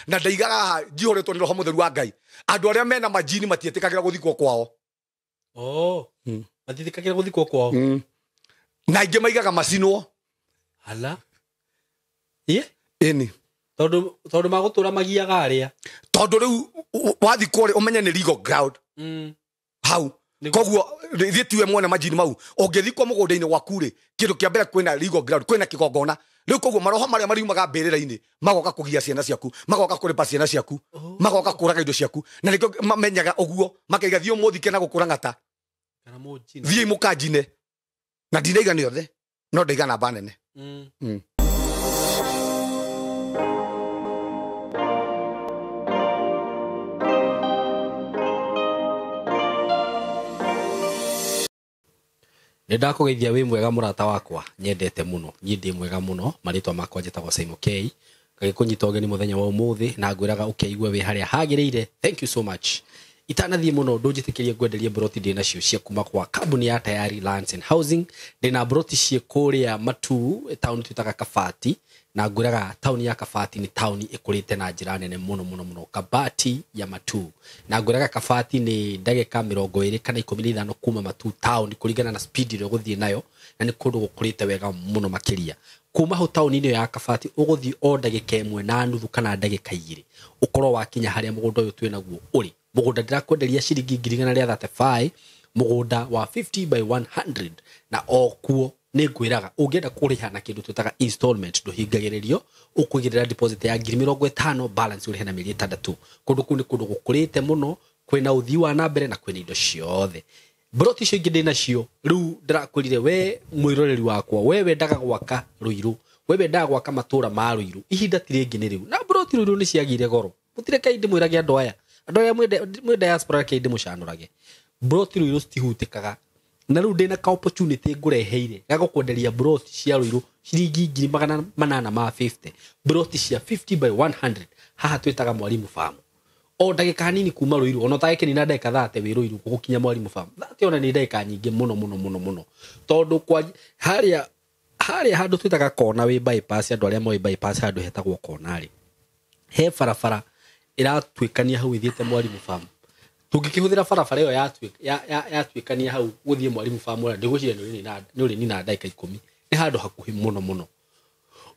Na ndaigaga haha njihũrĩtwo nĩ roho mũtheru wa Ngai. Andũ arĩa mena majini matiĩtĩkagĩra gũthikwo kwao. Oh. Matiĩtĩkagĩra gũthikwo kwao. Na aingĩ maigaga macinwo. Ala. Ĩ? Ĩni. Tondũ magũtũra magiaga arĩa. Tondũ rĩu wathikwo rĩ ũmenye nĩ legal ground. Hau. Koguo thiĩ tiwe mwene majini mau. Ũngĩthikwo mũgũnda-inĩ gwaku rĩ, kĩndũ kĩa mbere kwĩna legal ground, kwĩna kĩgongona. Rĩu koguo maroho marĩa mariumaga mbĩrĩra-inĩ magoka kũgia ciana ciaku, magoka kũrĩpa ciana ciaku, magoka kũraga indo ciaku. Na nĩkĩo mamenyaga ũguo, makaiga thiĩ ũmũthike na gũkũra ng'ata. Kana mũnjine. Thiĩ mũkanjine. Na ndinaiga nĩ othe, no ndaiga namba nene. Nĩ ndakũgeithia wĩ mwega mũrata wakwa, nyendete mũno, niĩ ndĩ mwega mũno, marĩtwa makwa njĩtagwo Simon K. Ngagĩkũnyita ũgeni mũthenya wa ũmũthĩ na ngwĩraga ũkeigue wĩ harĩa hagĩrĩire. Thank you so much. Itanathiĩ mũno ndũnjĩtĩkĩrie ngwenderie mburoti ndĩ nacio cia kuma kwa kambuni ya Tayari Lands and Housing. Ndĩ na mburoti ciĩ kũrĩa Matuu, taũni twĩtaga Kabati, na ngwĩraga taũni ya Kabati nĩ taũni ĩkũrĩte na njĩra nene mũno mũno mũno, Kabati ya Matuu. Na ngwĩraga Kabati nĩ ndagĩka 25 kana 15 kuma Matuu taũni kũringana na speed ĩrĩa ũgũthiĩ nayo, na nĩ kũndũ gũkũrĩte wega mũno makĩria. Kuma hau taũni-inĩ ĩyo ya Kabati ũgũthiĩ o ndagĩka 1.5 kana ndagĩka 2 ũkorwo wakinya harĩa mũgũnda ũyũ twĩnaguo ũrĩ. Mũgũnda ndĩrakwenderia ciringi ngiri igana rĩa 35, mũgũnda wa 50 by 100, na o kuo nĩ ngwĩraga ũngĩenda kũrĩha na kĩndũ twĩtaga installment ndũhingagĩrĩrio, ũkũigĩrĩra deposit ya ngiri mĩrongo ĩtano, balance ũrĩhe na mĩeri 6. Kũndũ kũu nĩ kũndũ gũkũrĩte mũno, kwĩna ũthii wa na mbere na kwĩna indo ciothe. Mburoti icio ingĩ ndĩ nacio rĩu ndĩrakwĩrire we mwĩroreri wakwa, we wendaga gwaka Ruiru, we wendaga gwaka matũra ma Ruiru, ihinda ti rĩngĩ nĩ rĩu. Na mburoti Ruiru nĩ ciagire goro. Mũtireke ndĩmwĩrage andũ aya, andũ arĩa mwĩ diaspora reke ndĩmũcanũrage. Mburoti Ruiru citihutĩkaga. Na rĩu ndĩna ka opportunity ngũreheire ga gũkwenderia mburoti cia Ruiru ciringi ngiri magana manana ma 50, mburoti cia 50 by 100, haha twĩtaga Mwalimu Farm. O ndagĩka nini kuma Ruiru, ona ũtagĩkĩnina ndagĩka 30 wĩ Ruiru gũkinya Mwalimu Farm. 30 ona nĩ ndagĩka nyingĩ mũno mũno mũno mũno. Tondũ kwa harĩa handũ twĩtaga kona wĩ bypass, andũ arĩa moĩ bypass handũ hetagwo kona rĩ, he barabara ĩratuĩkania hau ĩthiĩte Mwalimu Farm. Tũngĩkĩhũthĩra barabara ĩyo yatuĩkania hau gũthiĩ Mwalimu Farm, ndĩgwĩciria nĩ ũrĩnina ndagĩka 10. Nĩ handũ hakuhĩ mũno mũno.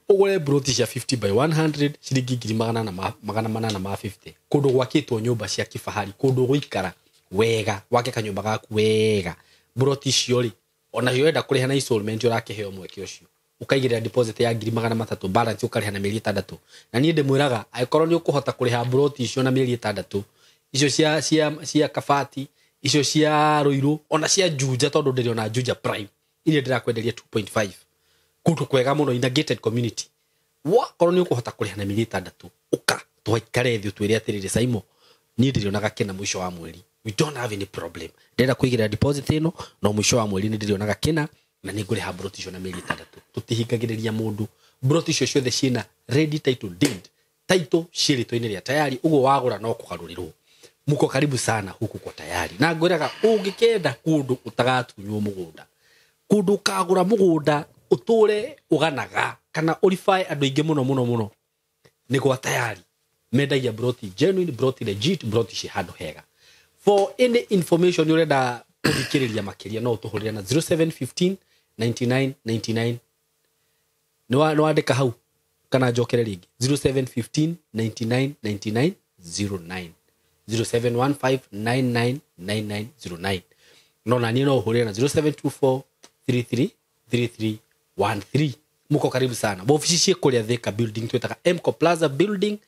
Ũgũre mburoti cia 50 by 100 ciringi ngiri magana manana ma 50. Kũndũ gwakĩtwo nyũmba cia kifahari, kũndũ gũikara wega, wake kanyũmba gaku wega. Mburoti icio rĩ, ona cio wenda kũrĩha na installment ũrakĩheo mweke ũcio. Ũkaigĩrĩra deposit ya ngiri magana matatũ, balance ũkarĩha na mĩeri 6. Na niĩ ndĩmwĩraga angĩkorwo nĩ ũkũhota kũrĩha mburoti icio na mĩeri 6, icio cia Kabati, icio cia Ruiru, ona cia Juja, tondũ ndĩrĩ ona Juja Prime iria ndĩrakwenderia 2.5. Kũndũ kwega mũno in a gated community. Wakorwo nĩ ũkũhota kũrĩha na mĩeri 6, ũka twaikare thĩ ũtwĩre atĩrĩrĩ, Saimo, niĩ ndĩrĩonaga kĩna mũico wa mweri. We don't have any problem. Ndĩrenda kũigĩrĩra deposit ĩno, no mũico wa mweri nĩ ndĩrĩonaga kĩna na nĩ ngũrĩha mburoti icio na mĩeri 6. Tũtihingagĩrĩria mũndũ. Mburoti icio ciothe ciĩna ready title deed. Title ciĩ rĩtwa-inĩ rĩa Tayari, ũguo wagũra no kũgarũrĩrwo. Muko karibu sana huku kwa Tayari. Na ngwĩraga ũngĩkenda kũndũ ũtagatunywo mũgũnda, kũndũ ũkagũra mũgũnda ũtũre ũganaga kana ũribae andũ aingĩ mũno mũno mũno, nĩ gwa Tayari. Mendagia mburoti genuine, mburoti legit, mburoti ciĩ handũ hega. For any information ũrenda gũthikĩrĩria makĩria no ũtũhũrĩre na 0715 99 99. Nĩ wandĩka hau kana njokere rĩngĩ? 0715 99 99 09. 0715 99 99 09. No na niĩ no ũhũrĩre na 0724 33 33 13. Muko karibu sana. Wabici ciĩ kũrĩa Thika building twĩtaga Mco Plaza building,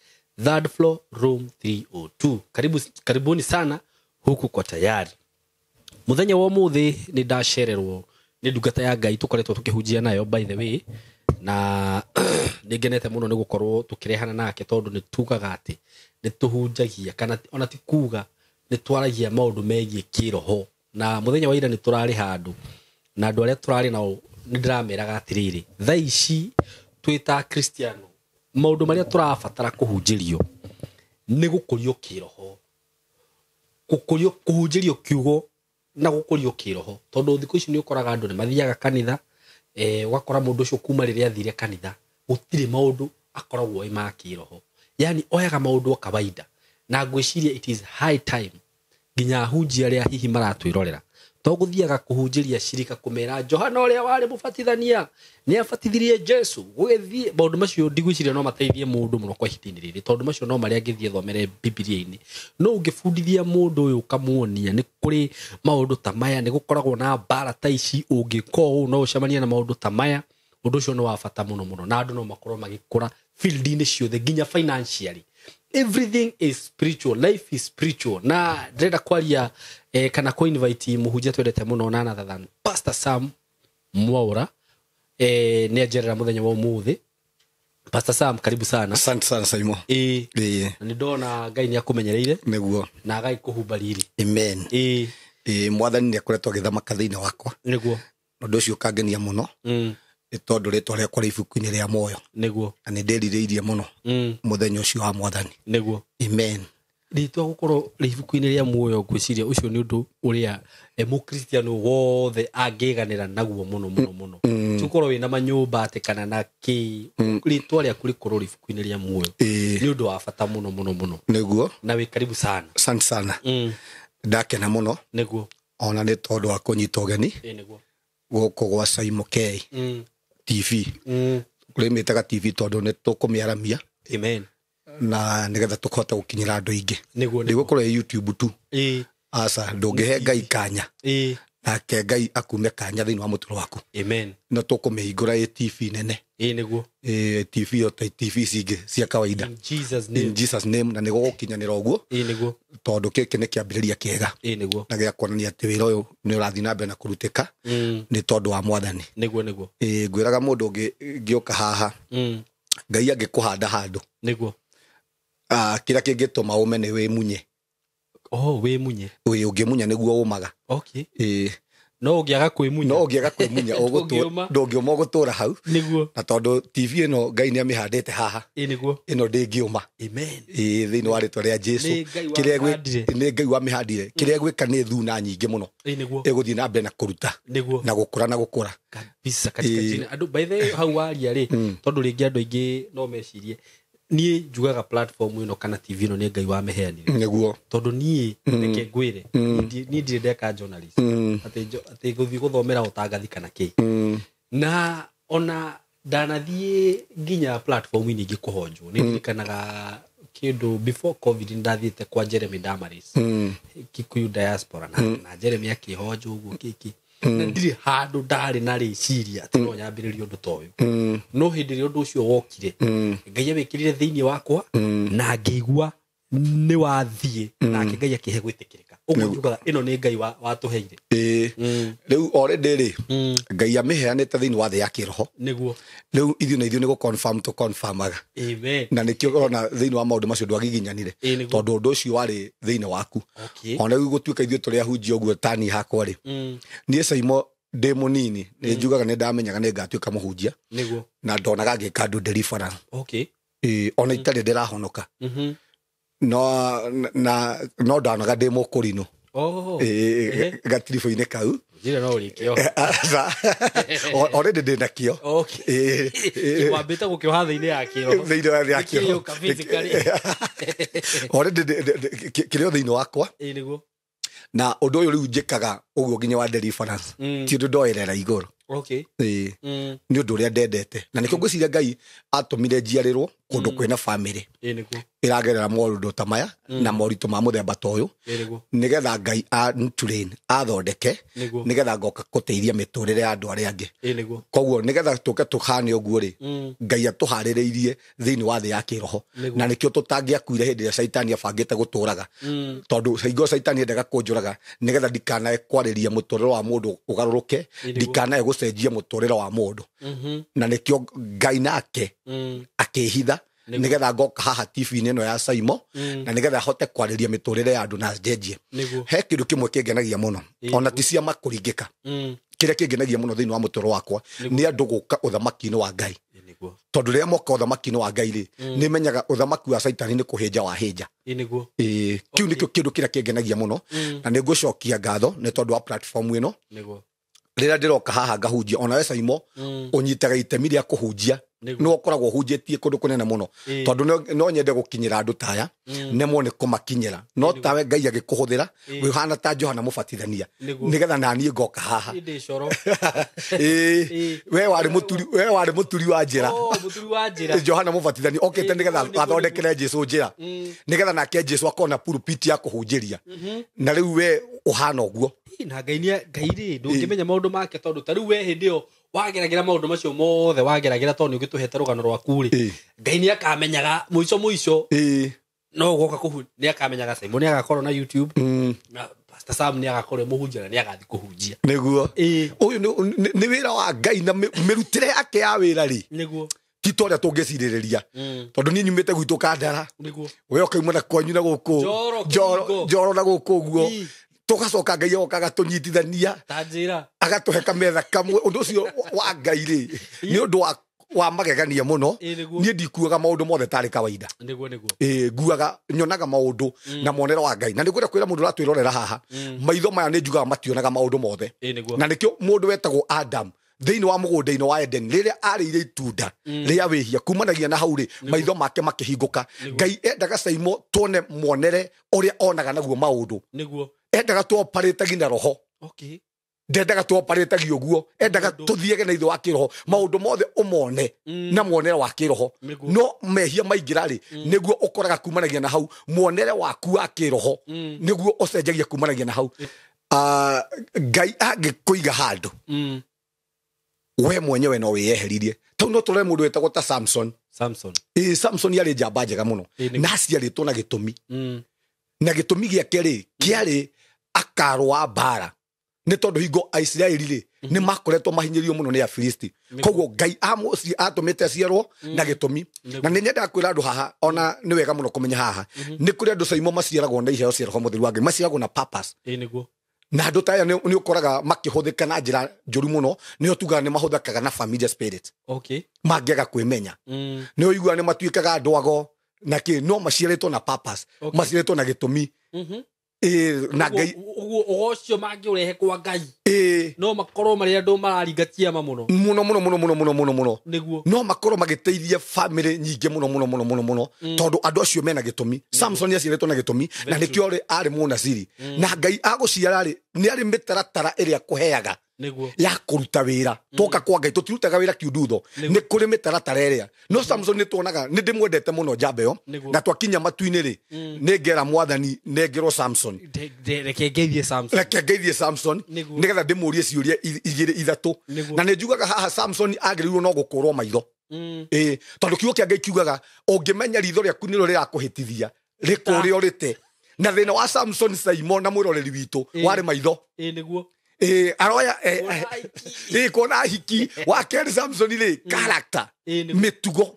third floor, room 302. Karibu, karibuni sana huku kwa Tayari. Mũthenya wa ũmũthĩ nĩ ndacererwo nĩ ndungata ya Ngai tũkoretwo tũkĩhunjia nayo by the way, na nĩ ngenete mũno nĩ gũkorwo tũkĩrehana nake, tondũ nĩ tugaga atĩ nĩ tũhunjagia kana ona ti kuga nĩ twaragia maũndũ megiĩ kĩroho. Na mũthenya wa ira nĩ tũrarĩ handũ na andũ arĩa tũrarĩ nao nĩ ndĩrameraga atĩrĩrĩ, thaa ici twĩ ta Kristiano maũndũ marĩa tũrabatara kũhunjĩrio nĩ gũkũrio kĩroho, gũkũrio, kũhunjĩrio kiugo na gũkũrio kĩroho, tondũ thikũ ici nĩ ũkoraga andũ nĩ mathiaga kanitha, ũgakora mũndũ ũcio kuma rĩrĩa athire kanitha gũtirĩ maũndũ akoragwo e ma kĩroho. Yani oyaga maũndũ o kawaida, na ngwĩciria it is high time nginya ahunjia arĩa hihi maratwĩrorera to gũthiaga kũhunjĩria cirika kũmera Johana ũrĩa warĩ mũbatithania nĩ abatithirie Jesu gũgĩthiĩ maũndũ macio ndigwĩciria no mateithie mũndũ mũno kwa ihinda-inĩ rĩrĩ, tondũ macio no marĩa angĩthiĩ thomere Bibilia-inĩ. No ũngĩbundithia mũndũ ũyũ ũkamuonia nĩ kũrĩ maũndũ ta maya, nĩ gũkoragwo na mbara ta ici, ũngĩka ũũ no ũcemanie na maũndũ ta maya, ũndũ ũcio nĩ wa bata mũno mũno, na andũ no makorwo magĩkũra field-inĩ ciothe nginya financially. Everything is spiritual, life is spiritual. Na ndĩrenda kwaria kana kũ invite mũhunjia twendete mũno none other than Pastor Sam Mwaura. Nĩ anjerera mũthenya wa ũmũthĩ. Pastor Sam, karibu sana. Asante sana Saimo. Na nĩ ndona Ngai nĩ akũmenyereire nĩguo na agagĩkũhumba riri. Amen. Mwathani nĩ akoretwo agĩthamaka thĩinĩ wakwa. Nĩguo. Ũndũ ũcio ũkangenia mũno. Nĩ tondũ rĩtwa rĩakwa rĩ ibuku-inĩ rĩa muoyo. Nĩguo. Na nĩ ndĩrirĩirie mũno mũthenya ũcio wa mwathani. Nĩguo. Amen. Rĩtwa gũkorwo rĩ ibuku-inĩ rĩa muoyo, ngwĩciria ũcio nĩ ũndũ ũrĩa mũkristiano wothe angĩganĩra naguo mũno mũno mũno. Ti gũkorwo wĩna manyũmba atĩ kana na kĩ, rĩtwa rĩaku rĩkorwo rĩ ibuku-inĩ rĩa muoyo nĩ ũndũ wa bata mũno mũno mũno. Nĩguo. Na wĩ karibu sana. Asante sana. Ndakena mũno. Nĩguo. Ona nĩ tondũ wa kũnyita ũgeni. Nĩguo. Gũkũ gwa Saimo K TV. Kũrĩ mĩtaga TV tondũ nĩ tũkũmĩaramia. Amen. Na nĩgetha tũkahota gũkinyĩra andũ aingĩ. Nĩguo. Ndĩgũkorwo ĩ YouTube tu. Aca, ndũngĩhe Ngai kanya. Nake Ngai akume kanya thĩinĩ wa mũtũrĩre waku. Amen. No tũkũmĩhingũra ĩ TV nene. Nĩguo. TV ĩyo ta TV ici ingĩ cia kawaida. In Jesus name. In Jesus name, na nĩgũgũkinyanĩra ũguo. Nĩguo. Tondũ gĩkĩ nĩ kĩambĩrĩria kĩega. Nĩguo. Na gĩa kuonania atĩ wĩra ũyũ nĩ ũrathiĩ na mbere na kũrutĩka. Nĩ tondũ wa mwathani. Nĩguo nĩguo. Ngwĩraga mũndũ ũngĩ ngĩũka haha. Ngai angĩkũhanda handũ. Nĩguo. Kĩrĩa kĩngĩtũma ũme nĩ wĩmunye. Oh, wĩmunye. Ũngĩmunya nĩguo ũmaga. Okay. No ũngĩaga kwĩmunya. No ũngĩaga kwĩmunya, ndũngĩũma ũgũtũra hau. Nĩguo. Na tondũ TV ĩno Ngai nĩ amĩhandĩte haha. Nĩguo. Ĩno ndĩngĩũma. Amen. Thĩinĩ wa rĩtwa rĩa Jesu. Nĩ Ngai wamĩhandire. Nĩ Ngai wamĩhandire. Kĩrĩa gwĩka nĩ thuna nyingĩ mũno. Nĩguo. Ĩgũthiĩ na mbere na kũruta. Nĩguo. Na gũkũra na gũkũra. Kabisa katika jina. Andũ, by the way, hau waria rĩ, tondũ rĩngĩ andũ aingĩ no mecirie niĩ njugaga platform ĩno kana TV ĩno nĩ Ngai wamĩheanire. Nĩguo. Tondũ niĩ reke ngwĩre, niĩ ndirĩ ndeka journalist. Atĩ gũthiĩ gũthomera ũtangathi kana kĩ. Na ona ndanathiĩ nginya platform-inĩ ingĩ kũhonjwo. Nĩ ndirikanaga kĩndũ before COVID ndathiĩte kwa Jeremy Damaris. Kikuyu diaspora na Jeremy akĩhonjwo ũguo kĩkĩ. Na ndirĩ handũ ndarĩ na rĩciria atĩ no nyambĩrĩrie ũndũ ta ũyũ. No hĩndĩ ĩrĩa ũndũ ũcio wokire, Ngai awĩkĩrire thĩinĩ wakwa na ngĩigua nĩ wathiĩ, nake Ngai akĩhe gwĩtĩkĩrĩka. Ũguo njugaga ĩno nĩ Ngai watũheire. Rĩu already rĩ, Ngai amĩheanĩte thĩinĩ wa thĩ ya kĩroho. Nĩguo. Rĩu ithuĩ na ithuĩ nĩ gũ-confirm tũ-confirmaga. Amen. Na nĩkĩo ũrona thĩinĩ wa maũndũ macio ndwagiginyanire. Nĩguo. Tondũ ũndũ ũcio warĩ thĩinĩ waku. Okay. Ona rĩu gũtuĩka ithuĩ tũrĩ ahunjia ũguo ta niĩ hakwa rĩ. Niĩ Saimo ndĩ mũnini, nĩ njugaga nĩ ndamenyaga nĩ ngatuĩka mũhunjia. Nĩguo. Na ndonaga ngĩka andũ deliverance. Okay. Ona itarĩ ndĩrahonoka. No ndonaga ndĩ mũkũrinũ. Oh. Gatiribũ-inĩ kau. Njĩra no ũrĩkĩo. Aca. Already ndĩ nakĩo. Okay. Wambĩte gũkĩoha thĩinĩ ya kĩo. Thĩinĩ wa thĩ ya kĩo. Gĩkĩũka physically. Already kĩrĩ o thĩinĩ wakwa. Nĩguo. Na ũndũ ũyũ rĩu njĩkaga ũguo nginya wa deliverance. Ti ũndũ ndoerera igũrũ. Okay. Nĩ ũndũ ũrĩa ndendete. Na nĩkĩo ngwĩciria Ngai atũmire njiarĩrwo kũndũ kwĩna family. Nĩguo. Ĩragerera maũndũ ta maya na moritũ ma mũthemba ta ũyũ. Nĩguo. Nĩgetha Ngai a-train, athondeke, Nĩguo. nĩgetha ngoka gũteithia mĩtũrĩre ya andũ arĩa angĩ. Nĩguo. Koguo nĩgetha tũke tũhane ũguo rĩ, Ngai atũharĩrĩirie thĩinĩ wa thĩ ya kĩroho. Nĩguo. Na nĩkĩo tũtangĩakuire hĩndĩ ĩrĩa Caitani abangĩte gũtũraga. Tondũ hingo Caitani endaga kũnjũraga nĩgetha ndikanae kwarĩria mũtũrĩre wa mũndũ ũgarũrũke, Nĩguo. ndikanae gũcenjia mũtũrĩre wa mũndũ. Na nĩkĩo Ngai nake akĩhitha nĩgetha ngoka haha TV-inĩ ĩno ya Saimo, na nĩgetha ahote kwarĩria mĩtũrĩre ya andũ na njenjie. Nĩguo. He kĩndũ kĩmwe kĩngenagia mũno, ona ti ciama kũringĩka. Kĩrĩa kĩngenagia mũno thĩinĩ wa mũtũrĩre wakwa nĩ andũ gũka ũthamaki-inĩ wa Ngai. Nĩguo. Tondũ rĩrĩa moka ũthamaki-inĩ wa Ngai rĩ, nĩmenyaga ũthamaki wa Caitani nĩ kũhĩnja wahĩnja. Nĩguo. Kĩu nĩkĩo kĩndũ kĩrĩa kĩngenagia mũno, na nĩngũcokia ngatho nĩ tondũ wa platform ĩno. Nĩguo. Rĩrĩa ndĩroka haha ngahunjia ona we Saimo ũnyitaga itemi rĩa kũhunjia no ũkoragwo ũhunjĩtie kũndũ kũnene mũno tondũ no nyende gũkinyĩra andũ taya nemwo nĩ kũmakinyĩra no tawe Ngai agĩkũhũthĩra wĩhana ta Johana Mũbatithania nĩgetha naniĩ ngoka haha. We warĩ mũturi wa njĩra. Johana Mũbatithania okĩte nĩgetha athondekere Jesu njĩra nĩgetha nake Jesu akona pulpit ya kũhunjĩria na rĩu we ũhana ũguo. Na Ngai rĩ ndũngĩmenya maũndũ make tondũ ta rĩu we hĩndĩ ĩyo wageragira maũndũ macio mothe wageragira tondũ nĩũgĩtũhete rũgano rwaku rĩ Ngai nĩakamenyaga mũico mũico no ũgoka kũhu nĩakamenyaga Simon nĩagakorwo na YouTube na Pastor Sam nĩagakorwo mũhunjia na nĩagathiĩ kũhunjia. Nĩguo ũyũ nĩ wĩra wa Ngai na mĩrutĩre yake ya wĩra rĩ nĩguo ti ta ũrĩa tũngĩcirĩrĩria tondũ niĩ nyumĩte gwitũ Kandara we ũkauma na kwanyu na gũkũ Njoro na gũkũ ũguo tugacoka Ngai agoka agatũnyitithania agatũhe kametha kamwe. Ũndũ ũcio wa Ngai rĩ nĩ ũndũ wa magegania mũno. Niĩ ndikuaga maũndũ mothe tarĩ kawaida. Nguaga nyonaga maũndũ na mwonero wa Ngai na nĩ ngwenda kwĩra mũndũ ũratwĩrorera haha maitho maya nĩ njugaga mationaga maũndũ mothe na nĩkĩo mũndũ wetagwo Adam thĩinĩ wa mũgũnda-inĩ wa Eden rĩrĩa arĩire itunda rĩa wĩhia kumanagia na hau rĩ maitho make makĩhingũka. Ngai endaga Saimo tuone mwonere ũrĩa onaga naguo maũndũ. Endaga tuoparĩtagi na roho. Ndendaga tuoparĩtagi ũguo endaga tũthiage na itho wa kĩroho maũndũ mothe ũmone na mwonere wa kĩroho no mehia maingĩra rĩ nĩguo ũkoraga kumanagia na hau mwonere waku wa kĩroho nĩguo ũcenjagia kumanagia na hau. Ngai angĩkũiga handũ we mwenyewe no wĩyeheririe. Tau no tũrore mũndũ wetagwo ta Samson. Samson yarĩ njamba njega mũno na aciarĩtwo na gĩtũmi na gĩtũmi gĩake rĩ kĩarĩ akarũa mbara nĩ tondũ hingo Aisiraeli rĩ nĩ makoretwo mahinyĩrĩirio mũno nĩ Afilisti koguo Ngai atũmĩte aciarwo na gĩtũmi. Na nĩ nyendaga kwĩra andũ haha ona nĩ wega mũno kũmenya haha nĩ kũrĩ andũ Saimo maciaragwo na iheo cia Roho Mũtheru wa Ngai maciaragwo na purpose. Na andũ ta aya nĩ ũkoraga makĩhũthĩka na njĩra njũru mũno nĩo tugaga nĩ mahũthĩkaga na familiar spirit mangĩaga kwĩmenya nĩ ũiguaga nĩ matuĩkaga andũ ago na kĩ no maciarĩtwo na purpose maciarĩtwo na gĩtũmi. Na Ngai ũgocio mangĩũrehe kwa Ngai no makorwo marĩ andũ mararinga ciama mũno mũno mũno mũno mũno mũno mũno mũno no makorwo magĩteithia family nyingĩ mũno mũno mũno mũno mũno tondũ andũ acio mena gĩtũmi. Samson aciarĩtwo na gĩtũmi na nĩkĩo arĩ mũnaciri na Ngai agũciara rĩ nĩ arĩ mĩtaratara ĩrĩa kũheaga ya kũruta wĩra. Twoka kwa Ngai tũtirutaga wĩra kiundutho nĩ kũrĩ mĩtaratara ĩrĩa no Samson nĩ tuonaga nĩ ndĩmwendete mũno njamba ĩyo na twakinya matu-inĩ rĩ nĩ ngera mwathani nengerwo Samson reke ngeithie Samson reke ngeithie Samson nĩgetha ndĩmũrie ciũria igĩrĩ ithatũ na nĩ njugaga haha Samson agĩrĩirwo no gũkũrwo maitho tondũ kiugo kĩa Ngai kiugaga ũngĩmenya ritho rĩaku nĩrĩo rĩrakũhĩtithia rĩkũrĩo rĩte. Na thĩna wa Samson Saimo na mwĩroreri witũ warĩ maitho. Aroya kuona hiki wa kerĩ Samson rĩ character mĩtugo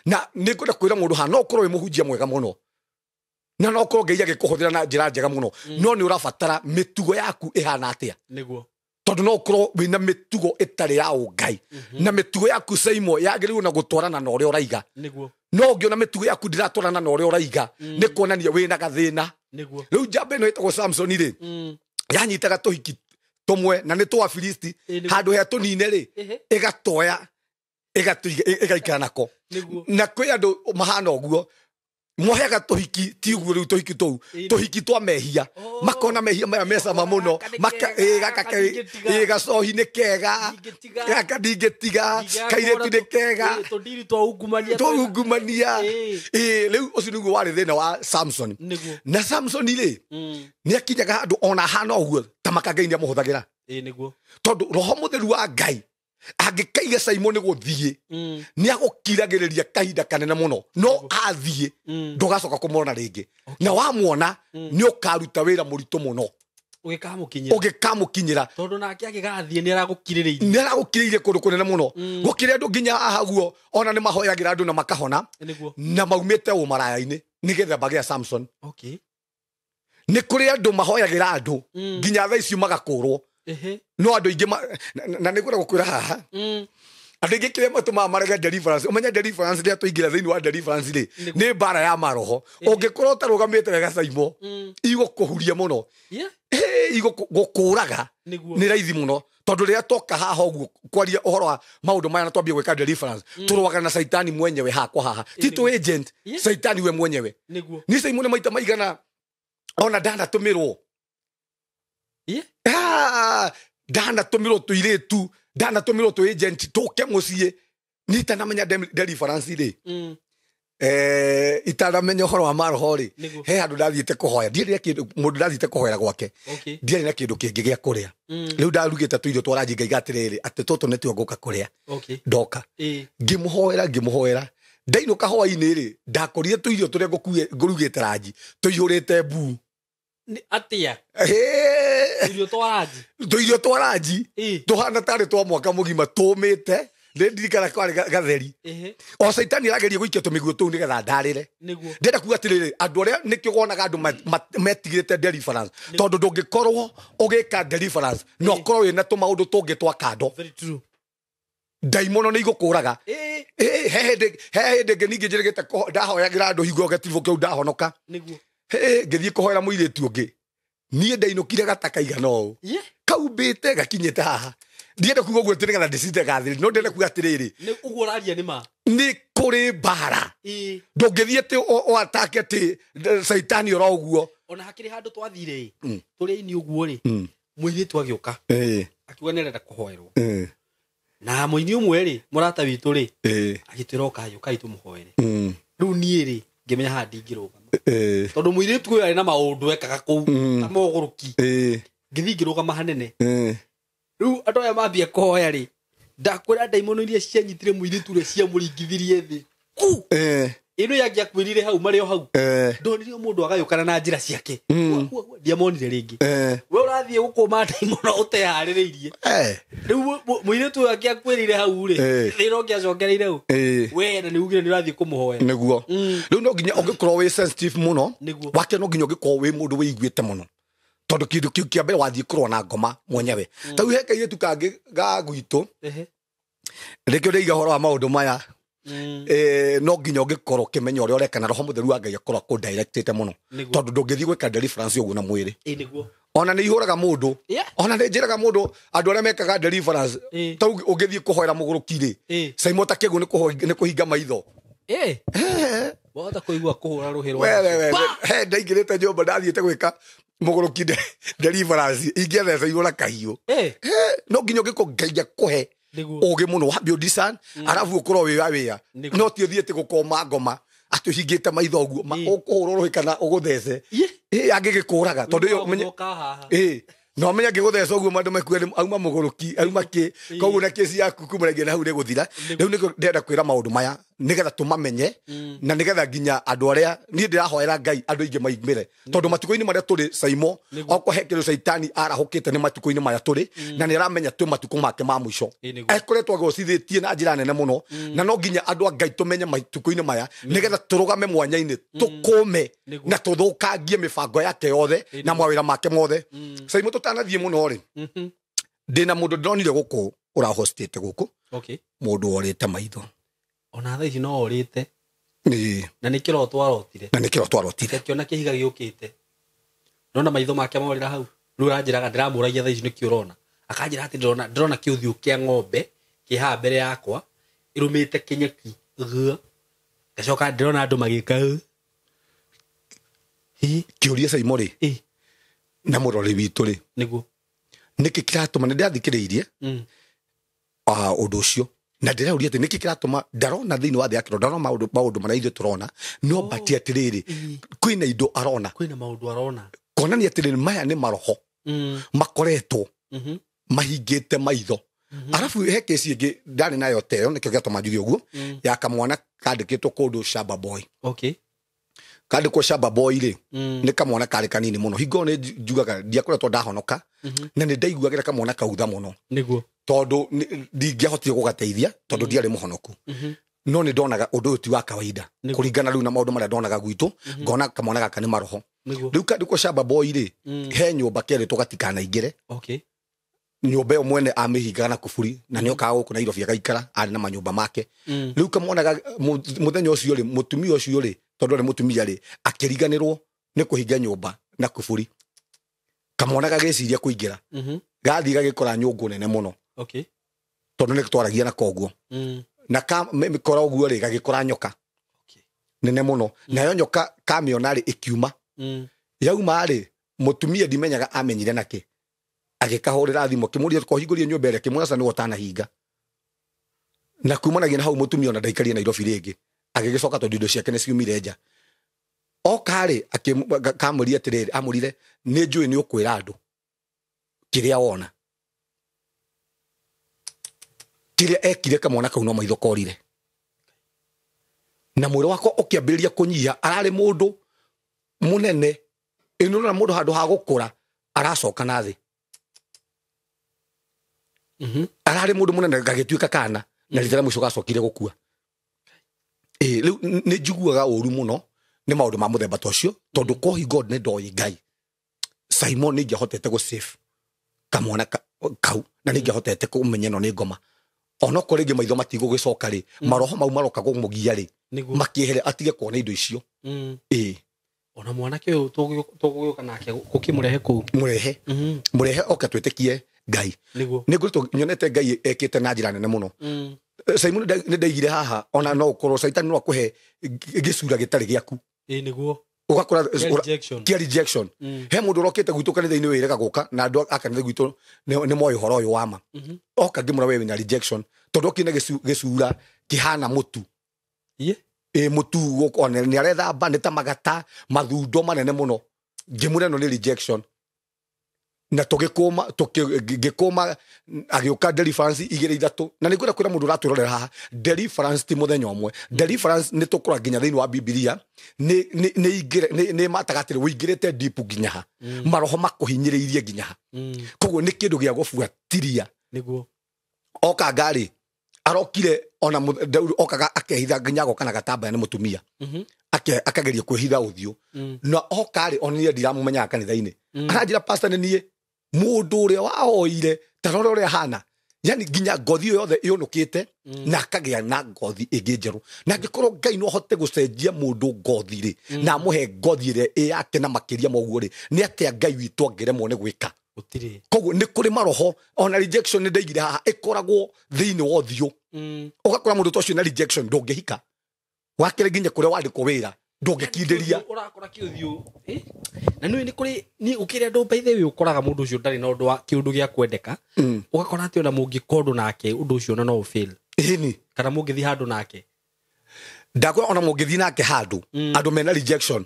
na nĩ ngwenda kwĩra mũndũ haha no ũkorwo wĩ mũhunjia mwega mũno na no ũkorwo Ngai agĩkũhũthĩra na njĩra njega mũno no nĩ ũrabatara mĩtugo yaku ĩhana atĩa tondũ no ũkorwo wĩna mĩtugo ĩtarĩ ya ũngai na mĩtugo yaku Saimo yagĩrĩirwo na gũtwarana na ũrĩa ũraiga no ũngĩona mĩtugo yaku ndĩratwarana na ũrĩa ũraiga nĩ kuonania wĩna gathĩna. Rĩu njamba ĩno ĩtagwo Samson rĩ yanyitaga tũhiki tũmwe na nĩ twa Afilisti handũ he tũnine rĩ ĩgatoya ĩgaikara nako na kwĩ andũ mahana ũguo moheaga tũhiki ti ũguo rĩu tũhiki tũu tũhiki twa mehia makona mehia maya mecama mũno gacohi nĩ kega gaka ndingĩtiga kairĩtu nĩ kega twa ungumania. Rĩu ũcio nĩguo warĩ thĩna wa Samson. Na Samson rĩ nĩ akinyaga handũ ona ahana ũguo ta maka Ngai nĩ amũhũthagĩra tondũ Roho Mũtheru wa Ngai angĩkaiga Saimo nĩ gũthiĩ nĩ agũkiragĩrĩria kahinda kanene mũno no athiĩ ndũgacoka kũmwona rĩngĩ na wamwona nĩ ũkaruta wĩra mũritũ mũno ũgĩkamũkinyĩra tondũ nake agĩgathiĩ nĩ aragũkirĩrĩirie nĩ aragũkirĩrĩirie kũndũ kũnene mũno gũkĩrĩ andũ nginya haha guo ona nĩ mahoyagĩra andũ na makahona na maumĩte ũmaraya-inĩ nĩgetha magĩa Samson. Nĩ kũrĩ andũ mahoyagĩra andũ nginya thaa icio magakũrwo no andũ aingĩ na nĩ ngwenda gũkwĩra haha andũ aingĩ kĩrĩa matũmaga marege deliverance ũmenye deliverance rĩrĩa tũingĩra thĩinĩ wa deliverance rĩ nĩ mbara ya maroho ũngĩkorwo ũtarũgamĩte wega Saimo igũkũhuria mũno igũkũraga nĩ raithi mũno Tondu rĩrĩa toka haha ũguo kwaria ũhoro wa maũndũ maya na twambie gwĩka deliverance, tũrũaga na Saitani mwenyewe hakwa haha. Ti tũ agent, Saitani we mwenyewe. Nĩguo. Niĩ Saimo nĩ maita maigana ona ndanatũmĩrwo. Ndanatũmĩrwo tũirĩtu, ndanatũmĩrwo tũ agent tũke mũciĩ. Niĩ itanamenya deliverance rĩ. Itanamenya ũhoro wa maroho rĩ, he handũ ndathiĩte kũhoya. Ndiarĩ na kĩndũ, mũndũ ndathiĩte kũhoera gwake. Ndiarĩ na kĩndũ kĩngĩ gĩa kũrĩa. Rĩu ndarugĩte tũirio twa ranji ngaiga atĩrĩrĩ, atĩ tũtũ nĩtuo ngũka kũrĩa. Ndoka. Ngĩmũhoera. Ndainũka hwaĩ-inĩ rĩ, ndakorire tũirio tũrĩa ngũrugĩte ranji, tũihũrĩte mbuu. Atĩa? Tũirio twa ranji? Tũirio twa ranji. Tũhana tarĩ twa mwaka mũgima tũmĩte. Nĩ ndirikana kwarĩ gatheri. O Saitani arageria gũikia tũmĩguo tũu nĩgetha ndarĩre. Ndĩrenda kuga atĩrĩrĩ, andũ arĩa nĩkĩo wonaga andũ metigĩrĩte deliverance. Tondũ ndũngĩkorwo ũgĩka deliverance, na ũkorwo wĩna tũmaũndũ tũngĩ twa kando. Very true. Ndaimono nĩ igũkũraga. He hĩndĩ ĩngĩ ningĩ njĩrĩgĩte ndahoyagĩra andũ hingo gĩtiribũ kĩu ndahonoka. Ngĩthiĩ kũhoera mũirĩtu ũngĩ. Niĩ ndainũkire gata kaigana ũũ. Kaumbĩte gakinyĩte haha. Ndienda kuga ũguo atĩ nĩgetha ndĩcite gathĩrĩ, no ndĩrenda kuga atĩrĩrĩ. Nĩ ũguo ũraria nĩ ma. Nĩ kũrĩ mbara. Ndũngĩthiĩ atĩ ũatake atĩ Saitani oro ũguo. Ona hakĩrĩ handũ twathire ĩ, tũrĩ ini ũguo rĩ, mũirĩtu agĩũka. Akiuga nĩ arenda kũhoerwo. Na mũini ũmwe rĩ, mũrata witũ rĩ, agĩtwĩra ũkai, ũkai tũmũhoere. Rĩu niĩ rĩ, ngĩmenya haha ndingĩrũgama. Tondũ mũirĩtu ũyũ arĩ na maũndũ ekaga kũu, ta mogũrũki. Ngĩthiĩ ngĩrũgama hanene. Rĩu andũ aya mambia kũhoya rĩ, ndakwĩra ndaimono iria cianyitire mũirĩtu ũrĩa ciamũringithirie thĩ. Ku! Ĩno yangĩakuĩrire hau, marĩ o hau. Ndonire mũndũ agayũkana na njĩra ciake. Ndiamonire rĩngĩ. We ũrathiĩ gũkũma ndaimono ũteharĩrĩirie. Rĩu mũirĩtu ũyũ angĩakuĩrire hau rĩ, thĩna ũngĩacokereire ũ? We na nĩ ugire nĩ ũrathiĩ kũmũhoya. Nĩguo. Rĩu no nginya ũngĩkorwo wĩ sensitive mũno, wake no nginya ũngĩkorwo wĩ mũndũ wĩiguĩte mũno. Tondũ kĩndũ kĩu kĩa mbere wathiĩ kũrũa na ngoma mwenyewe. Ta rĩu he kairĩtu kangĩ ga gwitũ, rĩngĩ ndĩiga ũhoro wa maũndũ maya, no nginya ũngĩkorwo ũkĩmenya ũrĩa ũreka na Roho Mũtheru wa Ngai akorwo akũdirectĩte mũno. Tondũ ndũngĩthiĩ gwĩka deliverance ũguo na mwĩrĩ. Ona nĩ ihũraga mũndũ. Ona nĩ njĩraga mũndũ andũ arĩa mekaga deliverance, ta rĩu ũngĩthiĩ kũhoera mũgũrũki rĩ, Saimo ta kĩgũ nĩ kũhinga maitho. Wahota kũigua kũhũra rũhĩ rwa We, he ndaingĩrĩte nyũmba ndathiĩte gwĩka mũgũrũki deliverance, ingĩatheca igũra kahiũ. No nginya ũngĩkorwo Ngai akũhe ũgĩ mũno wambe ũdiscern, arabu ũkorwo wĩ wa wĩra. No ti ũthiĩte gũkoma ngoma atĩ ũhingĩte maitho ũguo, ũkũhũrwo rũhĩ kana ũgũthece. Angĩgĩkũraga, tondũ ĩyo ũmenye no menya ngĩgũtheca ũguo mandũ mekuga nĩ auma mũgũrũki, auma kĩ, koguo na kĩci yaku kuma rĩngĩ na hau nĩgũthira. Rĩu nĩkĩo ndĩrenda kwĩra maũndũ maya nĩgetha tũmamenye, na nĩgetha nginya andũ arĩa niĩ ndĩrahoera Ngai andũ aingĩ maimĩre. Tondũ matukũ-inĩ marĩa tũrĩ Saimo, okorwo he kĩndũ Saitani arahũkĩte nĩ matukũ-inĩ maya tũrĩ, na nĩ aramenya twĩ matukũ make ma mũico. Ekoretwo agocithĩtie na njĩra nene mũno, na no nginya andũ a Ngai tũmenye matukũ-inĩ maya nĩgetha tũrũgame mwanya-inĩ, tũkũme na tũthũkangie mĩbango yake yothe na mawĩra make mothe. Saimo tũtanathiĩ mũno rĩ, ndĩna mũndũ ndĩronire gũkũ ũrahostĩte gũkũ, mũndũ worĩte maitho. Ona thaa ici no orĩte. Na nĩ kĩroto arotire. Na nĩ kĩroto arotire. Akĩona kĩhiga gĩũkĩte. Nona maitho make morĩra hau. Rĩu aranjĩraga ndĩramũragia thaa ici nĩkĩ ũrona. Akanjĩra atĩ ndĩrona kĩũthiũ kĩa ng'ombe kĩ haha mbere yakwa ĩrũmĩte kĩnyeki. Ngacoka ndĩrona andũ magĩka. Kĩũria Saimo rĩ, na mũrori witũ rĩ, Nĩguo. Nĩkĩ kĩratũma nĩ ndathikĩrĩirie ũndũ ũcio. Na ndĩrauria atĩ nĩkĩ kĩratũma ndarona thĩinĩ wa thĩ ya kĩroho, ndarona maũndũ marĩa ithuĩ tũrona, no but atĩrĩrĩ, kwĩna indo arona. Kwĩna maũndũ arona. Kuonania atĩrĩrĩ, maya nĩ maroho makoretwo mahingĩte maitho. Arabu he kesi ĩngĩ ndarĩ nayo ta ĩyo, nĩkĩo gĩatũma njuge ũguo, ya kamwana kandĩkĩtwo kũndũ Shamba Boy. Kandĩkwo Shamba Boy rĩ, nĩ kamwana karĩ kanini mũno. Hingo nĩ njugaga ndiakoretwo ndahonoka, na nĩ ndaiguagĩra kamwana kau tha mũno. Tondũ ndingĩahotire gũgateithia, tondũ ndiarĩ mũhonoku. No nĩ ndonaga ũndũ ũyũ ti wa kawaida. Kũringana rĩu na maũndũ marĩa ndonaga gwitũ, ngona kamwana gaka nĩ maroho. Rĩu kandĩkwo Shamba Boy rĩ, he nyũmba kerĩtwo gatikanaingĩre. Nyũmba ĩyo mwene amĩhingaga na kuburi, na nĩokaga gũkũ Nairobi agaikara, arĩ na manyũmba make. Rĩu kamwana mũthenya ũcio rĩ, mũtumia ũcio rĩ, tondũ arĩ mũtumia rĩ, akĩriganĩrwo nĩ kũhinga nyũmba na kuburi. Kamwana gagĩciria kũingĩra. Gathiĩ gagĩkora nyũngũ nene mũno. Okay. Tondũ nĩ twaragia na koguo. Na kamĩkora ũguo rĩ, gagĩkora nyoka. Okay. Nene mũno. Nayo nyoka kamĩona rĩ, ĩkiuma. Yauma rĩ, mũtumia ndimenyaga amenyire nakĩ. Agĩkahũrĩra thimũ, akĩmũria kũhingũrie nyũmba ĩrĩa, akĩmwĩra aca nĩwe ũtanahinga. Na kumanagia na hau mũtumia ona ndaikarie Nairobi rĩngĩ. Agĩgĩcoka tondũ indo ciake nĩ ciumire nja. Oka rĩ, kamũria atĩrĩrĩ, amũrire, nĩ njũĩ nĩ ũkwĩra andũ kĩrĩa wona. Kĩrĩa ekire kamwana kau no maitho korire. Na mwĩrĩ wakwa ũkĩambĩrĩria kũnyiha, ararĩ mũndũ mũnene, ĩno na mũndũ handũ ha gũkũra, aracoka na thĩ. Ararĩ mũndũ mũnene gagĩtuĩka kana, na rita rĩa mũico gacokire gũkua. Rĩu nĩ njiguaga ũru mũno nĩ maũndũ ma mũthemba ta ũcio, tondũ kũhingo nĩ ndoĩ Ngai. Simon nĩ ingĩahotete gũ save kamwana kau, na nĩ ingĩahotete kũmenya ĩno nĩ ngoma. Onokorwo rĩngĩ maitho matigũgĩcoka rĩ, maroho mau maroka kũmũgia rĩ, makĩehere atige kuona indo icio. Ona mwanake ũyũ tũgũgĩũka nake gũkĩmũrehe kũu. Mũrehe. Mũrehe oke twĩtĩkie Ngai. Nĩguo. Nĩ ngoretwo nyonete Ngai ekĩte na njĩra nene mũno. Simon nĩ ndaigire haha, ona no ũkorwo Caitani no akũhe gĩcura gĩtarĩ gĩaku. Nĩguo. Ũgakora Kĩa rejection. Kĩa rejection. He mũndũ ũrokĩte gwitũ kanitha-inĩ wĩrega gũka, na andũ a kanitha gwitũ nĩ moĩ ũhoro ũyũ wa ma. Oka ngĩmwĩra we wĩna rejection, tondũ okire na gĩcura kĩhana mũtu. Mũtu gũkũ, ona nĩ arethamba, nĩ ta magata, mathundo manene mũno. Ngĩmwĩra ĩno nĩ rejection. Na tũgĩkũma, ngĩkũma, agĩũka deliverance igĩrĩ ithatũ. Na nĩ ngwenda kwĩra mũndũ ũratwĩrorera haha, deliverance ti mũthenya ũmwe. Deliverance nĩ tũkũra nginya thĩinĩ wa Bibilia, nĩ mataga atĩrĩ, ũingĩrĩte deep nginya ha. Maroho makũhinyĩrĩirie nginya ha. Koguo nĩ kĩndũ gĩa gũbuatĩria. Nĩguo. Oka ngari, arokire ona okaga akehitha nginya agoka na gatambaya nĩ mũtumia. Akageria kwĩhitha ũthiũ. Na oka rĩ, ona niĩ ndiramũmenyaga kanitha-inĩ. Aranjĩra pastor nĩ niĩ mũndũ ũrĩa waoire, ta rora ũrĩa ahana. Yani nginya ngothi ĩyo yothe ĩũnũkĩte, na akagĩa na ngothi ĩngĩ njerũ. Na angĩkorwo Ngai no ahote gũcenjia mũndũ ngothi rĩ, na amũhe ngothi ĩrĩa ĩ yake na makĩria ma ũguo rĩ, nĩ atĩa Ngai witũ angĩremwo nĩ gwĩka? Gũtirĩ. Koguo nĩ kũrĩ maroho, ona rejection nĩ ndaigire haha, ĩkoragwo thĩinĩ wa ũthiũ. Ũgakora mũndũ ta ũcio na rejection ndũngĩhika. Wakĩrĩ nginya kũrĩa wandĩkwo wĩra, ndũngĩkindĩria. Ũrakora kĩũthiũ, Na nĩ kũrĩ, niĩ ũkĩrĩa andũ by the way ũkoraga mũndũ ũcio ndarĩ na ũndũ wa kĩũndũ gĩa kwendeka. Ũgakora atĩ ona mũngĩka ũndũ nake, ũndũ ũcio ona no ũfail. Ĩni. Kana mũngĩthiĩ handũ nake. Ndakora ona mũngĩthiĩ nake handũ, andũ mena rejection,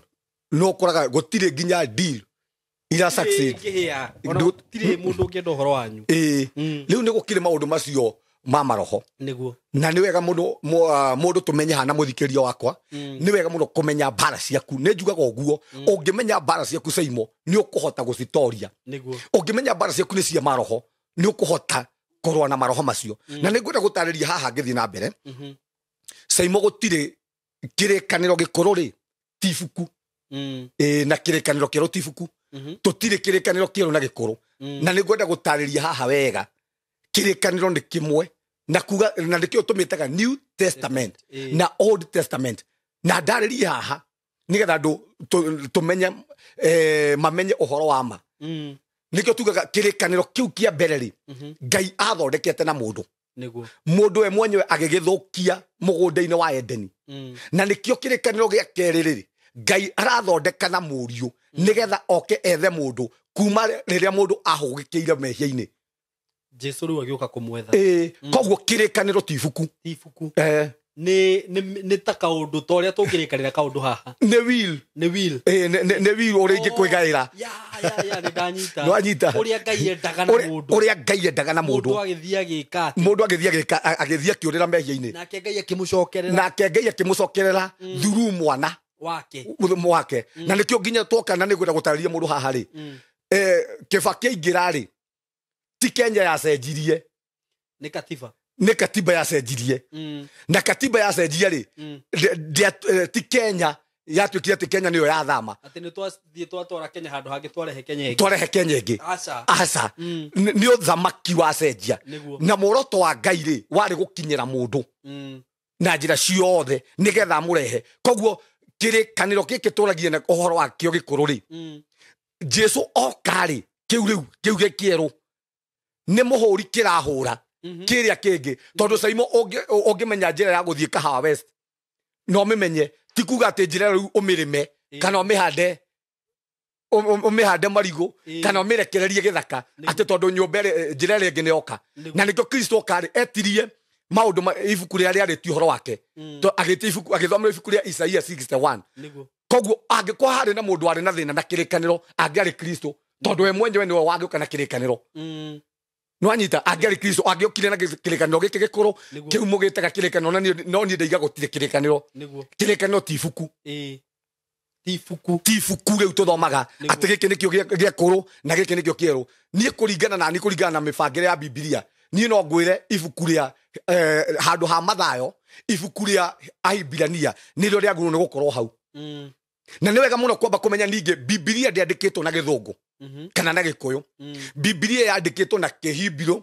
no ũkoraga gũtirĩ nginya deal ira succeed. Ĩngĩhĩa. Ona gũtirĩ mũndũ ũngĩenda ũhoro wanyu. Rĩu nĩ gũkĩrĩ maũndũ macio ma maroho. Nĩguo. Na nĩ wega mũno, mũndũ tũmenye hana mũthikĩria wakwa. Nĩ wega mũno kũmenya mbara ciaku. Nĩ njugaga ũguo, ũngĩmenya mbara ciaku Saimo, nĩ ũkũhota gũcitoria. Nĩguo. Ũngĩmenya mbara ciaku nĩ cia maroho, nĩ ũkũhota kũrũa na maroho macio. Na nĩ ngwenda gũtarĩria haha ngĩthiĩ na mbere. Saimo gũtirĩ kĩrĩkanĩro gĩkũrũ rĩ, ti ibuku. Na kĩrĩkanĩro kĩerũ ti ibuku. Tũtirĩ kĩrĩkanĩro kĩerũ na gĩkũrũ. Na nĩ ngwenda gũtarĩria haha wega. Kĩrĩkanĩro nĩ kĩmwe, na kuga, na nĩkĩo tũmĩtaga New Testament na Old Testament. Na ndarĩrie haha nĩgetha andũ tũmenye, mamenye ũhoro wa ma. Nĩkĩo tugaga kĩrĩkanĩro kĩu kĩa mbere rĩ, Ngai athondekete na mũndũ. Nĩguo. Mũndũ we mwenyewe agĩgĩthũkia mũgũnda-inĩ wa Edeni. Na nĩkĩo kĩrĩkanĩro gĩa kerĩ rĩ, Ngai arathondeka na mũriũ nĩgetha oke ethe mũndũ kuma rĩrĩa mũndũ ahũgĩkĩire mehia-inĩ. Jesu rĩu agĩũka kũmwetha. Koguo kĩrĩkanĩro ti ibuku. Ti ibuku. Nĩ ta kaũndũ ta ũrĩa tũngĩrĩkanĩra kaũndũ haha. Nĩ will. Nĩ will. Nĩ will ũrĩa ingĩkwĩgaĩra. Ya, ya, ya, nĩ ndanyita. Nĩ wanyita. Ũrĩa Ngai endaga na mũndũ. Ũrĩa Ngai endaga na mũndũ. Mũndũ agĩthiĩ agĩka atĩ. Mũndũ agĩthiĩ agĩka, agĩthiĩ akĩũrĩra mehia-inĩ. Nake Ngai akĩmũcokerera. Nake Ngai akĩmũcokerera through mwana. Wake. Wake. Na nĩkĩo nginya twoka na nĩngwenda gũtarĩria mũndũ haha rĩ. Kĩbakĩ aingĩra rĩ, ti Kenya yacenjirie. Nĩ katiba. Nĩ katiba yacenjirie. Na katiba yacenjia rĩ, ti Kenya yatuĩkire atĩ Kenya nĩyo yathama. Atĩ nĩ twathiĩ twatwara Kenya handũ hangĩ twarehe Kenya ĩngĩ. Twarehe Kenya ĩngĩ. Aca. Aca. Nĩ ũthamaki wacenjia. Nĩguo. Na muoroto wa Ngai rĩ, warĩ gũkinyĩra mũndũ. Na njĩra ciothe nĩgetha amũrehe. Koguo kĩrĩkanĩro gĩkĩ tũragia na ũhoro wakĩo gĩkũrũ rĩ, Jesu oka rĩ, kĩu rĩu, kĩu gĩkĩerũ. nĩ mũhũri kĩrahũra kĩrĩa kĩngĩ tondũ Saimo ũngĩmenya njĩra ya gũthiĩ Kahawa West no ũmĩmenye ti kuga atĩ njĩra rĩu ũmĩrĩme kana ũmĩhande ũmĩhande marigũ kana ũmĩrekererie gĩthaka atĩ tondũ nyũmba njĩra ĩrĩa ĩngĩ nĩ yoka na nĩkĩo Kristo oka rĩ etirie maũndũ ibuku rĩrĩa rĩarĩtie ũhoro wake agĩtia ibuku agĩthomera ibuku rĩa Isaia 61 koguo angĩkorwo harĩ na mũndũ warĩ na thĩna na kĩrĩkanĩro angĩarĩ Kristo tondũ we mwenyewe nĩwe wagĩũka na kĩrĩkanĩro nwanyita angĩarĩ Kristo angĩokire na kĩrĩkanĩro gĩkĩ gĩkũrũ kĩu mũgĩtaga kĩrĩkanĩro na no niĩ ndaiga gũtirĩ kĩrĩkanĩro kĩrĩkanĩro ti ibuku ti ibuku rĩu tũthomaga atĩ gĩkĩ nĩkĩo gĩakũrũ na gĩkĩ nĩkĩo kĩerũ niĩ kũringana na niĩ kũringana na mĩbangĩre ya Bibilia niĩ no ngwĩre ibuku rĩa handũ ha Mathayo ibuku rĩa Ahibirania nĩrĩo rĩagĩrĩirwo nĩ gũkorwo hau na nĩ wega mũno kwamba kũmenya ningĩ Bibilia ndĩandĩkĩtwo na gĩthũngũ kana na gĩkũyũ Bibilia yandĩkĩtwo na kĩhibirũ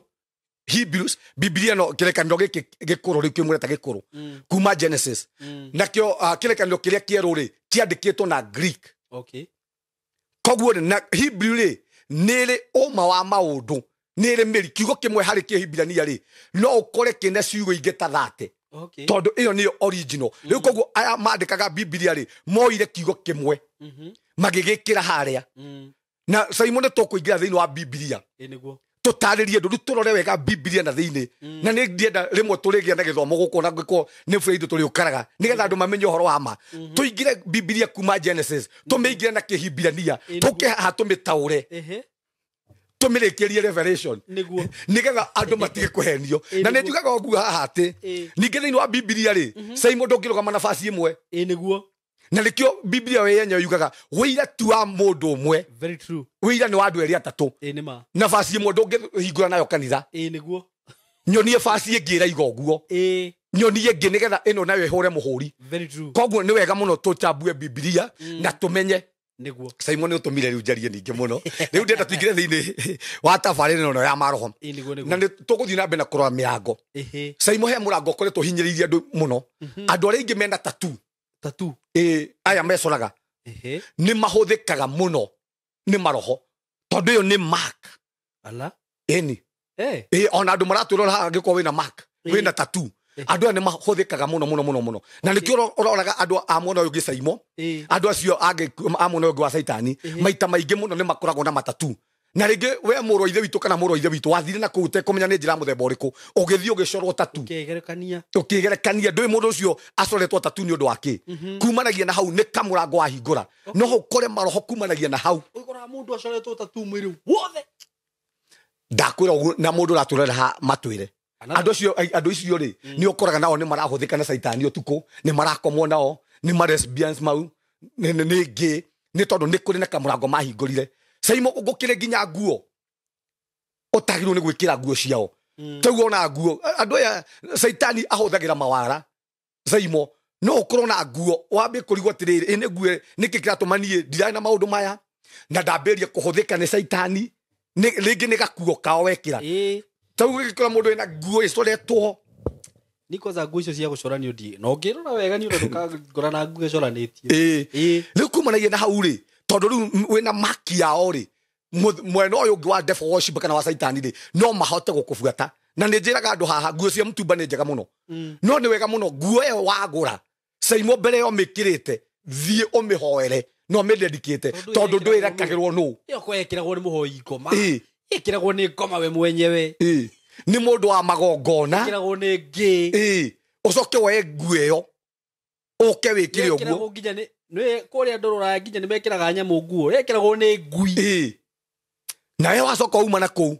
Hebrews Bibilia no kĩrĩkanĩro gĩkĩ gĩkũrũ rĩu kĩmũreta gĩkũrũ kuma Genesis nakĩo kĩrĩkanĩro kĩrĩa kĩerũ rĩ kĩandĩkĩtwo na Greek koguo na Hebrew rĩ nĩrĩ ũma wa maũndũ nĩrĩ mĩri kiugo kĩmwe harĩ kĩhibirania rĩ no ũkore kĩna ciugo ingĩ ta 30 tondũ ĩyo nĩyo original rĩu koguo aya mandĩkaga Bibilia rĩ moire kiugo kĩmwe magĩgĩkĩra harĩa na Simon nĩ tũkũingĩra thĩinĩ wa Bibilia tũtarĩrie ndũ rĩu tũrore wega Bibilia na thĩinĩ na nĩ ndienda rĩmwe tũrĩgĩa na gĩthomo gũkũ na ngĩkorwo nĩ bũrũri tũrĩũkaraga nĩgetha andũ mamenye ũhoro wa ma tũingĩre Bibilia kuma Genesis tũmĩingĩre na kĩhibirania tũke haha tũmĩtaũre tũmĩrĩkĩrie Revelation nĩgetha andũ matige kũhenio na nĩ njugaga ũguo haha atĩ ningĩ thĩinĩ wa Bibilia rĩ Simon ndũngĩrũgama na baci ĩmwe na nĩkĩo Bibilia we yenyewe yugaga wĩira ti wa mũndũ ũmwe wĩira nĩ wa andũ erĩ atatũ na baci ĩmwe ndũngĩhingũra nayo kanitha nyonie baci ĩngĩ ĩraiga ũguo nyonie ĩngĩ nĩgetha ĩno nayo ĩhũre mũhũri koguo nĩ wega mũno tũchambue Bibilia na tũmenye Simon nĩ ũtũmire rĩu njarie ningĩ mũno rĩu ndĩrenda tũingĩre thĩinĩ wa tabarĩra ĩno ya maroho na nĩ tũgũthiĩ na mbere na kũrora mĩrango Simon he mũrango ũkoretwo ũhinyĩrĩirie andũ mũno andũ arĩa aingĩ mena tattoo aya mecoraga nĩ mahũthĩkaga mũno nĩ maroho tondũ ĩyo nĩ mark ĩni ona andũ maratwĩrora haha angĩkorwo wĩna mark wĩna tattoo andũ aya nĩ mahũthĩkaga mũno mũno mũno mũno na nĩkĩo ũroraga andũ a mwena ũyũ ũngĩ Saimo andũ acio angĩ a mwena ũyũ ũngĩ wa Caitani maita maingĩ mũno nĩ makoragwo na matatu na rĩngĩ we mũrũ wa ithe witũ kana mũrũ wa ithe witũ wathire na kũu ũtekũmenya nĩ njĩra mũthemba ũrĩkũ ũgĩthiĩ ũgĩcorwo tatu ũkĩgerekania ndũĩ mũndũ ũcio acoretwo tatu nĩ ũndũ wa kĩ kumanagia na hau nĩ kamũrango wahingũra no ũkore maroho kumanagia na hau ũkoraga mũndũ acoretwo tatu mwĩrĩ wothe ndakwĩra ũguo na mũndũ ũratũrera ha matwĩre andũ acio andũ icio rĩ nĩ ũkoraga nao nĩ marahũthĩka na Caitani ũtukũ nĩ marakomwo nao nĩ ma lesbians mau nĩ ngĩ nĩ tondũ nĩ kũrĩ na kamũrango mahingũrire Saimo gũkĩrĩ nginya nguo ũtagĩrĩirwo nĩ gwĩkĩra nguo ciao tau ona nguo andũ aya Caitani ahũthagĩra mawara Saimo no ũkorwo na nguo wambie kũrigwo atĩrĩrĩ ĩ nĩ nguo nĩkĩ kĩratũma niĩ ndirarĩ na maũndũ maya na ndambĩrĩria kũhũthĩka nĩ Caitani rĩngĩ nĩ gakuo kao wekĩra tau gĩgĩkora mũndũ wĩna nguo ĩcoretwo ni kwanza nguo icio cia gũcoranio ndi na ũngĩrora wega nĩ ũrĩa ndũkangora na nguo ĩcoranĩtie rĩu kumanagia na hau rĩ tondũ rĩu wĩna maki yao rĩ mwena ũyũ ũngĩ wa devil worship kana wa Caitani rĩ no mahote gũkũbuata na nĩ njĩraga andũ haha nguo cia mũtumba nĩ njega mũno no nĩ wega mũno nguo ĩyo wagũra Saimo mbere ĩyo mĩkĩrĩte thiĩ ũmĩhoere no ũmĩdedicate tondũ ndwĩrekagĩrwo nũ ĩyo kwa ĩkĩragwo nĩ mũhoi ngoma ĩkĩragwo nĩ ngoma we mwenyewe nĩ mũndũ wa magongona ĩkĩragwo nĩ ngĩ ũcoke woe nguo ĩyo ũke wĩkĩre ũguo nginya nĩ kũrĩa andũ rũraya nginya nĩ mekĩraga nyamũ nguo ĩkĩragwo nĩ ngui nawe wacoka uma na kũu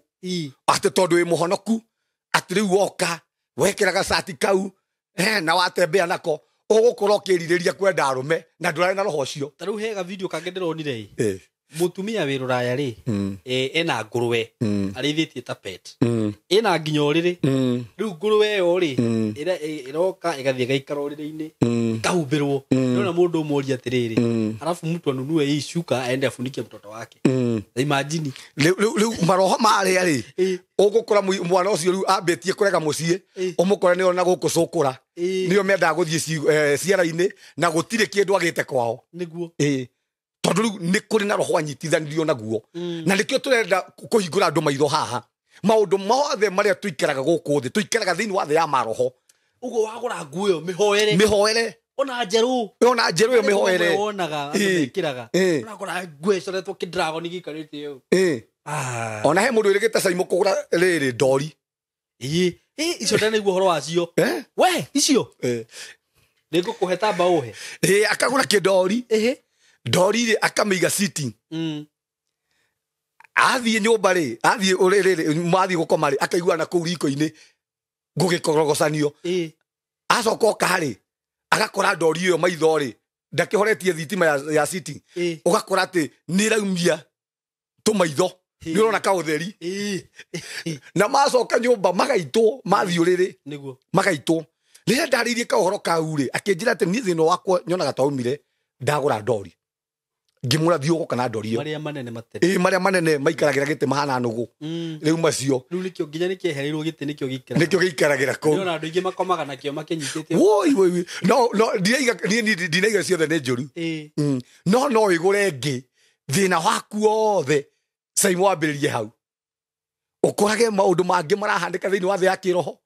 atĩ tondũ wĩ mũhonoku atĩ rĩu woka wekĩra gacati kau na watembea nako ũgũkorwo ũkĩrirĩria kwenda arũme na ndũrarĩ na roho ũcio ta rĩu hega video kangĩ ndĩronire ĩ mũtumia wĩ rũraya rĩ ena ngũrwe arĩithĩtie ta pet ĩna nginya ũrĩrĩ rĩu ngũrwe ĩyo rĩ ĩroka ĩgathiĩ ĩgaikara ũrĩrĩ-inĩ ĩkahumbĩrwo ndĩrona mũndũ ũmũria atĩrĩrĩ alafu mtu anunue hii shuka aende afunike mtoto wake imagine rĩu maroho marĩa rĩ ũgũkora mwana ũcio rĩu ambĩtie kũrega mũciĩ ũmũkore nĩo na gũkũ cũkũra nĩo mendaga gũthiĩ ciara-inĩ na gũtirĩ kĩndũ agĩte kwao nĩguo tondũ rĩu nĩ kũrĩ na roho anyitithanirio naguo na nĩkĩo tũrenda kũhingũra andũ maitho haha Maũndũ mothe marĩa tũikaraga gũkũ thĩ tũikaraga thĩinĩ wa thĩ ya maroho. Ũguo wagũra nguo ĩyo mĩhoere. Mĩhoere. Ona njerũ. Ona njerũ ĩyo mĩhoere. Wonaga andũ mekĩraga. Ũrakora nguo ĩcoretwo kĩdragon gĩikarĩte ũũ. Ona he mũndũ wĩrĩgĩte Caimo kũgũra rĩrĩ ndori. Ĩĩ. Icio ndanaigua ũhoro wacio. We icio. Nĩngũkũhe tamba ũhe. Akagũra kĩndori. Ndori rĩ akamĩiga sitting. Athiĩ nyũmba rĩ, athiĩ rĩrĩ mathiĩ gũkoma rĩ, akaigua na kũu riko-inĩ gũgĩkorogocanio. Acoka oka rĩ, agakora ndori ĩyo maitho rĩ, ndakĩhoretie thitima ya sitting. Ũgakora atĩ nĩ ĩraumia tũmaitho. Nĩ ũrona kaũtheri. Na macoka nyũmba magaitwo, mathiĩ ũrĩrĩ. Nĩguo. Magaitwo. Rĩrĩa ndarĩirie kaũhoro kau rĩ, akĩnjĩra atĩ niĩ thĩna wakwa nyonaga taumire ndagũra ndori. Ngĩmũra thiĩ ũgũka na ndori ĩyo. Marĩa manene matere. Marĩa manene maikaragĩra gĩtĩ mahana nũgũ. Rĩu macio. Rĩu nĩkĩo nginya nĩkĩehereirwo gĩtĩ nĩkĩo gĩikaragĩra. Nĩkĩo gĩikaragĩra kũu. Nĩona andũ aingĩ makomaga nakĩo makĩnyitĩte. Woi woi. No no ndinaiga ndinaiga ciothe nĩ njũru. No no ĩgũre ĩngĩ. Thĩna waku wothe Caimo wambĩrĩrie hau. Ũkorage maũndũ mangĩ marahandĩka thĩinĩ wa thĩ ya kĩroho.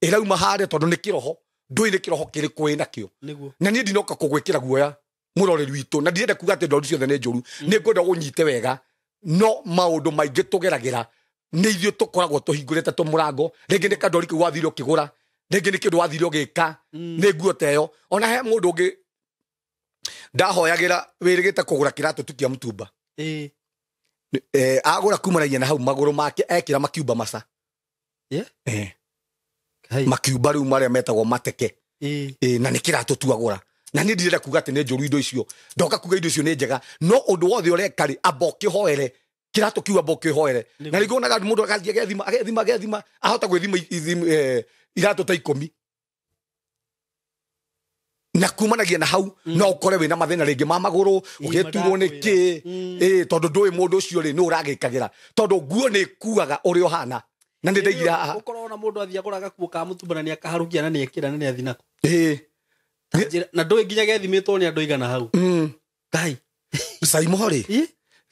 Ĩrauma harĩa tondũ nĩ kĩroho. Ndũĩ nĩ kĩroho kĩrĩkũ wĩnakĩo. Nĩguo. Na niĩ ndinoka kũgwĩkĩra guoya mũroreri witũ na ndirenda kuga atĩ ndori ciothe nĩ njũru. Nĩ ngwenda ũnyite wega. No maũndũ maingĩ tũgeragĩra nĩ ithuĩ tũkoragwo tũhingũrĩte tũmũrango. Rĩngĩ nĩ kandori kau wathire ũkĩgũra, rĩngĩ nĩ kĩndũ wathire ũgĩka, nĩ nguo ta ĩyo. Ona he mũndũ ũngĩ ndahoyagĩra wĩrĩgĩte kũgũra kĩratũ tu kĩa mũtumba. Agũra kumanagia na hau magũrũ make ekĩra makiumba maca. Makiumba rĩu marĩa metagwo mateke. Na nĩ kĩratũ tu agũra. Na niĩ ndirenda kuga atĩ nĩ njũru indo icio. Ndoka kuga indo icio nĩ njega. No ũndũ wothe ũreka rĩ, amba ũkĩhoere. Kĩratũ kĩu amba ũkĩhoere. Na rĩngĩ wonaga mũndũ agathiĩ agethima, agethima, agethima, ahota gwĩthima iratũ ta 10. Na kumanagia na hau no ũkore wĩna mathĩna rĩngĩ ma magũrũ, ũgĩturwo nĩ kĩ, tondũ ndũĩ mũndũ ũcio rĩ nĩ ũragĩkagĩra. Tondũ nguo nĩ ĩkuaga ũrĩa ũhana. Na nĩ ndaigire haha. Ũkorwo ona mũndũ athiĩ agũra gakuo ka mũtumba na nĩ akaharũkia na nĩ ekĩra na nĩ athiĩ nako. Na ndũĩ nginya gethimĩtwo nĩ andũ aigana hau. Ngai. Caimo rĩ,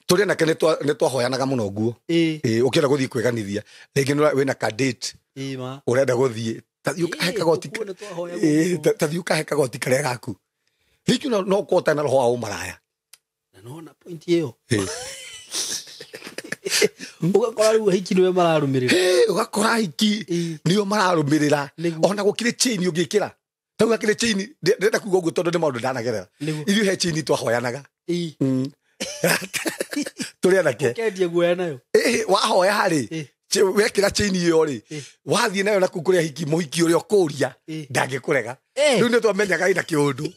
tũrĩ anake nĩ twahoyanaga mũno nguo. Ũkĩenda gũthiĩ kwĩganithia, rĩngĩ nĩ wĩna ka date. Ũrenda gũthiĩ. Tathiĩ ũkahe kagoti karĩa gaku. Rĩngĩ no ũkorwo ũtarĩ na roho wa ũmaraya. Na nona point ĩyo. Ũgakora rĩu ahiki nĩwe mararũmĩrĩra. Ũgakora ahiki nĩo mararũmĩrĩra. Ona gũkĩrĩ chain ũngĩkĩra. Tau gakĩrĩ chain, ndĩrenda kuga ũguo tondũ nĩ maũndũ ndanagerera. Ithuĩ he chain twahoyanaga. Tũrĩ anake. Ũkendia guoya nayo. Wahoya rĩ, wekĩra chain ĩyo rĩ, wathiĩ nayo naku kũrĩa hiki, mũhiki ũrĩa ũkũria, ndangĩkũrega. Rĩu nĩ twamenyaga ĩna kĩũndũ.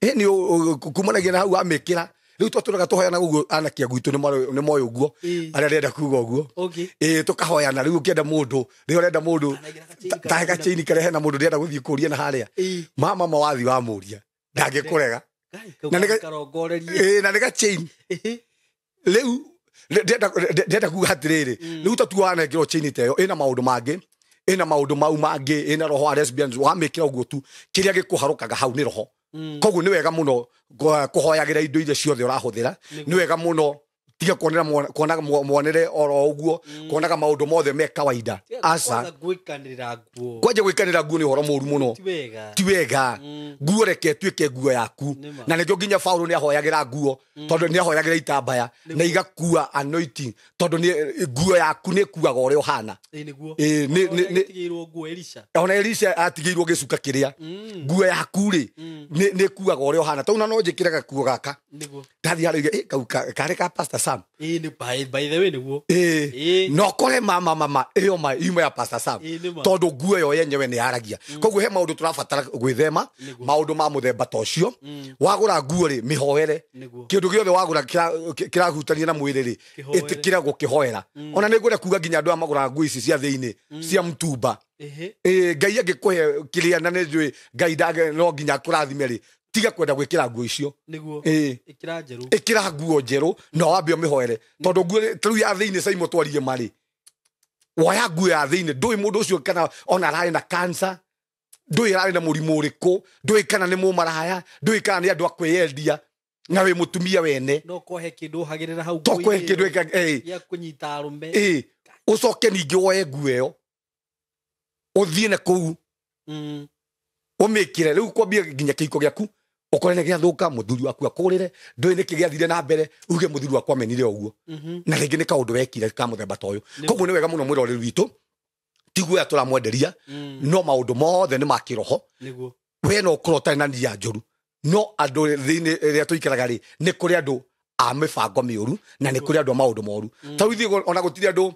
Nĩ kumanagia na hau wamĩkĩra. Rĩu twatũraga tũhoyanaga ũguo, anake a gwitũ nĩ moĩ ũguo, arĩa arenda kuga ũguo. Tũkahoyana rĩu ũkĩenda mũndũ, rĩrĩa ũrenda mũndũ, tahe gachaini karĩa hena mũndũ ndĩrenda gũthiĩ kũria na harĩa. Mama wathiĩ wamũria, ndangĩkũrega. Na nĩ gachain. Rĩu ndĩrenda kuga atĩrĩrĩ, rĩu ta tu wanengerwo chain ta ĩyo, ĩna maũndũ mangĩ, ĩna maũndũ mau mangĩ, ĩna roho wa lesbians, wamĩkĩra ũguo tu, kĩrĩa gĩkũharũkaga hau nĩ roho. Koguo nĩ wega mũno kũhoyagĩra indo iria ciothe ũrahũthĩra. Nĩ wega mũno tiga kuonaga muonere oro ũguo, kuonaga maũndũ mothe me kawaida. Aca. Kwanja gwĩkanĩra nguo nĩ ũhoro mũru mũno. Ti wega. Nguo reke ĩtuĩke nguo yaku. Na nĩkĩo nginya Paũlũ nĩ ahoyagĩra nguo, tondũ nĩ ahoyagĩra itambaya na igakua anointing, tondũ nguo yaku nĩ ĩkuaga ũrĩa ũhana. Ona Elisha atigĩirwo gĩcuka kĩrĩa. Nguo yaku rĩ, nĩ ĩkuaga ũrĩa ũhana. Tondũ no njĩkĩre gakuo gaka. Ndathiĩ harĩa, kau karĩ ka Pastor Sam. By the way nĩguo. No kore mama ĩyo ma ima ya Pastor Sam. Tondũ nguo ĩyo yenyewe nĩ yaragia. Koguo he maũndũ tũrabatara gwĩthema, maũndũ ma mũthemba ta ũcio. Wagũra nguo rĩ, mĩhoere. Kĩndũ gĩothe wagũra kĩrahutania na mwĩrĩ rĩ, ĩtĩkĩra gũkĩhoera. Ona nĩ ngwenda kuga nginya andũ aya magũraga nguo ici cia thĩinĩ, cia mtumba. Ngai angĩkũhe kĩrĩa na nĩ njũĩ Ngai no nginya akũrathime rĩ, tiga kwenda gwĩkĩra nguo icio. Ĩkĩra njerũ. Ĩkĩra nguo njerũ na wambe ũmĩhoere. Tondũ nguo rĩu ya thĩinĩ Caimo twarie marĩ, woya nguo ya thĩinĩ, ndũĩ mũndũ ũcio kana ona ararĩ na cancer, ndũĩ ararĩ na mũrimũ ũrĩkũ, ndũĩ kana nĩ mũmaraya, ndũĩ kana nĩ andũ a kwĩyendia. Na wĩ mũtumia wene. No kohe kĩndũ ũhagĩrĩra hau. To kũhe kĩndũ gĩa kũnyita arũme. Ũcoke ningĩ woe nguo ĩyo ũthiĩ na kũu ũmĩkĩre rĩu kwambia nginya kĩhiko gĩaku ũkore nĩ gĩathũka mũthuri waku akũrĩre ndũĩ nĩkĩ gĩathire na mbere uge mũthuri wakwa amenire ũguo na rĩngĩ nĩ kaũndũ wekire ka mũthemba ta ũyũ. Koguo nĩ wega mũno mwĩroreri witũ tiguo tũramwenderia no maũndũ mothe nĩ ma kĩroho. We no ũkorwo ũtarĩ na nia njũru no andũ thĩinĩ ĩrĩa tũikaraga rĩ nĩ kũrĩ andũ a mĩbango mĩũru na nĩ kũrĩ andũ a maũndũ moru. Ta rĩu ithuĩ ona gũtirĩ andũ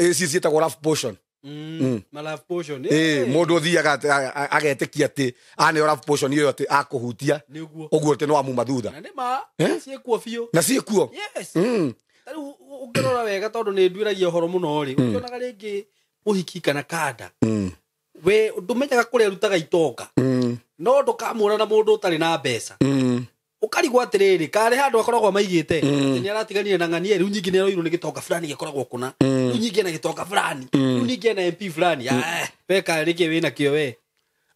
ici ciĩtagwo love potion. Ma love potion. Mũndũ ũthiaga agetĩkia atĩ aneo love potion ĩyo atĩ akũhutia ũguo atĩ no amuma thutha. Na nĩ ma ciĩkuo biũ. Na ciĩkuo. Yes. Ta rĩu ũngĩrora wega tondũ nĩ nduĩragia ũhoro mũno rĩ ũkĩonaga rĩngĩ ũhiki kana kanda we ndũmenyaga kũrĩa arutaga itonga no ndũkamũra na mũndũ ũtarĩ na mbeca ũkarigwo atĩrĩrĩ karĩ handũ akoragwo maigĩte nĩ aratiganire na ng'ania rĩu nyingĩ nĩ aroirwo nĩ gĩtonga fulani gĩkoragwo kũna rĩu nyingĩ ena gĩtonga fulani rĩu nyingĩ ena MP fulani we karĩ nĩkĩ wĩna kĩo we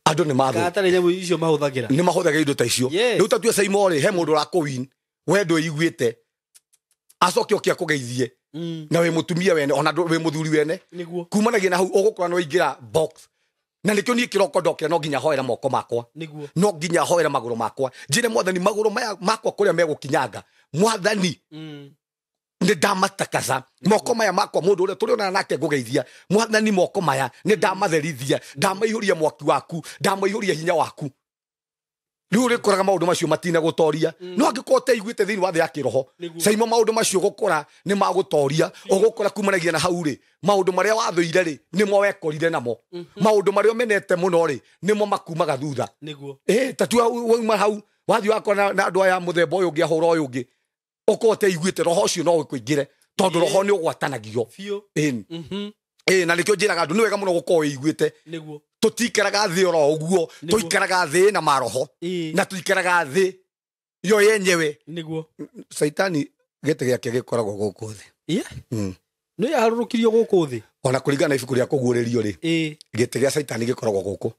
andũ nĩ mathũ katarĩ nyamũ icio mahũthagĩra nĩ mahũthagĩra indo ta icio. Rĩu ta tue Saimo rĩ he mũndũ ũrakũwin we ndwĩiguĩte acoke oke akũgeithie na wĩ mũtumia wene ona wĩ mũthuri wene kumanagia na hau ũgũkora nĩ waingĩra box. Na nĩkĩo niĩ kĩroko ndokĩra no nginya hoera moko makwa no nginya hoera magũrũ makwa njĩre mwathani magũrũ maya makwa kũrĩa megũkinyanga mwathani nĩ ndamatakasa moko maya makwa mũndũ ũrĩa tũrĩonana nake ngũgeithia mwathani moko maya nĩ ndamatherithia ndamaihũria mwaki waku ndamaihũria hinya waku. Rĩu ũrĩkoraga maũndũ macio matina gũtoria no angĩkorwo ũteiguĩte thĩinĩ wa thĩ ya kĩroho Saimo maũndũ macio ũgũkora nĩ magũtoria ũgũkora kumanagia na hau rĩ maũndũ marĩa wathũire rĩ nĩmo wekorire namo maũndũ marĩa ũmenete mũno rĩ nĩmo makumaga thutha. Ta tua wauma hau wathiĩ wakora na andũ aya mũthemba ũyũ ũngĩ ahũra ũyũ ũngĩ ũkorwo ũteiguĩte roho ũcio no ũkũingĩre tondũ roho nĩ ũgwatanagio. Na nĩkĩo njĩraga andũ nĩ wega mũno gũkorwo wĩiguĩte. Tũtikaraga thĩ oro ũguo tũikaraga thĩ na maroho na tũikaraga thĩ yo yenyewe. Caitani gĩtĩ gĩake gĩkoragwo gũkũ thĩ. Nĩ yaharũrũkirio gũkũ thĩ ona kũringana na ibuku rĩa kũguũrĩrio rĩ gĩtĩ gĩa Caitani gĩkoragwo gũkũ.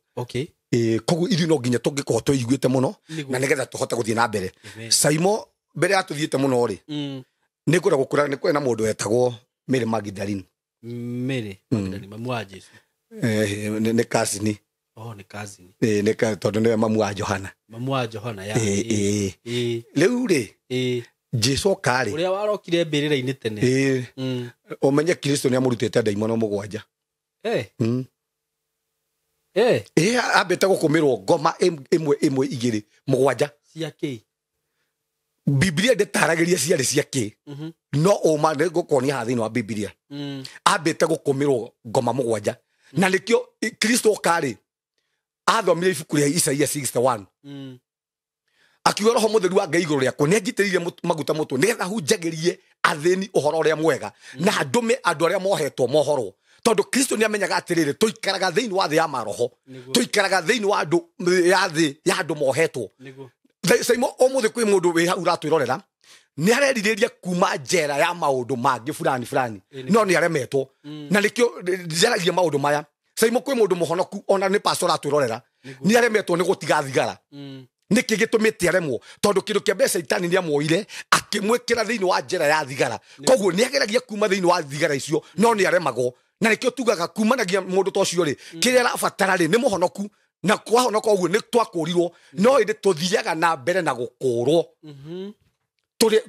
Koguo ithuĩ no nginya tũngĩkorwo tũiguĩte mũno na nĩgetha tũhote gũthiĩ na mbere. Saimo mbere ya tũthiĩte mũno rĩ nĩ kwenda gũkũra nĩ kwĩ na mũndũ wetagwo Mary Magdalene. Mary Magdalene mamu wa Jesu. Nĩ cousin. Nĩ cousin. Nĩ tondũ nĩwe mamu wa Johana. Mamu wa Johana ya. Rĩu rĩ Jesu oka rĩ ũrĩa warokire mbĩrĩra-inĩ tene. Ũmenye Kristo nĩ amũrutĩte ndaimono 7. Ambĩte gũkũmĩrwo ngoma ĩmwe ĩmwe igĩrĩ 7. Cia kĩ? Biblia ndĩtaragĩria ciarĩ cia kĩ no ũma nĩ ngũkuonia haha thĩinĩ wa Biblia ambĩte gũkũmĩrwo ngoma 7 na nĩkĩo Kristo oka rĩ athomire ibuku rĩa Isaia 61 akiuga roho mũtheru wa Ngai igũrũ rĩakwa nĩ anjitĩrĩirie maguta mũtwe nĩgetha hunjagĩrie athĩni ũhoro ũrĩa mwega na ndũme andũ arĩa mohetwo mohorwo tondũ Kristo nĩ amenyaga atĩrĩrĩ tũikaraga thĩinĩ wa thĩ ya maroho tũikaraga thĩinĩ wa andũ ya thĩ ya andũ mohetwo. Saimo ũmũthĩ kwĩ mũndũ wĩ hau ũratwĩrorera nĩ arerirĩria kuma njera ya maũndũ mangĩ fulani fulani no nĩ aremetwo na nĩkĩo njaragia maũndũ maya. Saimo kwĩ mũndũ mũhonoku ona nĩ pastor ũratwĩrorera nĩ aremetwo nĩ gũtiga thigara. Nĩkĩ gĩtũmĩte aremwo? Tondũ kĩndũ kĩa mbere Caitani nĩ amuoire akĩmwĩkĩra thĩinĩ wa njera ya thigara koguo nĩ ageragia kuma thĩinĩ wa thigara icio no nĩ aremagwo na nĩkĩo tugaga kumanagia mũndũ ta ũcio rĩ kĩrĩa arabatara rĩ nĩ mũhonoku na kwahonoka ũguo nĩ twakũrirwo no ĩndĩ tũthiaga na mbere na gũkũrwo.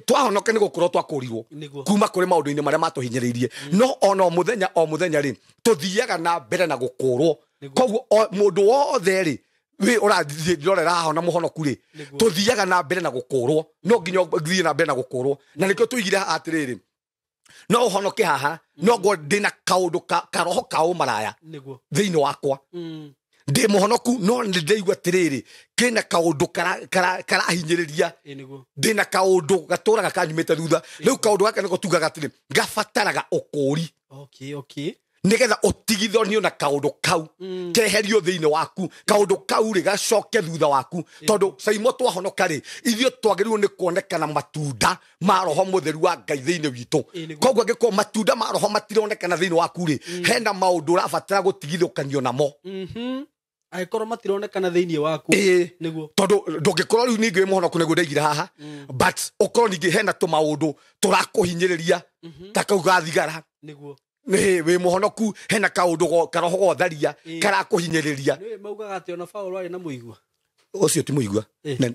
Twahonoka nĩ gũkũrwo twakũrirwo kuma kũrĩ maũndũ-inĩ marĩa matũhinyĩrĩirie no ona o mũthenya rĩ tũthiaga na mbere na gũkũrwo. Koguo mũndũ wothe rĩ wĩ ũrathiĩ ndĩrorera haha na mũhonoku rĩ tũthiaga na mbere na gũkũrwo no nginya ũthiĩ na mbere na gũkũrwo na nĩkĩo tũigire haha atĩrĩrĩ no ũhonoke haha no ngorwo ndĩna kaũndũ karoho ka ũmaraya thĩinĩ wakwa ndĩ mũhonoku no nĩ ndĩraigua atĩrĩrĩ kĩna kaũndũ karahinyĩrĩria ndĩna kaũndũ gatũraga kanyumĩte thutha rĩu kaũndũ gaka nĩko tugaga atĩrĩ gabataraga ũkũri nĩgetha ũtigithonio na kaũndũ kau keherio thĩinĩ waku kaũndũ kau rĩ gacoke thutha waku tondũ Saimo twahonoka rĩ ithuĩ twagĩrĩirwo nĩ kuonekana matunda ma roho mũtheru wa Ngai thĩinĩ witũ. Koguo angĩkorwo matunda ma roho matironekana thĩinĩ waku rĩ hena maũndũ ũrabatara gũtigithũkanio namo. Angĩkorwo matironekana thĩinĩ waku. Nĩguo. Tondũ ndũngĩkorwo rĩu ningĩ wĩ mũhonoku nĩguo ndaigire haha, but ũkorwo ningĩ hena tũmaũndũ tũrakũhinyĩrĩria ta kau ga thigara. Nĩguo. Nĩ wĩ mũhonoku hena kaũndũ karoho gotharia karakũhinyĩrĩria. Nĩ maugaga atĩ ona Paũlũ arĩ na mũigua. Ũcio ti mũigua. Na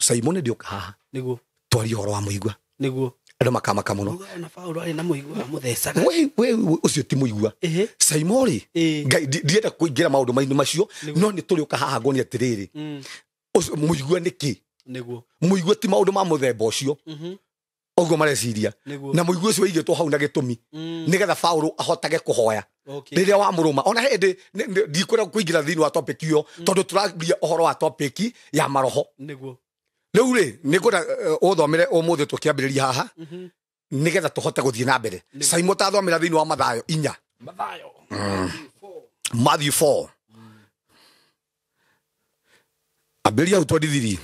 Simon ndĩũka haha. Nĩguo. Twarie ũhoro wa mũigua. Nĩguo. Andũ makamaka mũno. Ona Paũlũ arĩ na mũigua mũthecaga. We ũcio ti mũigua. Simon rĩ, Ngai ndienda kũingĩra maũndũ mainĩ macio, no nĩ tũrĩũka haha nguonie atĩrĩrĩ. Ũcio mũigua nĩ kĩ? Nĩguo. Mũigua ti maũndũ ma mũthemba ũcio. Ũguo mareciria. Na mũigua ũcio ũigĩtwo hau na gĩtũmi. Nĩgetha Paũlũ ahotage kũhoya. Rĩrĩa wamũrũma ona hĩndĩ ndikwenda kũingĩra thĩinĩ wa topic ĩyo tondũ tũraria ũhoro wa topic ya maroho. Nĩguo. Rĩu rĩ nĩngwenda ũthomere ũmũthĩ tũkĩambĩrĩria haha nĩgetha tũhote gũthiĩ na mbere. Simon tathomera thĩinĩ wa Mathayo 4. Mathayo. Matthew 4. Ambĩrĩria hau 23.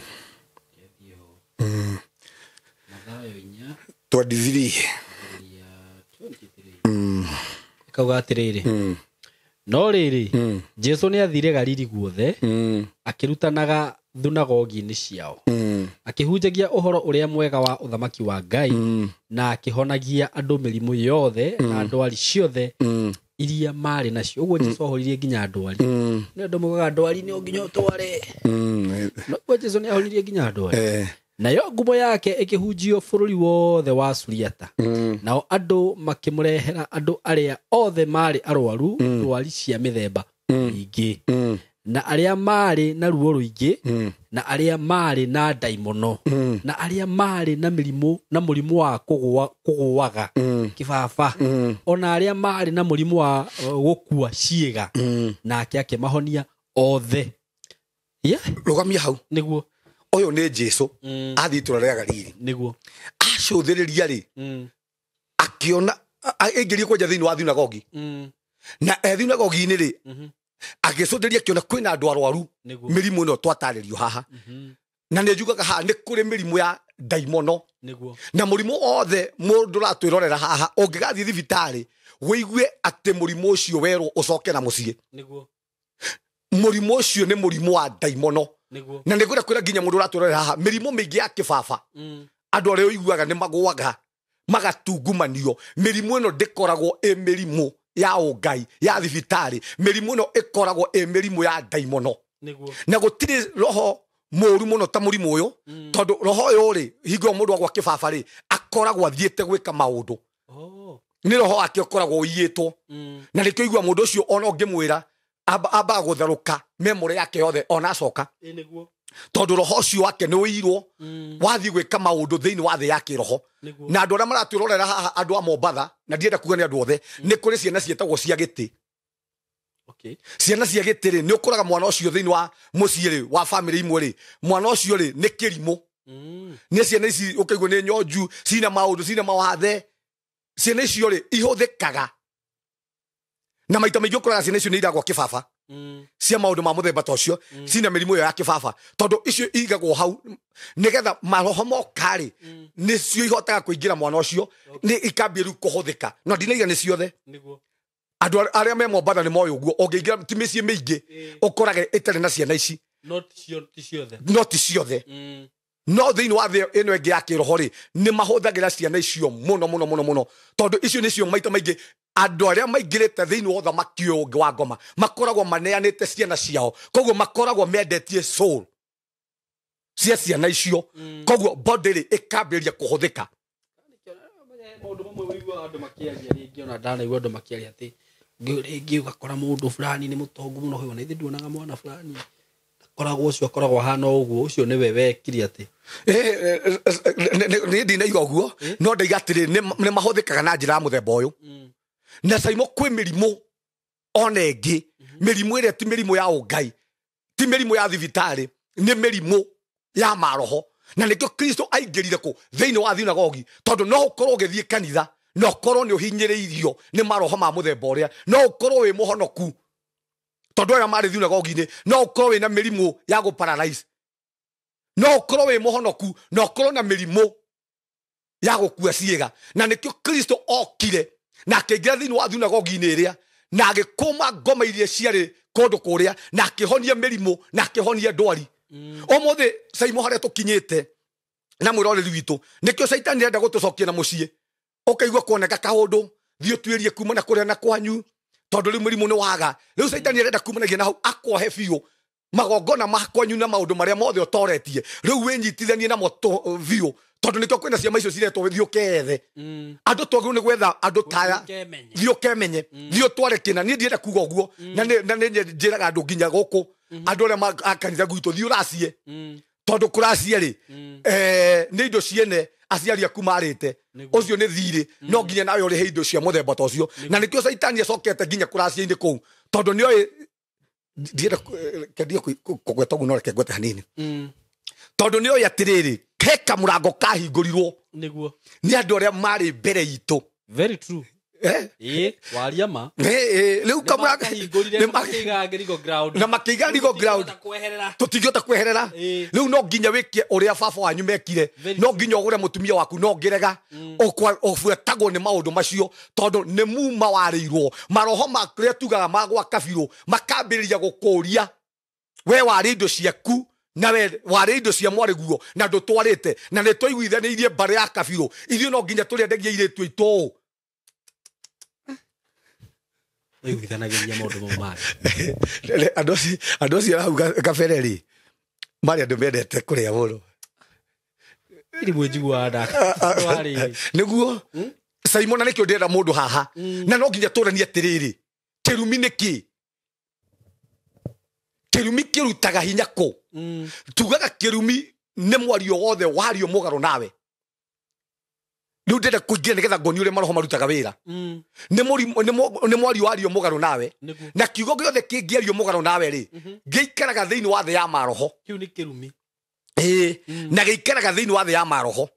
Mathayo 4. 23. Kauga atĩrĩrĩ. No rĩrĩ, Jesu nĩ athire Galili guothe, akĩrutanaga thunagogi-inĩ ciao, akĩhunjagia ũhoro ũrĩa mwega wa ũthamaki wa Ngai, na akĩhonagia andũ mĩrimũ yothe na ndwari ciothe iria marĩ nacio. Ũguo Jesu ahoririe nginya ndwari. Nĩ andũ maugaga ndwari nĩ nginya ũtware. No ũguo Jesu nĩ ahoririe nginya ndwari. Nayo ngumo yake ĩkĩhunjio bũrũri wothe wa Suriata. Nao andũ makĩmũrehera andũ arĩa othe marĩ arwaru ndwari cia mĩthemba mĩingĩ, na arĩa marĩ na ruo rũingĩ, na arĩa marĩ na ndaimono, na arĩa marĩ na mĩrimũ na mũrimũ wa kũgũaga kĩbaba, ona arĩa marĩ na mũrimũ wa gũkua ciĩga, nake akĩmahonia othe. Rũgamia hau. Nĩguo. Ũyũ nĩ Jesu athiĩ itũũra rĩa Galili. Nĩguo. Acũthĩrĩria rĩ, akĩona aingĩrie kwanja thĩinĩ wa thunagogi. Na e thunagogi-inĩ rĩ, agĩcũthĩrĩria akĩona kwĩna andũ arwaru mĩrimũ ĩno twatarĩrio haha. Na nĩ njugaga haha nĩ kũrĩ mĩrimũ ya ndaimono. Nĩguo. Na mũrimũ othe mũndũ ũratwĩrorera haha ũngĩgathiĩ thibitarĩ wĩigue atĩ mũrimũ ũcio werwo ũcoke na mũciĩ. Nĩguo. Mũrimũ ũcio nĩ mũrimũ wa ndaimono. Nĩguo. Na nĩngwenda kwĩra nginya mũndũ ũratwĩrorera haha mĩrimũ mĩingĩ ya kĩbaba andũ arĩa ũiguaga nĩ magũaga magatungumanio. Mĩrimũ ĩno ndĩkoragwo ĩ mĩrimũ ya ũngai ya thibitarĩ, mĩrimũ ĩno ĩkoragwo ĩ mĩrimũ ya ndaimono. Nĩguo. Na gũtirĩ roho mũru mũno ta mũrimũ ũyũ, tondũ roho ũyũ rĩ hingo ĩyo mũndũ agwa kĩbaba rĩ akoragwo athiĩte gwĩka maũndũ. Nĩ roho wake ũkoragwo ũiyĩtwo. Na nĩkĩo ũigua mũndũ ũcio ona ũngĩmwĩra ambaga gũtherũka memory yake yothe ona acoka. Nĩguo. Tondũ roho ũcio wake nĩ ũiyirwo wathiĩ gwĩka maũndũ thĩinĩ wa thĩ ya kĩroho. Na andũ arĩa maratwĩrorera haha andũ a Mombatha, na ndienda kuga nĩ andũ othe, nĩ kũrĩ ciana ciĩtagwo cia gĩtĩ. Ciana cia gĩtĩ rĩ nĩ ũkoraga mwana ũcio thĩinĩ wa mũciĩ rĩ wa famĩlĩ imwe rĩ mwana ũcio rĩ nĩ kĩrimũ. Nĩ ciana ici ũkaigua nĩ nyonju, cina maũndũ, cina mawathe. Ciana icio rĩ ihũthĩkaga. Na maita maingĩ ũkoraga ciana icio nĩ iragwa kĩbaba. Cia maũndũ ma mũthemba ta ũcio, cina mĩrimũ ĩyo ya kĩbaba tondũ icio igagwo hau nĩgetha maroho moka rĩ nĩcio ihotaga kũingĩra mwana ũcio, nĩ ikambia rĩu kũhũthĩka. No ndinaiga nĩ ciothe. Nĩguo. Andũ arĩa me Mombatha nĩ moĩ ũguo, ũngĩingĩra ti mĩciĩ mĩingĩ ũkorage ĩtarĩ na ciana ici. No ti ciothe. No ti ciothe. No thĩinĩ wa thĩ ĩno ĩngĩ ya kĩroho rĩ nĩ mahũthagĩra ciana icio mũno mũno mũno mũno, tondũ icio nĩcio maita maingĩ andũ arĩa maingĩrĩte thĩinĩ wa ũthamaki ũyũ ũngĩ wa ngoma makoragwo maneanĩte ciana ciao, koguo makoragwo mendetie soul cia ciana icio, koguo body rĩ ĩkambĩrĩria kũhũthĩka. Maũndũ mamwe ũiguaga andũ makĩaria rĩngĩ, ona ndanaigua andũ makĩaria atĩ rĩngĩ ũgakora mũndũ fulani nĩ mũtongu mũno, ũyũ ona ithe nduonaga mwana fulani akoragwo ũcio akoragwo ahana ũguo, ũcio nĩwe wekire atĩ. Nĩ ndinaigua ũguo, no ndaiga atĩrĩ nĩ mahũthĩkaga na njĩra ya mũthemba ũyũ. Na Simon kwĩ mĩrimũ ona ĩngĩ, mĩrimũ ĩrĩa ti mĩrimũ ya ũngai, ti mĩrimũ ya thibitarĩ, nĩ mĩrimũ ya maroho. Na nĩkĩo Kristo aingĩrire kũ thĩinĩ wa thunagogi, tondũ no ũkorwo ũgĩthiĩ kanitha na ũkorwo nĩ ũhinyĩrĩirio nĩ maroho ma mũthemba ũrĩa, no ũkorwo wĩ mũhonoku tondũ arĩa marĩ thunagogi-inĩ, no ũkorwo wĩna mĩrimũ ya gũparalyze, no ũkorwo wĩ mũhonoku na ũkorwo na mĩrimũ ya gũkua ciĩga. Na nĩkĩo Kristo okire na akĩingĩra thĩinĩ wa thunagogi-inĩ ĩrĩa Na agĩkũma ngoma iria ciarĩ kũndũ kũrĩa, na akĩhonia mĩrimũ, na akĩhonia ndwari. Ũmũthĩ Saimo harĩa tũkinyĩte na mwĩroreri witũ, nĩkĩo caitani arenda gũtũcokia na mũciĩ. Ũkaigua kuoneka kaũndũ, thiĩ ũtuĩrie kuma na kũrĩa na kwanyu, tondũ rĩu mũrimũ nĩ waga. Rĩu caitani arenda kumanagia na hau akwohe biũ magongona ma kwanyu na maũndũ marĩa mothe ũtoretie, rĩu wĩnyitithanie namo biũ, tondũ nĩkĩo kwĩna ciama icio ciretwo thiĩ ũkeethe. Andũ twagĩrĩirwo nĩ gwetha andũ taya, thiĩ ũkemenye, thiĩ ũtware kĩna. Niĩ ndienda kuga ũguo, na nĩ njĩraga andũ nginya gũkũ, andũ arĩa a kanitha gwitũ, thiĩ ũracie, tondũ kũracie rĩ, nĩ indo ciene aciari aku marĩte, ũcio nĩ thirĩ, no nginya nawe ũrĩhe indo cia mũthemba ta ũcio. Na nĩkĩo caitani acokete nginya kũracia-inĩ kũu, tondũ nĩoĩ ndienda kendia kũgweta ũguo, no reke ngwete hanini. Tondũ nĩoĩ atĩrĩrĩ, he kamũrango kahingũrirwo nĩguo nĩ andũ arĩa marĩ mbere itũ. Very true. Waria ma. Rĩu kamũrango na makĩiga legal ground, tũtingĩhota kweherera. Rĩu no nginya wĩke ũrĩa baba wanyu mekire, no nginya ũgũre mũtumia waku, no ngĩrega ũbuatagwo nĩ maũndũ macio, tondũ nĩ muma warĩirwo maroho ma kũrĩa tugaga ma gwa kabirũ makambĩrĩria gũkũria we warĩ indo ciaku, na we warĩ indo cia mwarĩguo na ndũtwarĩte, na nĩ twaiguithanĩirie mbarĩ ya kabirũ, ithuĩ no nginya tũrĩendagia airĩtu aitũ ũũ. Iguithanagĩria maũndũ mau mangĩ. Andũ acio hau kabere rĩ, marĩ andũ mendete kũrĩa mũno. Rĩmwe njiguaga ndarĩ. Nĩguo Simon, na nĩkĩo ndĩrenda mũndũ haha, na no nginya tũranie atĩrĩrĩ, kĩrumi nĩ kĩ? Kĩrumi kĩrutaga hinya kũ? Tugaga kĩrumi nĩ mwario wothe wario mũgarũ nawe. Rĩu ndĩrenda kũingĩra nĩgetha nguonie ũrĩa maroho marutaga wĩra. Nĩ mwario wario mũgarũ nawe, na kiugo gĩothe kĩngĩario mũgarũ nawe rĩ, gĩikaraga thĩinĩ wa thĩ ya maroho. Kĩu nĩ kĩrumi. Na gĩikaraga thĩinĩ wa thĩ ya maroho.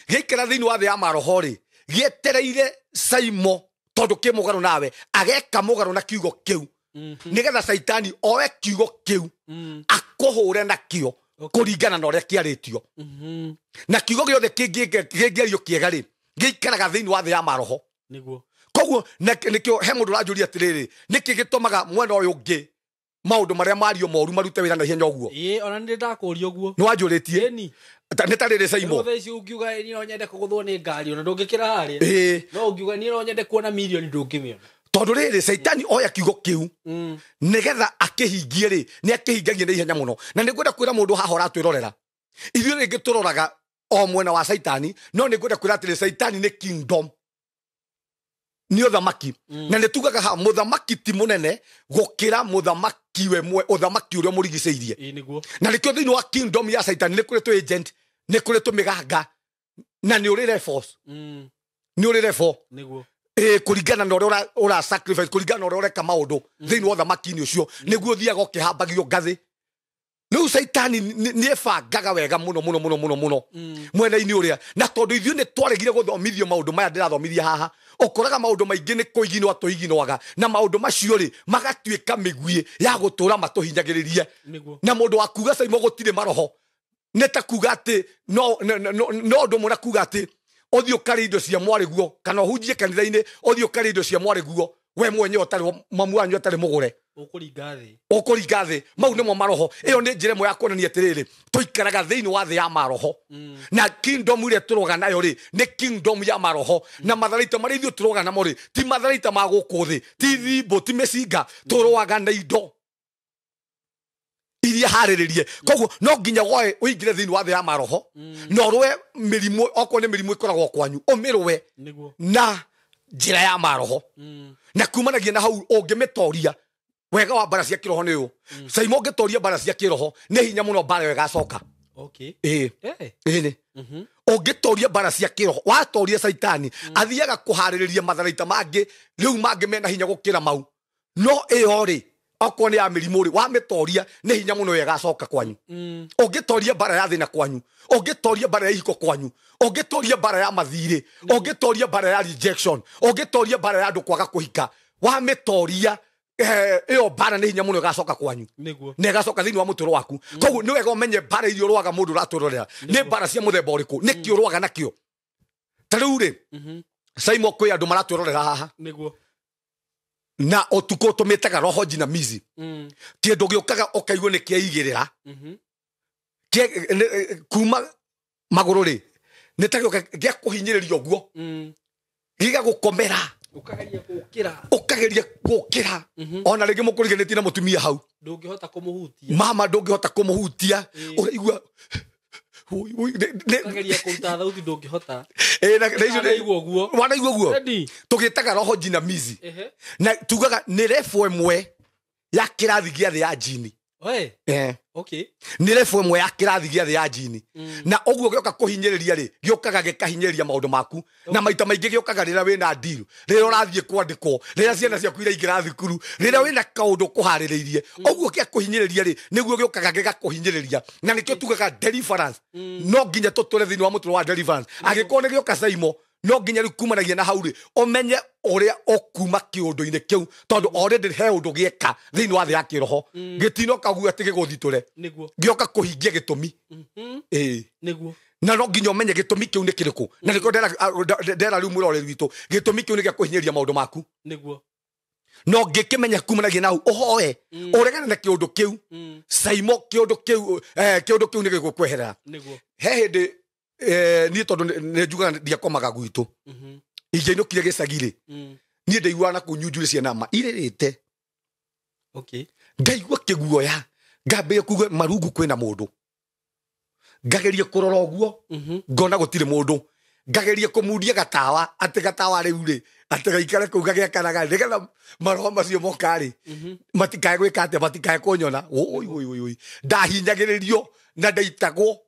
Gĩikara thĩinĩ wa thĩ ya maroho rĩ, gĩetereire Saimo tondũ kĩ mũgarũ nawe, ageka mũgarũ na kiugo kĩu, nĩgetha caitani oe kiugo kĩu akũhũre nakĩo kũringana na ũrĩa kĩarĩtio. Na kiugo gĩothe kĩngĩario kĩega rĩ, gĩikaraga thĩinĩ wa thĩ ya maroho. Nĩguo. Koguo nĩkĩo he mũndũ ũranjũria atĩrĩrĩ, nĩkĩ gĩtũmaga mwena ũyũ ũngĩ maũndũ marĩa mario moru marute wĩra na ihenya ũguo? Ona nĩ ndakũria ũguo. Nĩ wanjũrĩtie? Nĩ ta rĩrĩ Saimo. Thaa ici ũngiuga niĩ no nyende kũgũthwo nĩ ngari, ona ndũngĩkĩra harĩa. No ũngiuga niĩ no nyende kuona mirioni, ndũngĩmĩona. Tondũ rĩrĩ, caitani oya kiugo kĩu nĩgetha akĩhingie rĩ, nĩ akĩhingagia na ihenya mũno. Na nĩ ngwenda kwĩra mũndũ haha ũratwĩrorera, ithuĩ rĩngĩ tũroraga o mwena wa caitani, no nĩ ngwenda kwĩra atĩrĩ, caitani nĩ kingdom, nĩ ũthamaki. Na nĩ tugaga haha mũthamaki ti mũnene gũkĩra mũthamaki we ũthamaki ũrĩa mũrigicĩirie. Na nĩkĩo thĩinĩ wa kingdom ya caitani nĩ kũrĩ tũ agent, nĩ kũrĩ tũmĩganga, na nĩ ũrĩ levels. Nĩ ũrĩ level. Nĩguo. Kũringana na ũrĩa ũra sacrifice, kũringana na ũrĩa ũreka maũndũ thĩinĩ wa ũthamaki-inĩ ũcio, nĩguo ũthiaga ũkĩhambagio ngathĩ. Rĩu caitani nĩ ebangaga wega mũno mũno mũno mũno mũno mwena-inĩ ũrĩa, na tondũ ithuĩ nĩ twaregire gũthomithio maũndũ maya ndĩrathomithia haha, ũkoraga maũndũ maingĩ nĩ kũiginwa tũiginwaga, na maũndũ macio rĩ magatuĩka mĩguĩ ya gũtũra matũhinyagĩrĩrie. Na mũndũ wa kuga Saimo gũtirĩ maroho nĩ ta kuga atĩ no ũndũ ũmwe na kuga atĩ ũthiĩ ũkarĩe indo cia mwarĩguo, kana ũhunjie kanitha-inĩ ũthiĩ ũkarĩe indo cia mwarĩguo, we mwenyewe ũtarĩ mamu wanyu atarĩ mũgũre, ũkũringa thĩ. Mau nĩmo maroho. Ĩyo nĩ njĩra ĩmwe ya kuonania atĩrĩrĩ, tũikaraga thĩinĩ wa thĩ ya maroho, na kingdom ĩrĩa tũroga nayo rĩ nĩ kingdom ya maroho, na matharaita marĩa ithuĩ tũroga namo rĩ ti matharaita ma gũkũ thĩ, ti thimbũ, ti mĩcinga, tũroaga na indo iria harĩrĩrie. Koguo no nginya woe ũingĩre thĩinĩ wa thĩ ya maroho, na ũrũe mĩrimũ, okorwo nĩ mĩrimũ ĩkoragwo kwanyu, ũmĩrũe na njĩra ya maroho. Na kumanagia na hau ũngĩmĩtoria wega wa mbara cia kĩroho nĩ ũyũ. Saimo ũngĩtoria mbara cia kĩroho nĩ hinya mũno mbara ĩyo ĩgacoka. Ĩĩ. Ũngĩtoria mbara cia kĩroho, watoria caitani, athiaga kũharĩrĩria matharaita mangĩ, rĩu mangĩ mena hinya gũkĩra mau. No ĩyo rĩ, okorwo nĩ ya mĩrimũ rĩ, wamĩtoria nĩ hinya mũno ĩyo ĩgacoka kwanyu. Ũngĩtoria mbara ya thĩna kwanyu, ũngĩtoria mbara ya ihiko kwanyu, ũngĩtoria mbara ya mathirĩ, ũngĩtoria mbara ya rejection, ũngĩtoria mbara ya andũ kwaga kũhika, wamĩtoria ĩyo mbara nĩ hinya mũno ĩgacoka kwanyu, na ĩgacoka thĩinĩ wa mũtũrũ waku. Koguo nĩ wega ũmenye mbara iria ũrũaga mũndũ ũratwĩrorera nĩ mbara cia mũthemba ũrĩkũ, nĩkĩ ũrũaga nakĩo. Ta rĩu rĩ, Saimo, kwĩ andũ maratwĩrorera haha Na ũtukũ tũmĩtaga roho jinamizi. Kĩndũ gĩũkaga ũkaigua nĩ kĩaigĩrĩra. Kuma magũrũ rĩ nĩ ta gĩũka gĩa kũhinyĩrĩria ũguo. Gĩgagũkomera. Ũkageria gũkĩra. Ona rĩngĩ mũkũriganĩtie na mũtumia hau. Ndũngĩhota kũmũhutia. Mama ndũngĩhota kũmũhutia. Ũraigua ũkageria kũruta thauti ndũngĩhota. Wanaigua ũguo. Tũgĩtaga roho jinamizi. Na tugaga nĩ level ĩmwe ya kĩrathi gĩa thĩ ya jini. Okay. Nĩ level ĩmwe ya kĩrathi gĩa thĩ ya jini. Na ũguo gĩoka kũhinyĩrĩria rĩ, gĩũkaga gĩkahinyĩrĩria maũndũ maku. Na maita maingĩ gĩũkaga rĩrĩa wĩna deal, rĩrĩa ũrathiĩ kwandĩkwo, rĩrĩa ciana ciaku iraingĩra thukuru, rĩrĩa wĩna kaũndũ kũharĩrĩirie. Ũguo gĩa kũhinyĩrĩria rĩ, nĩguo gĩũkaga gĩgakũhinyĩrĩria. Na nĩkĩo tugaga deliverance. No nginya tũtũre thĩinĩ wa mũtũrĩre wa deliverance. Angĩkorwo nĩ gĩoka Saimo, no nginya rĩu kumanagia na hau rĩ, ũmenye ũrĩa ũkuma kĩũndũ-inĩ kĩu, tondũ already he ũndũ gĩeka thĩinĩ wa thĩ ya kĩroho. Gĩtinoka ũguo atĩ gĩgũthitũre. Gĩoka kũhingia gĩtũmi. Nĩguo. Na no nginya ũmenye gĩtũmi kĩu nĩ kĩrĩkũ. Na nĩkĩo ndera rĩu mwĩroreri witũ, gĩtũmi kĩu nĩ gĩa kũhinyĩrĩria maũndũ maku. Nĩguo. No ngĩkĩmenya kumanagia na hau, ũhoe, ũregane na kĩũndũ kĩu. Saimo kĩũndũ kĩu, kĩũndũ kĩu nĩ gĩgũkweherera. Nĩguo. He hĩndĩ niĩ tondũ nĩ njugaga ndiakomaga gwitũ. Ingĩinũkire gĩcagi rĩ, niĩ ndaiguaga na kũu nyunjurĩ ciana ma irĩrĩte. Ngaigua kĩguoya, ngambĩrĩria kuga marungu kwĩna mũndũ. Ngageria kũrora ũguo, ngona gũtirĩ mũndũ. Ngageria kũmundia gatawa, atĩ gatawa rĩu rĩ, atĩ gaikare kũu gagĩakanaga, nĩgetha maroho macio moka rĩ, matikae gwĩka atĩa, matikae kũnyona. Ũi, ũi, ũi, ũi. Ndahinyagĩrĩrio na ndaitagwo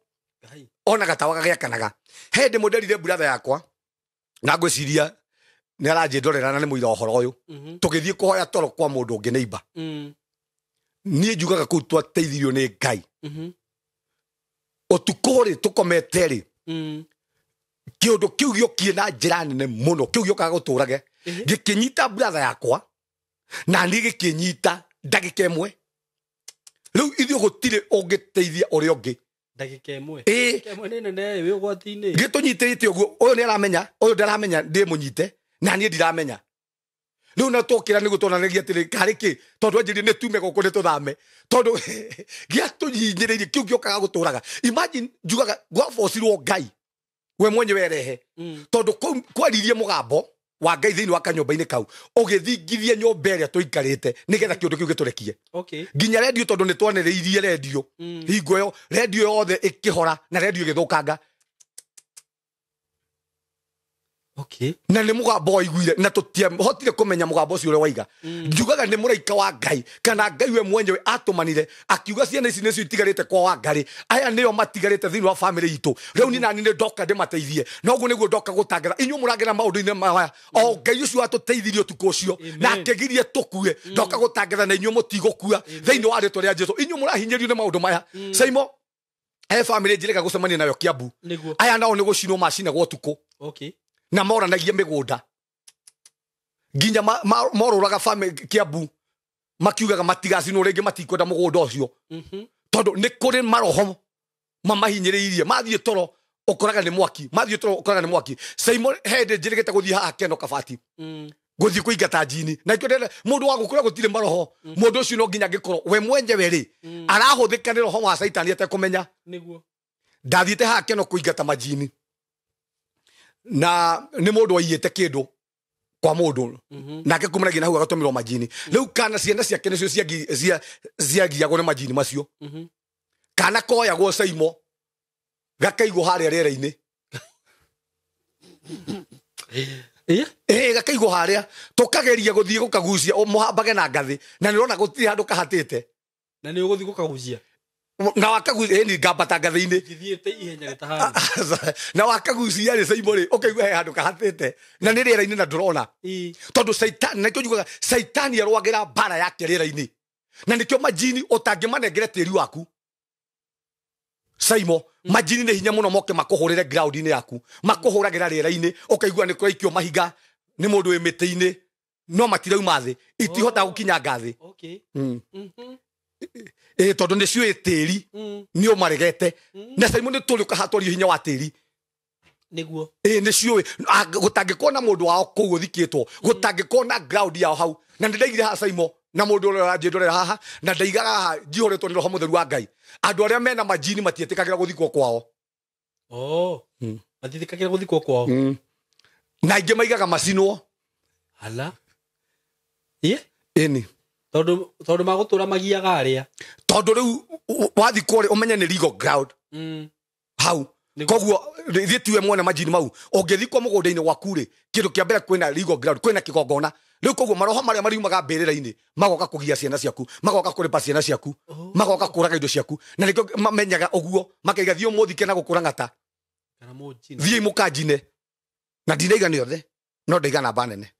ona gatawa gagĩakanaga. He hĩndĩ mũnderire brother yakwa, na ngwĩciria nĩ aranjĩndorera na nĩ mũira ũhoro ũyũ. Tũgĩthiĩ kũhoya toro kwa mũndũ ũngĩ neighbor. Niĩ njugaga kũu twateithirio nĩ Ngai. Ũtukũ rĩ, tũkomete rĩ, kĩũndũ kĩu gĩũkire na njĩra nene mũno, kĩu gĩũkaga gũtũrage. Gĩkĩnyita brother yakwa, na niĩ gĩkĩnyita ndagĩka ĩmwe. Rĩu ithuĩ gũtirĩ ũngĩteithia ũrĩa ũngĩ. Ndagĩka ĩmwe. Ndagĩka ĩmwe nĩ nene, wĩ ũgwati-inĩ. Gĩtũnyitĩrĩte ũguo, ũyũ nĩ aramenya, ũyũ ndaramenya ndĩmũnyite, na niĩ ndiramenya. Rĩu na twokĩra nĩguo tuonanagia atĩrĩ, karĩ kĩ? Tondũ anjĩrire nĩ tume gũkũ nĩ tũthame. Tondũ gĩatũhinyĩrĩirie, kĩu gĩũkaga gũtũraga. Imagine njugaga gwabocirwo Ngai, we mwenyewe erehe. Tondũ kwaririe mũgambo wa Ngai thĩinĩ wa kanyũmba-inĩ kau, ũgĩthingithia nyũmba ĩrĩa tũikarĩte nĩgetha kĩũndũ kĩu gĩtũrekie. Nginya redio, tondũ nĩ twanĩrĩirie redio. Hingo ĩyo redio yothe ĩkĩhora na redio ĩgĩthũkanga. Na nĩ mũgambo waiguire, na tũtiahotire kũmenya mũgambo ũcio ũrĩa waiga. Njugaga nĩ mũraika wa Ngai, kana Ngai we mwenyewe atũmanire, akiuga ciana ici nĩcio itigarĩte kwa Wangarĩ, aya nĩo matigarĩte thĩinĩ wa family itũ. Rĩu niĩ nani nĩ ndoka ndĩmateithie. Na ũguo nĩguo ndoka gũtangatha. Inyuĩ mũragera maũndũ-inĩ maya. O Ngai ũcio watũteithirie ũtukũ ũcio, na akĩgiria tũkue. Ndoka gũtangatha na inyuĩ mũtigũkua thĩinĩ wa rĩtwa rĩa Jesũ. Inyuĩ mũrahinyĩrĩrio nĩ maũndũ maya. Saimo, he family njĩrĩga gũcemania nayo Kiambu. Aya nao nĩ gũcinwo macinagwo ũtukũ. Na moranagia mĩgũnda. Nginya morũraga Kiambu, makiugaga matigacinwo rĩngĩ, matikwenda mũgũnda ũcio. Tondũ nĩ kũrĩ maroho mamahinyĩrĩirie. Mathiĩ toro ũkoraga nĩ mwaki, mathiĩ toro ũkoraga nĩ mwaki. Saimo, he hĩndĩ njĩrĩgĩte gũthiĩ haha Keno Kabati. Gũthiĩ kũingata njini. Na ikĩo ndĩrenda, mũndũ wa gũkũra gũtirĩ maroho. Mũndũ ũcio no nginya angĩkorwo we mwenyewe rĩ, arahũthĩka nĩ roho wa Caitani atekũmenya. Ndathiĩte haha Keno kũingata majini. Na nĩ mũndũ waiyĩte kĩndũ kwa mũndũ. Nake kumanagia na hau agatũmĩrwo majini. Rĩu kana ciana ciake nĩcio ciagiagwo nĩ majini macio. Kana koyagwo Saimo, gakaigwo harĩa rĩera-inĩ. Gakaigwo harĩa, tũkageria gũthiĩ gũkagucia, mũhambage na ngathĩ, na nĩ ũrona gũtirĩ handũ kahatĩte. Na nĩ ũgũthiĩ gũkagucia? Na wakagucia, ni ngambata ngathĩ-inĩ. Ngĩthiĩte ihenya rĩtahana. Na wakagucia rĩ, Saimo rĩ, ũkaigua he handũ kahatĩte, na nĩ rĩera-inĩ na ndũrona. Tondũ Caitani, na nĩkĩo njugaga, Caitani arũagĩra mbara yake rĩera-inĩ. Na nĩkĩo majini ũtangĩmanengere tĩri waku. Saimo, majini nĩ hinya mũno moke makũhũrĩre ground-inĩ yaku. Makũhũragĩra rĩera-inĩ, ũkaigua nĩ kũraikio mahiga nĩ mũndũ wĩ mĩtĩ-inĩ, no matirauma thĩ, itihotaga gũkinyanga thĩ. Tondũ nĩ ciũĩ tĩri, nĩ ũmaregete. Na Saimo nĩ tũrĩ ũkahatwario hinya wa tĩri. Niguo. Ĩ nĩ ciũĩ gũtangĩkorwo na mũndũ wao kũu ũthikĩtwo, gũtangĩkorwo na ground yao hau. Na nĩ ndaigire haha Saimo na mũndũ ũrĩa ũranjĩndorera haha, na ndaigaga haha njihũrĩtwo nĩ roho mũtheru wa Ngai. Andũ arĩa mena majini matiĩtĩkagĩra gũthikwo kwao. Oh. Matiĩtĩkagĩra gũthikwo kwao. Na aingĩ maigaga macinwo. Ala. Ĩ? Ĩni. Tondũ magũtũra magiaga arĩa. Tondũ rĩu wathikwo rĩ, ũmenye nĩ legal ground. Hau. Koguo thiĩ tiwe mwene majini mau. Ũngĩthikwo mũgũnda-inĩ gwaku rĩ, kĩndũ kĩa mbere kwĩna legal ground, kwĩna kĩgongona. Rĩu koguo maroho marĩa mariumaga mbĩrĩra-inĩ magoka kũgia ciana ciaku, magoka kũrĩpa ciana ciaku, magoka kũraga indo ciaku. Na nĩkĩo mamenyaga ũguo, makaiga thiĩ ũmũthike na gũkũra ng'ata. Kana mũnjine. Thiĩ mũkanjine. Na ndinaiga nĩ othe, no ndaiga namba nene.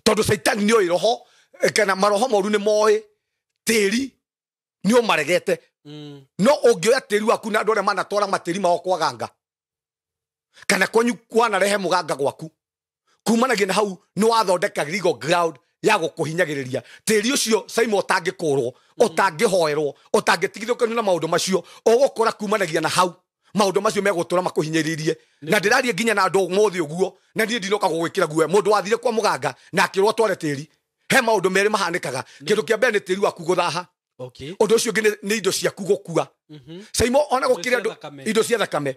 Tondũ Caitani nĩoĩ roho, kana maroho moru nĩ moĩ tĩri nĩ ũmaregete. No ũngĩoya tĩri waku na andũ arĩa manatwara matĩri mao kwa ganga, kana kwanyu kwanarehe mũganga gwaku, kumanagia na hau nĩ wathondeka legal ground ya gũkũhinyagĩrĩria. Tĩri ũcio Saimo ũtangĩkũrwo, ũtangĩhoerwo, ũtangĩtigithũkanio na maũndũ macio, ũgũkora kumanagia na hau maũndũ macio megũtũra makũhinyĩrĩirie. Na ndĩraria nginya na andũ ũmũthĩ ũguo, na niĩ ndinoka gũgwĩkĩra guoya. Mũndũ wathire kwa mũganga na akĩrwo atware tĩri, he maũndũ merĩ mahanĩkaga. Kĩndũ kĩa mbere nĩ tĩri waku gũthaha. Ũndũ ũcio ũngĩ nĩ indo ciaku gũkua. Saimo ona gũkĩrĩ andũ indo cia thakame.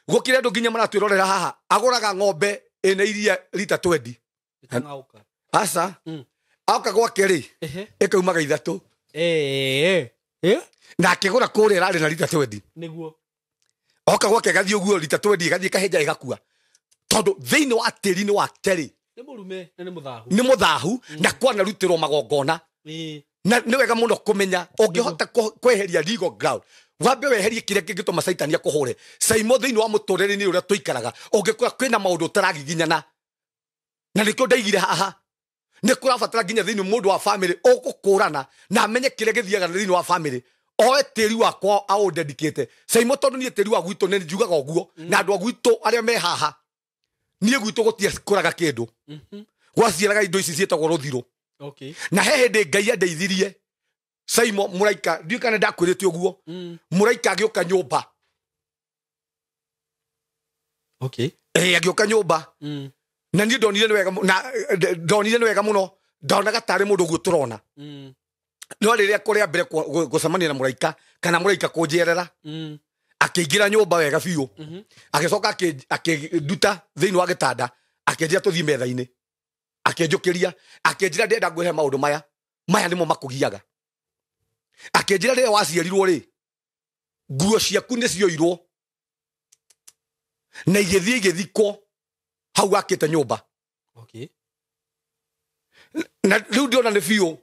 Gũkĩrĩ andũ nginya maratwĩrorera haha, agũraga ng'ombe ĩna iria rita 20. Aca. Aoka gwake rĩ, ĩkaumaga 3. Na akĩgũra kũrĩa ĩrarĩ na rita 20. Nĩguo. Oka gwake gathiĩ ũguo rita 20 gathiĩ kahĩnja ĩgakua. Tondũ thĩinĩ wa tĩri-inĩ wake rĩ, nĩ mũrume na nĩ mũthahu. Nĩ mũthahu na kwanarutĩrwo magongona. Na nĩ wega mũno kũmenya ũngĩhota kweheria legal ground, wambe weherie kĩrĩa kĩngĩtũma Caitani akũhũre. Saimo thĩinĩ wa mũtũrĩre-inĩ ũrĩa tũikaraga, ũngĩkora kwĩna maũndũ ũtaragiginyana, na nĩkĩo ndaigire haha, nĩ kũrabatara nginya thĩinĩ mũndũ wa family ũgũkũrana na amenye kĩrĩa gĩthiaga thĩinĩ wa family, oe tĩri wakwa aũndedicate. Saimo tondũ niĩ tĩri wa gwitũ nĩ njugaga ũguo, na andũ a gwitũ arĩa me haha, niĩ gwitũ gũtiakũraga kĩndũ. Gwaciaraga indo ici ciĩtagwo rũthirũ. Na he hĩndĩ Ngai andeithirie Saimo mũraika, ndiũĩ kana ndakwĩrĩte ũguo, mũraika agĩũka nyũmba. Agĩũka nyũmba. Na niĩ ndonire nĩ wega na ndonire nĩ wega mũno, ndonaga tarĩ mũndũ ũguo tũrona. No rĩrĩa kũrĩa mbere gũcemania na mũraika, kana mũraika kũnjerera, akĩingĩra nyũmba wega biũ. Agĩcoka akĩnduta thĩinĩ wa gĩtanda, akĩnjĩra tũthiĩ metha-inĩ. Akĩnjũkĩria, akĩnjĩra ndĩrenda ngwĩhe maũndũ maya, maya nĩmo makũgiaga. Akĩnjĩra rĩrĩa waciarirwo rĩ, nguo ciaku nĩ cioirwo na igĩthiĩ igĩthikwo hau wakĩte nyũmba. Na rĩu ndĩrona nĩ biũ.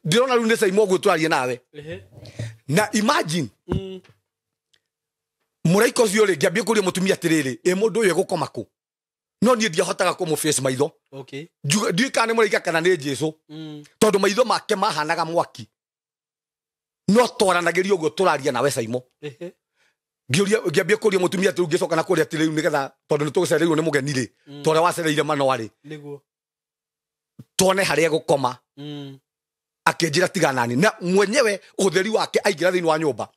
Ndĩrona rĩu nĩ Saimo ũguo tũraria nawe. Na imagine mũraika ũcio rĩ, ngĩambia kũria mũtumia atĩrĩrĩ, ĩ mũndũ ũyũ egũkoma kũ? No niĩ ndiahotaga kũmũface maitho. Ndiũĩ kana nĩ mũraika kana nĩ Jesũ. Tondũ maitho make mahanaga mwaki. No twaranagĩria ũguo tũraria nawe Saimo. Ngĩambia kũria mũtumia atĩ rĩu ngĩcoka na kũria atĩ rĩu nĩgetha tondũ nĩ tũgũcereirwo nĩ mũgeni rĩ, ta ũrĩa wacereire Manoa rĩ, tuone harĩa egũkoma. Akĩnjĩra tiga nani. Na mwenyewe ũtheri wake aingĩra thĩinĩ wa nyũmba,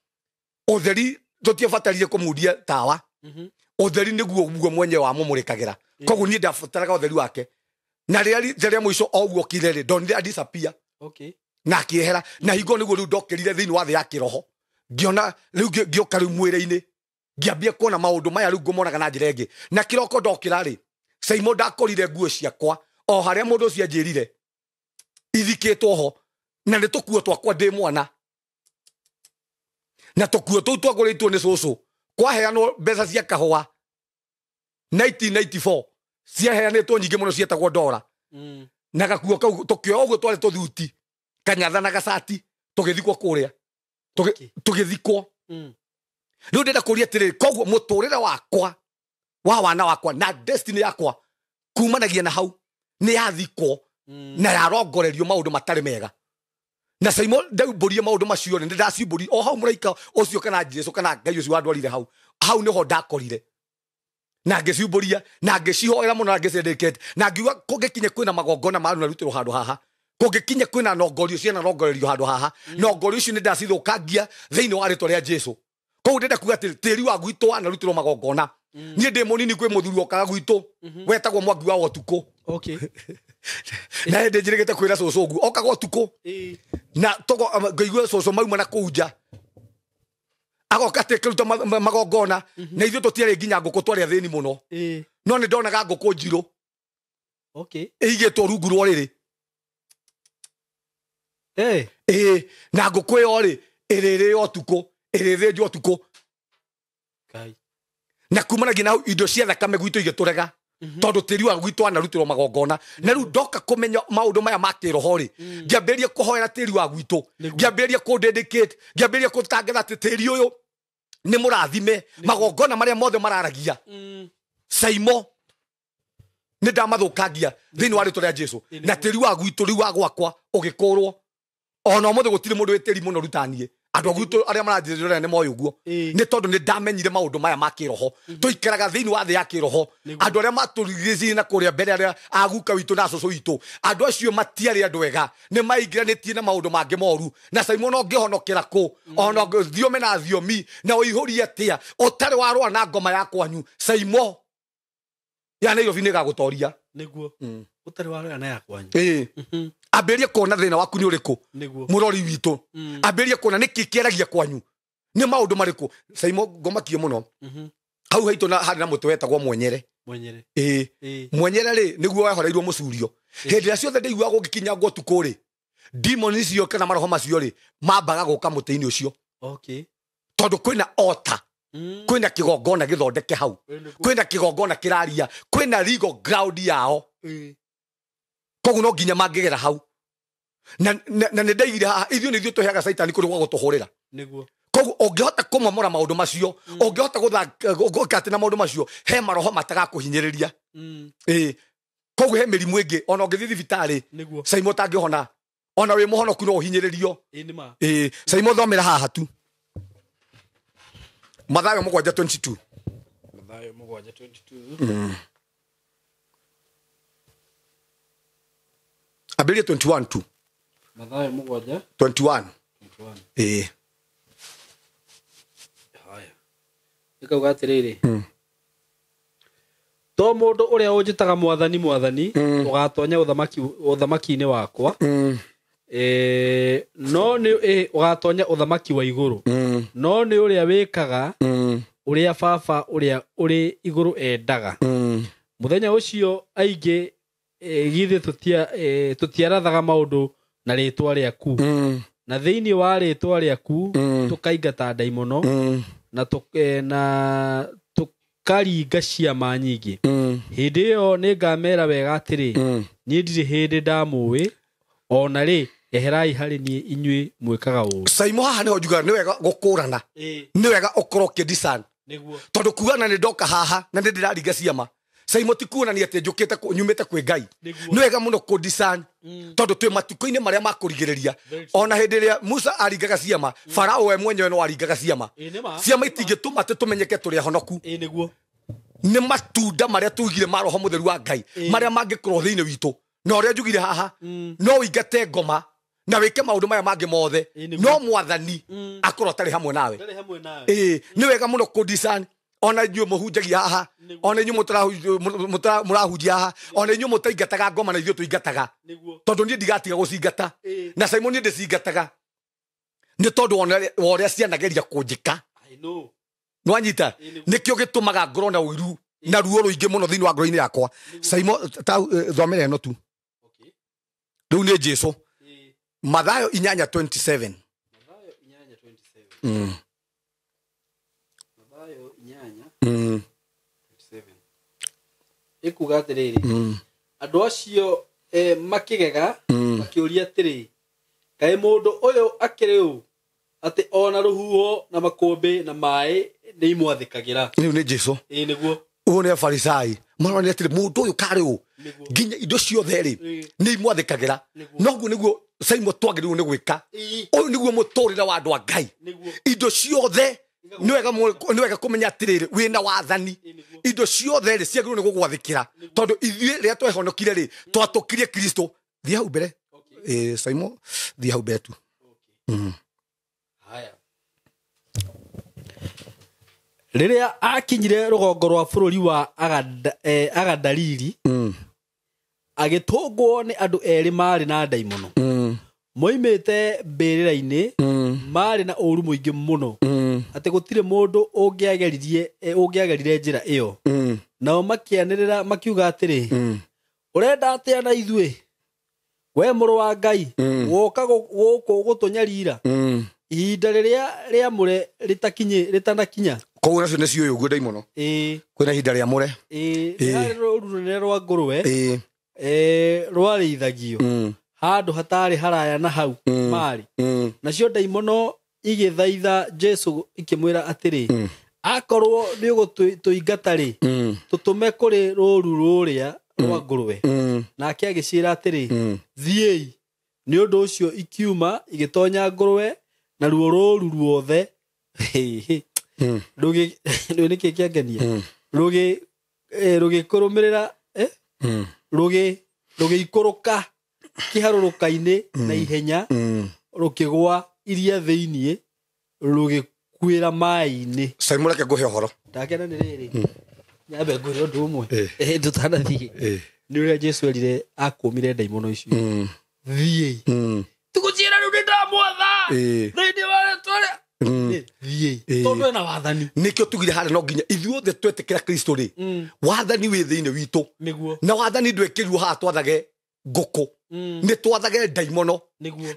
ũtheri tũtiabatarire kũmundia tawa. Ũtheri nĩguo guo mwenyewe wamũmũrĩkagĩra. Koguo niĩ ndabataraga ũtheri wake. Na rĩrĩa rita rĩa mũico o ũguo okire rĩ, ndonire a disappear. Na akĩehera. Na hingo nĩguo rĩu ndokĩrire thĩinĩ wa thĩ ya kĩroho. Ngĩona rĩu ngĩũka rĩu mwĩrĩ-inĩ, ngĩambia kuona maũndũ maya rĩu ngũmonaga na njĩra ĩngĩ. Na kĩroko ndokĩra rĩ, Saimo ndakorire nguo ciakwa o harĩa mũndũ ũcio anjĩrire ithikĩtwo ho, na nĩ tũkuo twakwa ndĩ mwana. Na tũkuo tũu twagũrĩtwo nĩ cũcũ, kwaheanwo mbeca cia kahũa 1994, ciaheanĩtwo nyingĩ mũno cietagwo ndora. Na gakuo kau tũkĩoya ũguo twarĩ tũthuti, kanyatha na gacati, tũgĩthikwo kũrĩa. Tũgĩthikwo. Rĩu ndĩrenda kũria atĩrĩrĩ, koguo mũtũrĩre wakwa wa wana wakwa na destiny yakwa kumanagia na hau nĩ yathikwo na yarongorerio maũndũ matarĩ mega. Na Saimo ndaumbũrie maũndũ macio nĩ ndacimbũrie o hau mũraika ũcio kana Jesũ kana Ngai ũcio wandwarire hau, hau nĩho ndakorire. Na ngĩciumbũria, na ngĩcihoera mũno, na ngĩcendekete, na ngiuga kũngĩkinya kwĩna magongona ma narutĩrwo handũ haha, kũngĩkinya kwĩna nongorio ciana rongorerio handũ haha, nongorio icio nĩ ndacithũkangia thĩinĩ wa rĩtwa rĩa Jesũ. Koguo ndĩrenda kuga atĩ tĩri wa gwitũ wanarutirwo magongona. Niĩ ndĩ mũnini kwĩ mũthuri okaga gwitũ wetagwo Mwangi wa ũtukũ. Okay. Na hĩndĩ njĩrĩgĩte kwĩra cũcũ ũguo okaga ũtukũ. Na togo ngaigua cũcũ mauma na kũu nja. Agoka atĩ kĩruta magongona na ithuĩ tũtiarĩ nginya ngũkũ, twarĩ athĩni mũno. No nĩ ndonaga ngũkũ njirũ. Okay. Ĩigĩtwo rungu rwa ũrĩrĩ. Eh. Na ngũkũ ĩyo rĩ ĩrĩrĩo ũtukũ, ĩrĩthĩnjwo ũtukũ. Kai. Na kumanagia na indo cia thakame gwitũ igĩtũrega. Tondũ tĩri wa gwitũ wanarutĩrwo magongona. Na rĩu ndoka kũmenya maũndũ maya ma kĩroho rĩ, ngĩambĩrĩria kũhoera tĩri wa gwitũ, ngĩambĩrĩria kũ dedicate, ngĩambĩrĩria kũtangatha atĩ tĩri ũyũ nĩ mũrathime, magongona marĩa mothe mararagia. Saimo nĩ ndamathũkangia thĩinĩ wa rĩtwa rĩa Jesu. Na tĩri wa gwitũ rĩu wa gwakwa ũgĩkũrwo. Ona ũmũthĩ gũtirĩ mũndũ wĩ tĩri mũno rutanie. Andũ a gwitũ arĩa maranjĩrĩra nĩ moĩ ũguo. Nĩ tondũ nĩ ndamenyire maũndũ maya ma kĩroho. Tũikaraga thĩinĩ wa thĩ ya kĩroho. Andũ arĩa matũrigicĩirie na kũrĩa mbere, arĩa a guka witũ na cũcũ witũ, andũ acio matiarĩ andũ ega, nĩ maingĩranĩtie na maũndũ mangĩ moru. Na Simon ũngĩhonokera kũ, ona thiome na thiomi, na ũihũrie atĩa, ũtarĩ warũa na ngoma ya kwanyu, Simon ya Nairobi nĩ ĩgagũtoria. Nĩguo. Ũtarĩ warũa na ya kwanyu. Ambĩrĩrie kuona thĩna waku nĩ ũrĩkũ. Nĩguo. Mũrori witũ. Ambĩrĩrie kuona nĩkĩ kĩaragia kwanyu, nĩ maũndũ marĩkũ. Saimo ngomakie mũno. Hau haitũ na harĩ na mũtĩ wetagwo Mwenyere. Mwenyere. Mwenyere rĩ nĩguo wahoreirwo mũcurio. Hĩndĩ ĩrĩa ciothe ndaiguaga gũgĩkinyangwo ũtukũ rĩ, demon icio kana maroho macio rĩ mambaga gũka mũtĩ-inĩ ũcio. Okay. Tondũ kwĩna altar, kwĩna kĩgongona gĩthondeke hau, kwĩna kĩgongona kĩraria, kwĩna legal ground yao. Koguo no nginya mangĩgera hau. Na nĩ ndaigire haha, ithuĩ nĩ ithuĩ tũheaga Caitani kũndũ gwa gũtũhũrĩra. Nĩguo. Koguo ũngĩhota kũmomora maũndũ macio, ũngĩhota gũka atĩ na maũndũ macio, he maroho matagakũhinyĩrĩria. Koguo he mĩrimũ ĩngĩ ona ũngĩthiĩ thibitarĩ, Saimo ũtangĩhona, ona wĩ mũhonoku no ũhinyĩrĩrio. Saimo thomera haha tu. Mathayo 7:22. Mathayo 7:22. Ambĩrĩria 21 tu. Mathayo 7 21. 21. Haya. Ĩkauga atĩrĩrĩ. To mũndũ ũrĩa ũnjĩtaga mwathani mwathani ũgatonya ũthamaki-inĩ wakwa. No nĩ ũgatonya ũthamaki wa igũrũ. No nĩ ũrĩa wĩkaga ũrĩa baba ũrĩa ũrĩ igũrũ endaga. Mũthenya ũcio aingĩ githĩ tũtiarathaga maũndũ na rĩtwa rĩaku. Na thĩinĩ wa rĩtwa rĩaku tũkaingata ndaimono na tũkaringa ciama nyingĩ. Hĩndĩ ĩyo nĩngamera wega atĩrĩ, niĩ ndirĩ hĩndĩ ndamũĩ, ona rĩ eherai harĩ niĩ inyuĩ mwĩkaga ũũru. Saimo haha nĩho njugaga nĩ wega gũkũrana, nĩ wega ũkorwo ũkĩdiscern. Tondũ kuga na nĩ ndoka haha na nĩ ndĩraringa ciama, Saimo ti kuonania atĩ njũkĩte nyumĩte kwĩ Ngai. Nĩ wega mũno kũdiscern, tondũ twĩ matukũ-inĩ marĩa ma kũrigĩrĩria. Ona hĩndĩ ĩrĩa Musa aringaga ciama, Farao we mwenyewe no aringaga ciama. Ciama itingĩtũma atĩ tũmenyeke tũrĩ ahonoku. Nĩ matunda marĩa tugire ma Roho Mũtheru wa Ngai, marĩa mangĩkorwo thĩinĩ witũ. Na ũrĩa njugire haha, no ũingate ngoma na wĩke maũndũ maya mangĩ mothe, no mwathani akorwo atarĩ hamwe nawe. Nĩ wega mũno kũdiscern. Ona inyuĩ mũhunjagia haha, ona inyuĩ mũrahunjia haha, ona inyuĩ mũtaingataga ngoma na ithuĩ tũingataga. Tondũ niĩ ndigatiga gũcingata. Na Simon niĩ ndĩcingataga. Nĩ tondũ wa ũrĩa cianageria kũnjĩka. Nĩwanyita? Nĩkĩo gĩtũmaga ngorwo na ũiru na ruo rũingĩ mũno thĩinĩ wa ngoro-inĩ yakwa. Simon thomera ĩno tu. Rĩu nĩ Jesu. Mathayo 8:27. Mathayo 8:27. Mathayo 8:27. Ĩkuga atĩrĩrĩ, andũ acio makĩgega makĩũria atĩrĩ, kaĩ mũndũ ũyũ akĩrĩ ũ atĩ ona rũhuho na makũmbĩ na maĩ nĩ imwathĩkagĩra? Rĩu nĩ Jesu. Nĩguo. Ũyũ nĩ Afarisai maronania atĩrĩ, mũndũ ũyũ karĩ ũ nginya indo ciothe rĩ nĩ imwathĩkagĩra. Noguo nĩguo Saimo twagĩrĩirwo nĩ gwĩka. Ũyũ nĩguo mũtũrĩre wa andũ a Ngai. Indo ciothe nĩ wega kũmenya atĩrĩrĩ, wĩna wathani. Indo ciothe rĩ ciagĩrĩirwo nĩ gũgwathĩkĩra, tondũ ithuĩ rĩrĩa twehonokire rĩ twatũkirie Kristo. Thiĩ hau mbere. Saimo, thiĩ hau mbere tu. Haya. Rĩrĩa akinyire rũgongo rwa bũrũri wa Agadariri, agĩtũngwo nĩ andũ erĩ marĩ na ndaimono, moimĩte mbĩrĩra-inĩ, marĩ na ũũru mũingĩ mũno, atĩ gũtirĩ mũndũ ũngĩagerire njĩra ĩyo. Nao makĩanĩrĩra makiuga atĩrĩ, ũrenda atĩa na ithuĩ, we mũrũ wa Ngai, woka gũkũ gũtũnyarira ihinda rĩrĩa rĩamũre rĩtanakinya. Koguo nacio nĩ ciũĩ ũguo ndaimono. Kwĩna ihinda rĩamũre. Rĩarĩ rũũru rũnene rwa ngũrwe rwarĩithagio handũ hatarĩ haraya na hau marĩ. Nacio ndaimono igĩthaitha Jesũ ikĩmwĩra atĩrĩ, akorwo nĩ ũgũtũingata rĩ, tũtũme kũrĩ rũũru rũrĩa rwa ngũrwe. Nake agĩciĩra atĩrĩ, thiĩi. Nĩ ũndũ ũcio ikiuma igĩtonya ngũrwe, naruo rũũru ruothe nĩkĩ kĩangenia rũgĩkũrũmĩrĩra, rũgĩikũrũka kĩharũrũka-inĩ na ihenya, rũkĩgũa iria thĩiniĩ, rũgĩkuĩra maĩ-inĩ. Simon, reke ngũhe ũhoro. Ndakena nĩ rĩrĩ, nyambe ngwĩre ũndũ ũmwe tũtanathiĩ. Nĩ ũrĩa Jesũ erire akũmire ndaimono icio, thiĩi, tũgũciĩra rĩu nĩ ndamwatha thĩinĩ wa rĩtwa rĩa thiĩi, tondũ ena wathani. Nĩkĩo tugire harĩa no nginya ithuothe twetĩkĩra Kristo rĩ, wathani wĩ thĩinĩ witũ. Na wathani ndwĩkĩrirwo haha twathage ngũkũ, nĩ twathage ndaimono.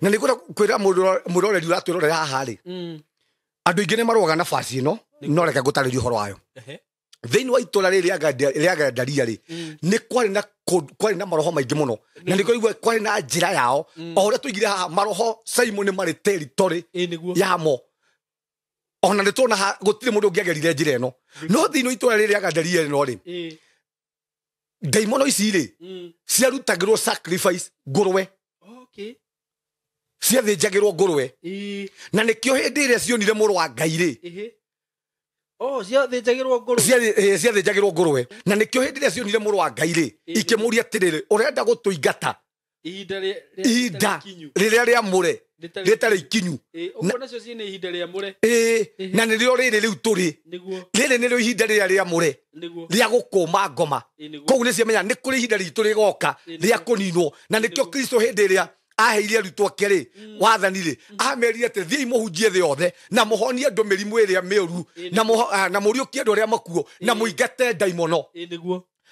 Na nĩ kwĩra mwĩroreri ũratwĩrorera haha rĩ, andũ aingĩ nĩ marũaga na baci ĩno, no reke ngũtarĩrie ũhoro wayo. Thĩinĩ wa itũra rĩrĩ rĩa Gandaria rĩ, nĩ kwarĩ na maroho maingĩ mũno, na nĩ kwarĩ na njĩra yao. O ũrĩa tũigire haha, maroho Simon nĩ marĩ territory yamo. Ona nĩ tuona gũtirĩ mũndũ ũngĩagerire njĩra ĩno. No thĩinĩ wa itũra rĩrĩ rĩa Gandaria ĩno rĩ, ndaimono ici rĩ, ciarutagĩrwo sacrifice ngũrwe. Ciathĩnjagĩrwo ngũrwe. Na nĩkĩo hĩndĩ ĩrĩa cionire mũrũ wa Ngai rĩ, ciathĩnjagĩrwo ngũrwe. Ciathĩnjagĩrwo ngũrwe. Na nĩkĩo hĩndĩ ĩrĩa cionire mũrũ wa Ngai rĩ, ikĩmũria atĩrĩrĩ, ũrenda gũtũingata ihinda rĩrĩa rĩamũre rĩtarĩ ikinyu. Na nĩrĩo rĩrĩ rĩu tũrĩ, rĩrĩ nĩrĩo ihinda rĩrĩa rĩamũre rĩa gũkũma ngoma. Koguo nĩ ciamenya nĩ kũrĩ ihinda ritũ rĩgoka rĩa kũninwo. Na nĩkĩo Kristo hĩndĩ ĩrĩa aheire arutwo ake rĩ wathani rĩ, amerire atĩ thiĩi mũhunjie thĩ yothe na mũhonie andũ mĩrimũ ĩrĩa mĩũru, na mũriũkie andũ arĩa makuo, na mũingate ndaimono.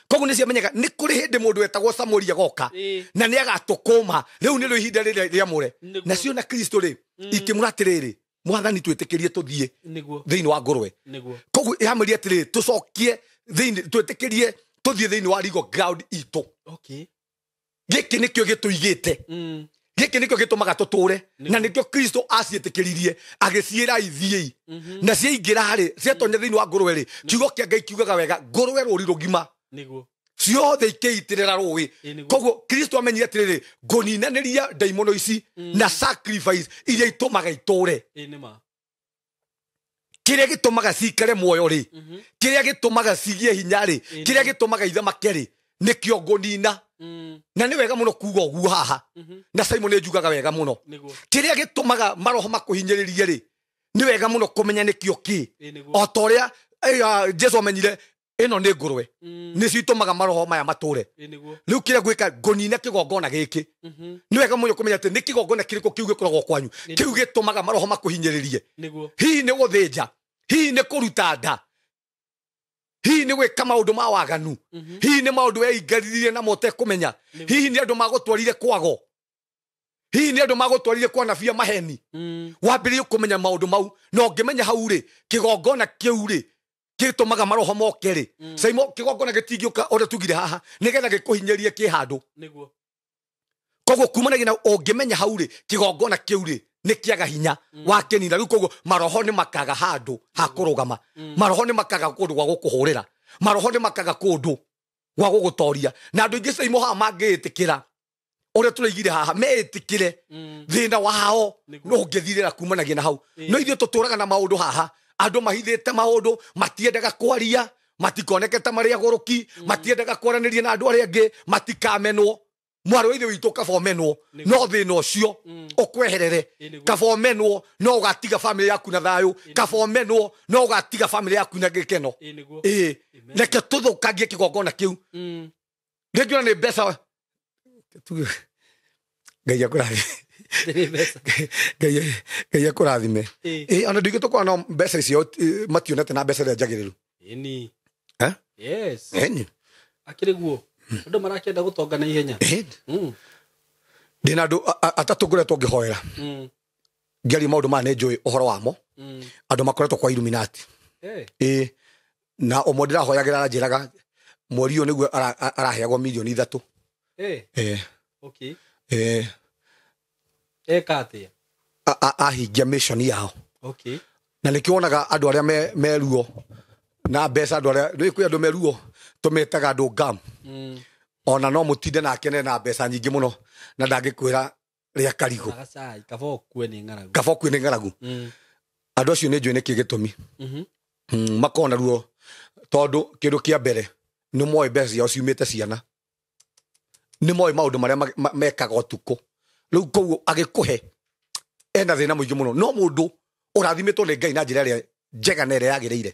Koguo nĩ ciamenyaga nĩ kũrĩ hĩndĩ mũndũ wetagwo Samueli agoka na nĩ agatũkũma. Rĩu nĩrĩo ihinda rĩrĩa rĩamũre. Nacio na Kristo rĩ, ikĩmũra atĩrĩrĩ, mwathani twĩtĩkĩrie tũthiĩ thĩinĩ wa ngũrwe. Koguo yamũria atĩrĩrĩ, tũcokie thĩinĩ, twĩtĩkĩrie tũthiĩ thĩinĩ wa legal ground itũ. Gĩkĩ nĩkĩo gĩtũigĩte, gĩkĩ nĩkĩo gĩtũmaga tũtũre, na nĩkĩo Kristo aciĩtĩkĩririe agĩciĩra ithiĩi. Na ciaingĩra rĩ, ciatonya thĩinĩ wa ngũrwe rĩ, kiugo kĩa Ngai kiugaga wega, ngũrwe rũri rũgima ciothe ikĩitĩrĩra rũĩ. Koguo Kristo amenyire atĩrĩrĩ, ngũninanĩria ndaimono ici na sacrifice iria itũmaga itũre. Kĩrĩa gĩtũmaga cikare muoyo rĩ, kĩrĩa gĩtũmaga cigĩe hinya rĩ, kĩrĩa gĩtũmaga ithamake rĩ, nĩkĩo ngũnina. Na nĩ wega mũno kuga ũguo haha, na Simon nĩ njugaga wega mũno. Kĩrĩa gĩtũmaga maroho makũhinyĩrĩrie rĩ, nĩ wega mũno kũmenya nĩkĩo kĩ. O ta ũrĩa Jesũ amenyire ĩno nĩ ngũrwe, nĩcio itũmaga maroho maya matũre. Rĩu kĩrĩa ngwĩka, ngũnina kĩgongona gĩkĩ. Nĩ wega mũno kũmenya atĩ nĩ kĩgongona kĩrĩkũ kĩu gĩkoragwo kwanyu, kĩu gĩtũmaga maroho makũhinyĩrĩrie. Hihi nĩ gũthĩnja, hihi nĩ kũruta nda, hihi nĩ gwĩka maũndũ ma waganu, hihi nĩ maũndũ weingaririe namo ũtekũmenya, hihi nĩ andũ magũtwarire kwago, hihi nĩ andũ magũtwarire kwa nabia maheni. Wambĩrĩrie kũmenya maũndũ mau, na ũngĩmenya hau rĩ, kĩgongona kĩu rĩ gĩtũmaga maroho moke rĩ. Simon, kĩgongona gĩtingĩũka ũrĩa tugire haha nĩgetha gĩkũhinyĩrie kĩ handũ. Koguo kumanagia na ũngĩmenya hau rĩ, kĩgongona kĩu rĩ nĩ kĩaga hinya wakĩnina. Rĩu koguo maroho nĩ makaga handũ ha kũrũgama, maroho nĩ makaga kũndũ gwa gũkũhũrĩra, maroho nĩ makaga kũndũ gwa gũgũtoria. Na andũ aingĩ Simon haha mangĩĩtĩkĩra ũrĩa tũraigire haha, meĩtĩkĩre thĩna wao no ũngĩthirĩra kumanagia na hau. No ithuĩ tũtũraga na maũndũ haha, andũ mahithĩte maũndũ, matiendaga kwaria, matikoneke ta marĩ agũrũki, matiendaga kwaranĩria na andũ arĩa angĩ, matikamenwo. Mwarĩ wa ithe witũ kaba ũmenwo no thĩna ũcio ũkweherere. Kaba ũmenwo no ũgatiga family yaku na thayũ. Kaba ũmenwo no ũgatiga family yaku na gĩkeno. Ĩĩ, reke tũthũkangie kĩgongona kĩu. Rĩngĩ ona nĩ mbeca. Ngai akũrathime. Ngai akũrathime. Ĩĩ, ona ndingĩ tũkorwo no mbeca icio mationete na mbeca ĩrĩa njagĩrĩru. Ĩni. Eh? Yes. Ĩni. Akĩrĩ guo. Andũ marakĩenda gũtonga na ihenya. Ndĩna andũ atatũ ngoretwo ngĩhoera. Ngĩaria maũndũ maya nĩ njũĩ ũhoro wamo. Andũ makoretwo kwa Illuminati. Ĩĩ. Na ũmwe ndĩrahoyagĩra aranjĩraga mweri ũyũ nĩguo araheagwo milioni 3. Ĩĩ. Okay. Ĩĩ. Eka atĩa? Ahingia mission yao. Okay. Na nĩkĩo wonaga andũ arĩa me ruo na mbeca, andũ arĩa rĩu kwĩ andũ me ruo tũmetaga andũ ngam. Ona no mũtinde nake na mbeca nyingĩ mũno na ndangĩkwĩra rĩa karigũ. Kaba ũkue nĩ ng'aragu. Kaba ũkue nĩ ng'aragu. Andũ acio nĩ njũĩ nĩkĩ gĩtũmi. Makona ruo tondũ kĩndũ kĩa mbere nĩ moĩ mbeca ciao ciumĩte ciana. Nĩ moĩ maũndũ marĩa mekaga ũtukũ. Rĩu koguo agĩkũhe ena thĩna mũingĩ mũno. No mũndũ ũrathimĩtwo nĩ Ngai na njĩra ĩrĩa njega na ĩrĩa yagĩrĩire,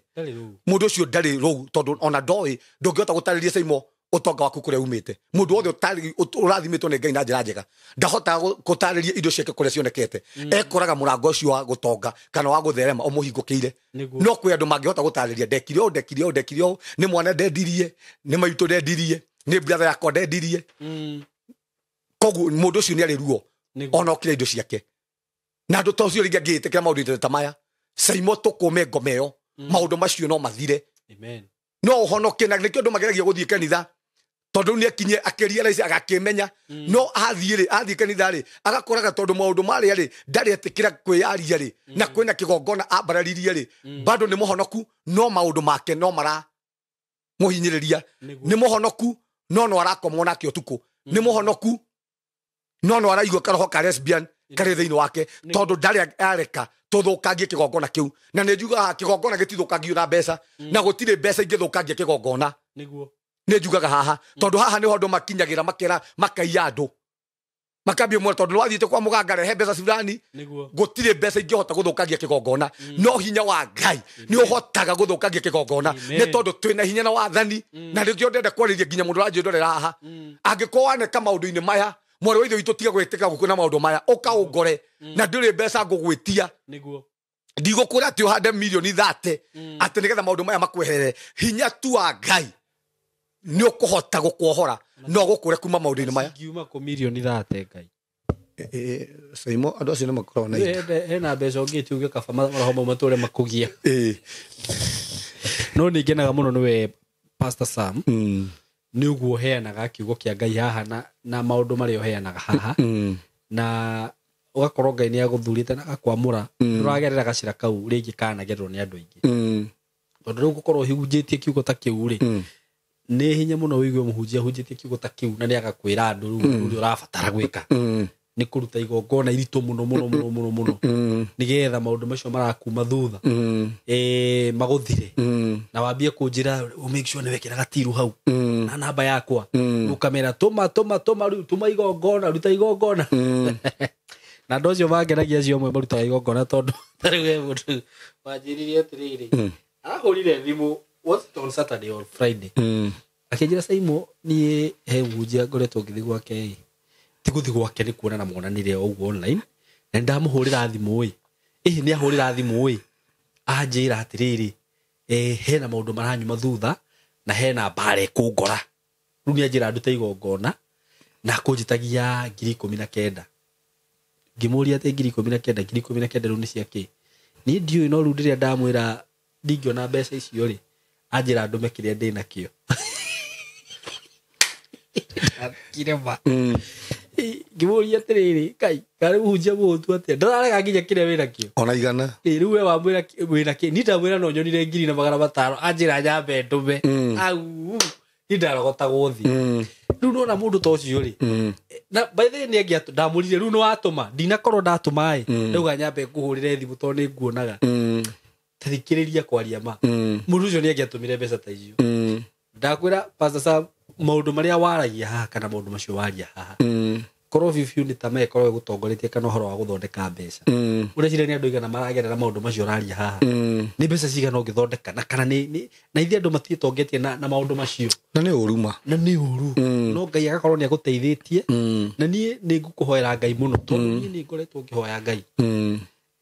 mũndũ ũcio ndarĩ rũu tondũ ona ndoĩ ndũngĩhota gũtarĩria Saimo ũtonga waku kũrĩa umĩte. Mũndũ wothe ũrathimĩtwo nĩ Ngai na njĩra njega ndahotaga gũtarĩria indo ciake kũrĩa cionekete. Ekoraga mũrango ũcio wa gũtonga kana wa gũtherema ũmũhingũkĩire. No kwĩ andũ mangĩhota gũtarĩria ndekire ũũ, ndekire ũũ, ndekire ũũ, nĩ mwana ndendirie, nĩ maitũ ndendirie, nĩ brother yakwa ndendirie. Koguo mũndũ ũcio nĩ arĩ ruo ona okire indo ciake. Na andũ ta ũcio rĩngĩ angĩĩtĩkĩra maũndũ ta maya, Saimo tũkũme ngoma ĩyo, maũndũ macio no mathire. Amen. No ũhonoke. Na nĩkĩo andũ mageragia gũthiĩ kanitha tondũ nĩ akinye akĩrealize agakĩmenya. No athiĩ rĩ, athiĩ kanitha rĩ, agakoraga tondũ maũndũ marĩa rĩ ndarĩ etĩkĩra kwĩyaria rĩ, na kwĩna kĩgongona ambararirie rĩ, bado nĩ mũhonoku no maũndũ make no mara mũhinyĩrĩria. Nĩ mũhonoku no no arakomwo nake ũtukũ. Nĩ mũhonoku no no araigua karoho ka lesbian karĩ thĩinĩ wake tondũ ndarĩ areka tũthũkangie kĩgongona kĩu. Na nĩ njugaga kĩgongona gĩtithũkangio na mbeca, na gũtirĩ mbeca ingĩthũkangia kĩgongona. Nĩ njugaga haha tondũ haha nĩho andũ makinyagĩra makera makaiya andũ makambia mwera tondũ nĩwathiĩte kwa mũganga rehe mbeca fulani. Gũtirĩ mbeca ingĩhota gũthũkangia kĩgongona, no hinya wa Ngai nĩ ũhotaga gũthũkangia kĩgongona. Nĩ tondũ twĩna hinya na wathani. Na nĩkĩo ndĩrenda kwarĩria nginya mũndũ ũranjĩndorera haha. Angĩkorwo waneka maũndũ-inĩ maya, mwarĩ wa ithe witũ tiga gwĩtĩka gũkũ na maũndũ maya, ũkaũngore na ndũrĩ mbeca ngũgwĩtia. Ndigũkwĩra atĩ ũhande milioni 30 atĩ nĩgetha maũndũ maya makweherere. Hinya tu wa Ngai nĩ ũkũhota gũkuohora no gũkũre kuma maũndũ-inĩ maya. Ngiuma kũ milioni 30 Ngai. Saimo andũ acio nĩ makoragwo na indo. Hena mbeca ũngĩte uge kaba maroho mau matũre makũgia. No nĩ ngenaga mũno nĩwe Pastor Sam. Nĩ ũguo ũheanaga kiugo kĩa Ngai haha na maũndũ marĩa ũheanaga haha. Na ũgakorwo Ngai nĩ agũthurĩte na agakwamũra. Ndũragerera gacĩra kau rĩngĩ kanagererwo nĩ andũ aingĩ. Tondũ rĩu gũkorwo ũhunjĩtie kiugo ta kĩu rĩ, nĩ hinya mũno ũigue mũhunjia ahunjĩtie kiugo ta kĩu na nĩ agakwĩra andũ rĩu ũrĩa ũrabatara gwĩka. Nĩ kũruta igongona iritũ mũno mũno mũno mũno mũno nĩgetha maũndũ macio marakuma thutha magũthire. Na wambie kũnjĩra make sure nĩ wekĩra gatiru hau na namba yakwa, ũkamera tũma tũma tũma rĩu tũma igongona, ruta igongona. Na andũ acio mangenagia acio amwe marutaga igongona tondũ ta rĩu he mũndũ wanjĩrire atĩrĩrĩ, ahũrire thimũ, was it on Saturday or Friday, akĩnjĩra Saimo niĩ he mũhunjia ngoretwo ngĩthiĩ gwake ĩ, ti gũthiĩ gwake nĩ kuonana monanire o ũguo online, na nĩndamũhũrĩra thimũ ĩ, ĩhĩ nĩ ahũrĩra thimũ ĩ, anjĩra atĩrĩrĩ, hena maũndũ maranyuma thutha na hena mbara ĩkũngora. Rĩu nĩ anjĩra ndute igongona na akũnjĩtagia 19,000. Ngĩmũria atĩ 19,000, 19,000 rĩu nĩ cia kĩ? Niĩ ndiũĩ, no rĩu rĩrĩa ndamwĩra ndingĩona mbeca icio rĩ, anjĩra ndũme kĩrĩa ndĩnakĩo. Kirema. Ngĩmũria atĩrĩrĩ, Ngai, karĩ mũhunjia mũhũtu atĩa? Ndararega nginya kĩrĩa wĩnakĩo. Ona igana. Rĩu we wamwĩra wĩnakĩ? Niĩ ndamwĩra no nyonire 1,500, anjĩra nyambe ndũme. Au, niĩ ndarogotagwo thĩ. Rĩu nona mũndũ ta ũcio rĩ, na by the way nĩ angĩatũ, ndamũrire rĩu nĩ watũma, ndinakorwo ndatũma ĩ, rĩu nyambe ngũhũrĩre thimũ tondũ nĩ nguonaga. Tathikĩrĩria kwaria ma. Mũndũ ũcio nĩ angĩatũmire mbeca ta icio. Ndakwĩra Pastor Sam, Maũndũ marĩa waragia haha kana maũndũ macio waria haha, korwo biũ biũ nĩ ta mekorwo ĩgũtongoretie kana ũhoro wa gũthondeka mbeca, ũreciria nĩ andũ aigana maragerera maũndũ macio ũraria haha? Nĩ mbeca cigana ũngĩthondeka? Na kana nĩ na ithuĩ andũ matiĩtongetie na maũndũ macio. Na nĩ ũru ma. Na nĩ ũru, no Ngai agakorwo nĩ agũteithĩtie. Na niĩ nĩ ngũkũhoera Ngai mũno, tondũ niĩ nĩ ngoretwo ngĩhoya Ngai,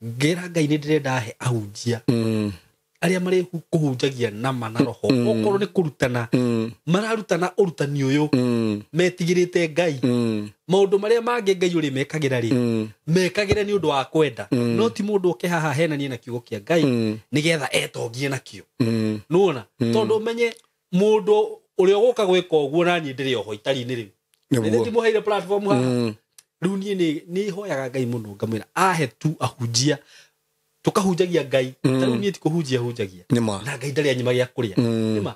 ngĩra Ngai nĩ ndĩrenda he ahunjia arĩa marĩ kũhunjagia nama na roho, okorwo nĩ kũrutana mararutana ũrutani ũyũ metigĩrĩte Ngai. Maũndũ marĩa mangĩ Ngai ũrĩ mekagĩra rĩ, mekagĩre nĩ ũndũ wa kwenda, no ti mũndũ oke haha henanie na kiugo kĩa Ngai nĩgetha etongie nakĩo. Nĩwona, tondũ ũmenye mũndũ ũrĩa ũgũka gwĩka ũguo, na niĩ ndĩrĩ oho itari-inĩ rĩu. Nĩguo. Nĩ ndimũheire platform haha. Rĩu niĩ nĩ hoyaga Ngai mũno, ngamwĩra ahe tu ahunjia tũkahunjagia Ngai. Ta rĩu niĩ ti kũhunjia hunjagia, Nĩ ma. na Ngai ndarĩ anyima gĩa kũrĩa. Nĩma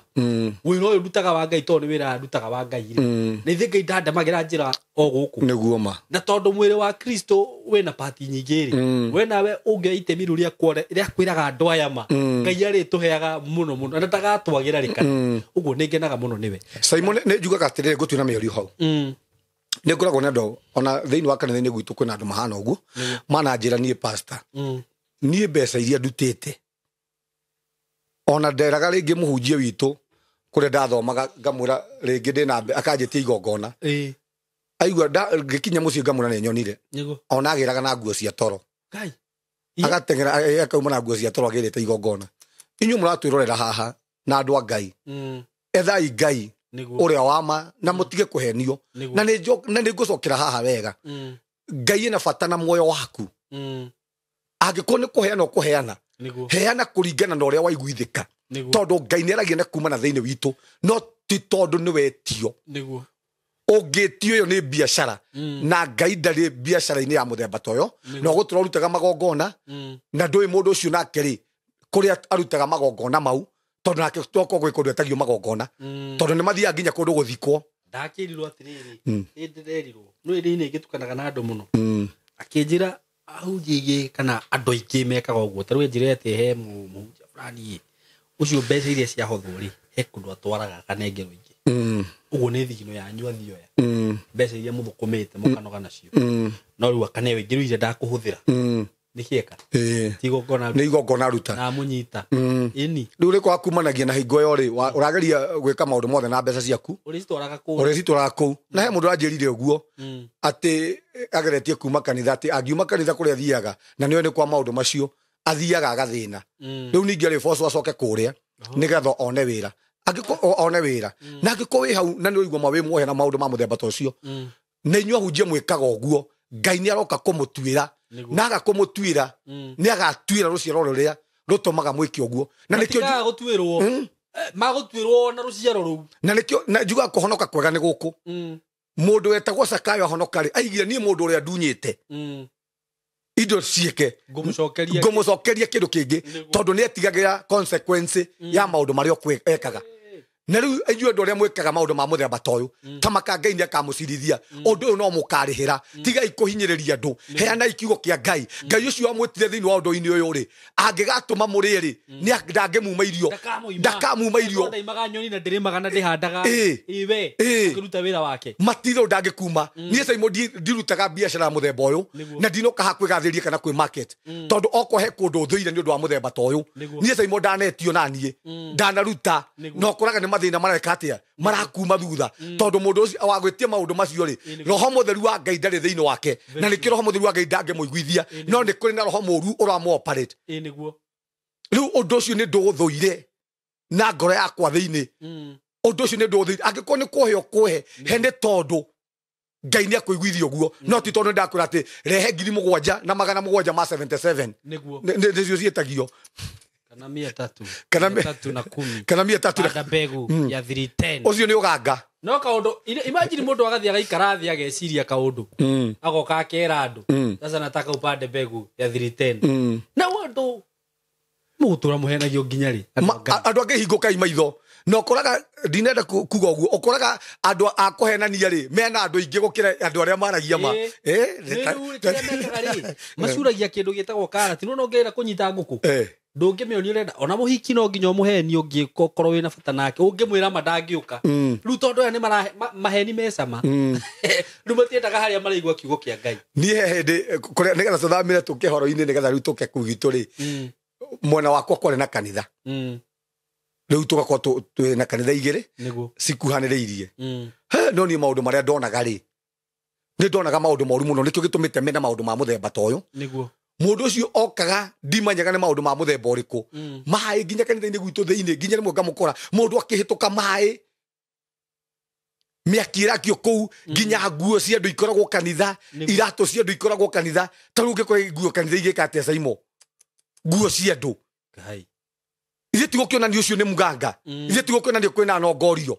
wĩra ũyũ ndutaga wa Ngai, tondũ nĩ wĩra ndutaga wa Ngai rĩ, na ithuĩ Ngai ndandamagĩra njĩra o gũkũ. Nĩguo ma. Na tondũ mwĩrĩ wa Kristo wĩna pati nyingĩ rĩ, we nawe ũngĩoya itemi rĩu rĩa kwĩraga andũ aya ma, Ngai arĩtũheaga mũno mũno na ndagatwagĩra rĩ kana ũguo. Nĩ ngenaga mũno nĩwe. Simon, nĩ njugaga atĩrĩrĩ, ngũtue na mĩario hau, nĩ ngoragwo na andũ ona thĩinĩ wa kanitha-inĩ gwitũ, kwĩna andũ mahana ũguo mananjĩra niĩ, "Pastor, niĩ mbeca iria ndutĩte," ona nderaga rĩngĩ mũhunjia witũ kũrĩa ndathomaga, ngamwĩra rĩngĩ ndĩna akanjĩtia igongona. Aigua ngĩkinya mũciĩ ngamwĩra nĩ nyonire. Ona agĩraga na nguo cia toro. Ngai. Agateng'era akauma na nguo cia toro agĩrĩte igongona. Inyuĩ mũratwĩrorera haha na andũ a Ngai, ethai Ngai ũrĩa wa ma na mũtige kũhenio. Na nĩ ngũcokera haha wega. Ngai ena bata na muoyo waku. Angĩkorwo nĩ kũheana ũkũheana, heana kũringana na ũrĩa waiguithĩka, tondũ Ngai nĩ aragia na kuma na thĩinĩ witũ, no ti tondũ nĩ wetio. Ũngĩtio, ĩyo nĩ biacara, na Ngai ndarĩ biacara-inĩ ya mũthemba ta ũyũ. Na ũgũtũra ũrutaga magongona na ndũĩ mũndũ ũcio nake rĩ kũrĩa arutaga magongona mau, tondũ nake tokorwo gwĩ kũndũ etagio magongona, tondũ nĩ mathiaga nginya kũndũ gũthikwo. Ndakĩrirwo atĩrĩrĩ, nĩ ndĩrerirwo nĩ ndĩ ngĩtukanaga na andũ mũno, akĩnjĩra ahunjia aingĩ kana andũ aingĩ mekaga ũguo. Ta rĩu anjĩre atĩ he mũhunjia fulani ĩ, ũcio mbeca iria ciahothwo rĩ, he kũndũ atwaraga akanengerwo ingĩ. Ũguo nĩ thigino yanyu athioya, mbeca iria mũthũkũmĩte mũkanoga nacio, no rĩu akaneo ingĩ rĩu iria ndakũhũthĩra. Nĩ kĩeka ti igongona. Nĩ igongona aruta. Na mũnyita ĩni. Rĩu rĩ kwakumanagia na hingo ĩyo rĩ, ũrageria gwĩka maũndũ mothe na mbeca ciaku. Ũrĩcitwaraga kũu. Ũrĩcitwaraga kũu. Na he mũndũ ũranjĩrire ũguo atĩ ageretie kuma kanitha, atĩ angiuma kanitha kũrĩa athiaga na nĩwe nĩ kwa maũndũ macio athiaga agathĩna. Rĩu ningĩ arĩ boco acoke kũrĩa nĩgetha one wĩra, angĩkorwo one wĩra. Na angĩkorwo wĩ hau na nĩ ũraigua ma wĩ muohe na maũndũ ma mũthemba ta ũcio, na inyuĩ ahunjia mwĩkaga ũguo, Ngai nĩ aroka kũmũtuĩra. Na aga kũmũtuĩra, nĩ agatuĩra rũciaro rũrĩa rũtũmaga mwĩke ũguo. Na nĩkĩo Matikaga gũtuĩrwo. Magũtuĩrwo na rũciaro rũu. Na nĩkĩo na njugaga kũhonoka kwega nĩ gũkũ. Mũndũ wetagwo Sakayo ahonoka rĩ, aigire, "Niĩ mũndũ ũrĩa ndunyĩte indo ciĩke, ngũmũcokeria ngũmũcokeria kĩndũ kĩngĩ." Tondũ nĩ etigagĩra consequence ya maũndũ marĩa ekaga. Na rĩu inyuĩ andũ arĩa mwĩkaga maũndũ ma mũthemba ta ũyũ, ta maka Ngai nĩ akamũcirithia. Ũndũ ũyũ no mũkarĩhĩra. Tigai kũhinyĩrĩria andũ, heanai kiugo kĩa Ngai. Ngai ũcio wamwĩtire thĩinĩ wa ũndũ-inĩ ũyũ rĩ, angĩgatũma mũrĩe rĩ, ndangĩmuma irio. Ndakamũima. Ndakamuma irio. Ndaimaga nyoni na ndĩrĩmaga na ndĩhandaga. Ĩ we akĩruta wĩra wake. Matirĩ ndangĩkuma. Niĩ Simon ndirutaga biacara ya mũthemba ũyũ. Na ndinoka haha kwĩgathĩria kana kwĩ market, tondũ okorwo he kũndũ ũthũire nĩ ũndũ wa mũthemba ta ũyũ. Niĩ Simon ndanetio na niĩ ndanaruta. Na ũkoraga nĩ mathĩna mareka atĩa marakuma thutha, tondũ mũndũ ũcio wa gwĩtia maũndũ macio rĩ, roho mũtheru wa Ngai ndarĩ thĩinĩ wake, na nĩkĩo roho mũtheru wa Ngai ndangĩmũiguithia, no nĩ kũrĩ na roho mũũru ũramũ operate. Ĩ nĩguo. Rĩu ũndũ ũcio nĩ ndũũthũire na ngoro yakwa thĩinĩ. Ũndũ ũcio nĩ ndũũthũire. Angĩkorwo nĩ kũhe ũkũhe, he nĩ tondũ Ngai nĩ akũiguithia ũguo, no ti tondũ nĩ ndakwĩra atĩ rehe 7,700 ma 77. Nĩcio ciĩtagio. Kana 300. Kana 310. Kana 300 na Panda mbegu ya 310. Ũcio nĩ ũganga. No kaundu, imagine mundu agathie agaikara thĩ ageciria kaundu, agoka akera andu, "Sasa nataka upande mbegu ya 310." Na andu mũgũtũra mũhenagio nginya rĩ, andũ a Ngai? Andũ angĩ hingũkai maitho. Na ũkoraga ndinenda kuga ũguo, ũkoraga andũ a kũhenania rĩ mena andũ aingĩ gũkĩra andũ arĩa maragia ma. Rĩu kĩrĩa mekaga rĩ, macuragia kĩndũ gĩtagwo karati. Nĩwona ũngĩenda kũnyita ngũkũ, Ndũngĩmĩonia ũrenda ona mũhiki no nginya ũmũheni ũngĩkorwo wĩna bata nake ũngĩmwĩra ma ndangĩũka. Rĩu tondũ aya nĩ maheni me cama. Rĩu matiendaga harĩa maraigua kiugo kĩa Ngai. Niĩ he hĩndĩ kũrĩa nĩgetha tũthamĩre tũke horo-inĩ nĩgetha rĩu tũke kũu gwitũ rĩ, mwena wakwa kwarĩ na kanitha. Rĩu tũgakorwo twĩ na kanitha igĩrĩ cikuhanĩrĩirie. No niĩ maũndũ marĩa ndonaga rĩ, nĩ ndonaga maũndũ moru mũno, nĩkĩo gĩtũmĩte mene maũndũ ma mũthemba ta ũyũ. Mũndũ ũcio okaga ndimanyaga nĩ maũndũ ma mũthemba ũrĩkũ. Maĩ nginya kanitha-inĩ gwitũ thĩinĩ nginya rĩmwe ngamũkora mũndũ akĩhĩtũka maĩ, mĩaki ĩrakio kũu, nginya nguo cia andũ ikoragwo kanitha, iratũ cia andũ ikoragwo kanitha. Ta rĩu ũngĩkora nguo kanitha igĩka atĩa Saimo? Nguo cia andũ. Ithuĩ tigũkĩonania ũcio nĩ mũganga. Ithuĩ tigũkĩonania kwĩna nongorio.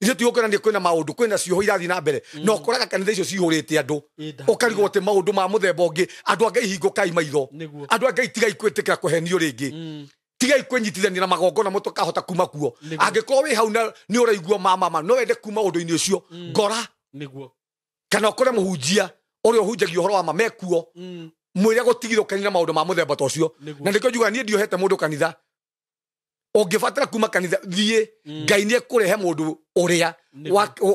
Ithuĩ tigũkĩonania kwĩna maũndũ, kwĩna cioho irathiĩ na mbere. Na ũkoraga kanitha icio cihũrĩte andũ. Ũkarigwo atĩ maũndũ ma mũthemba ũngĩ, andũ a Ngai hingũkai maitho. Andũ a Ngai tigai kwĩtĩkĩra kũhenio rĩngĩ. Tigai kwĩnyitithania na magongona mũtũkahota kuma kuo. Angĩkorwo wĩ hau na nĩ ũraigua mama, no wende kuma ũndũ-inĩ ũcio, ngora. Kana ũkore mũhunjia ũrĩa ũhunjagia ũhoro wa ma mekuo, mwĩre gũtigithũkania na maũndũ ma mũthemba ta ũcio. Na nĩkĩo njugaga niĩ ndiohete mũndũ kanitha. Ũngĩbatara kuma kanitha thiĩ, Ngai nĩ ekũrehe mũndũ ũrĩa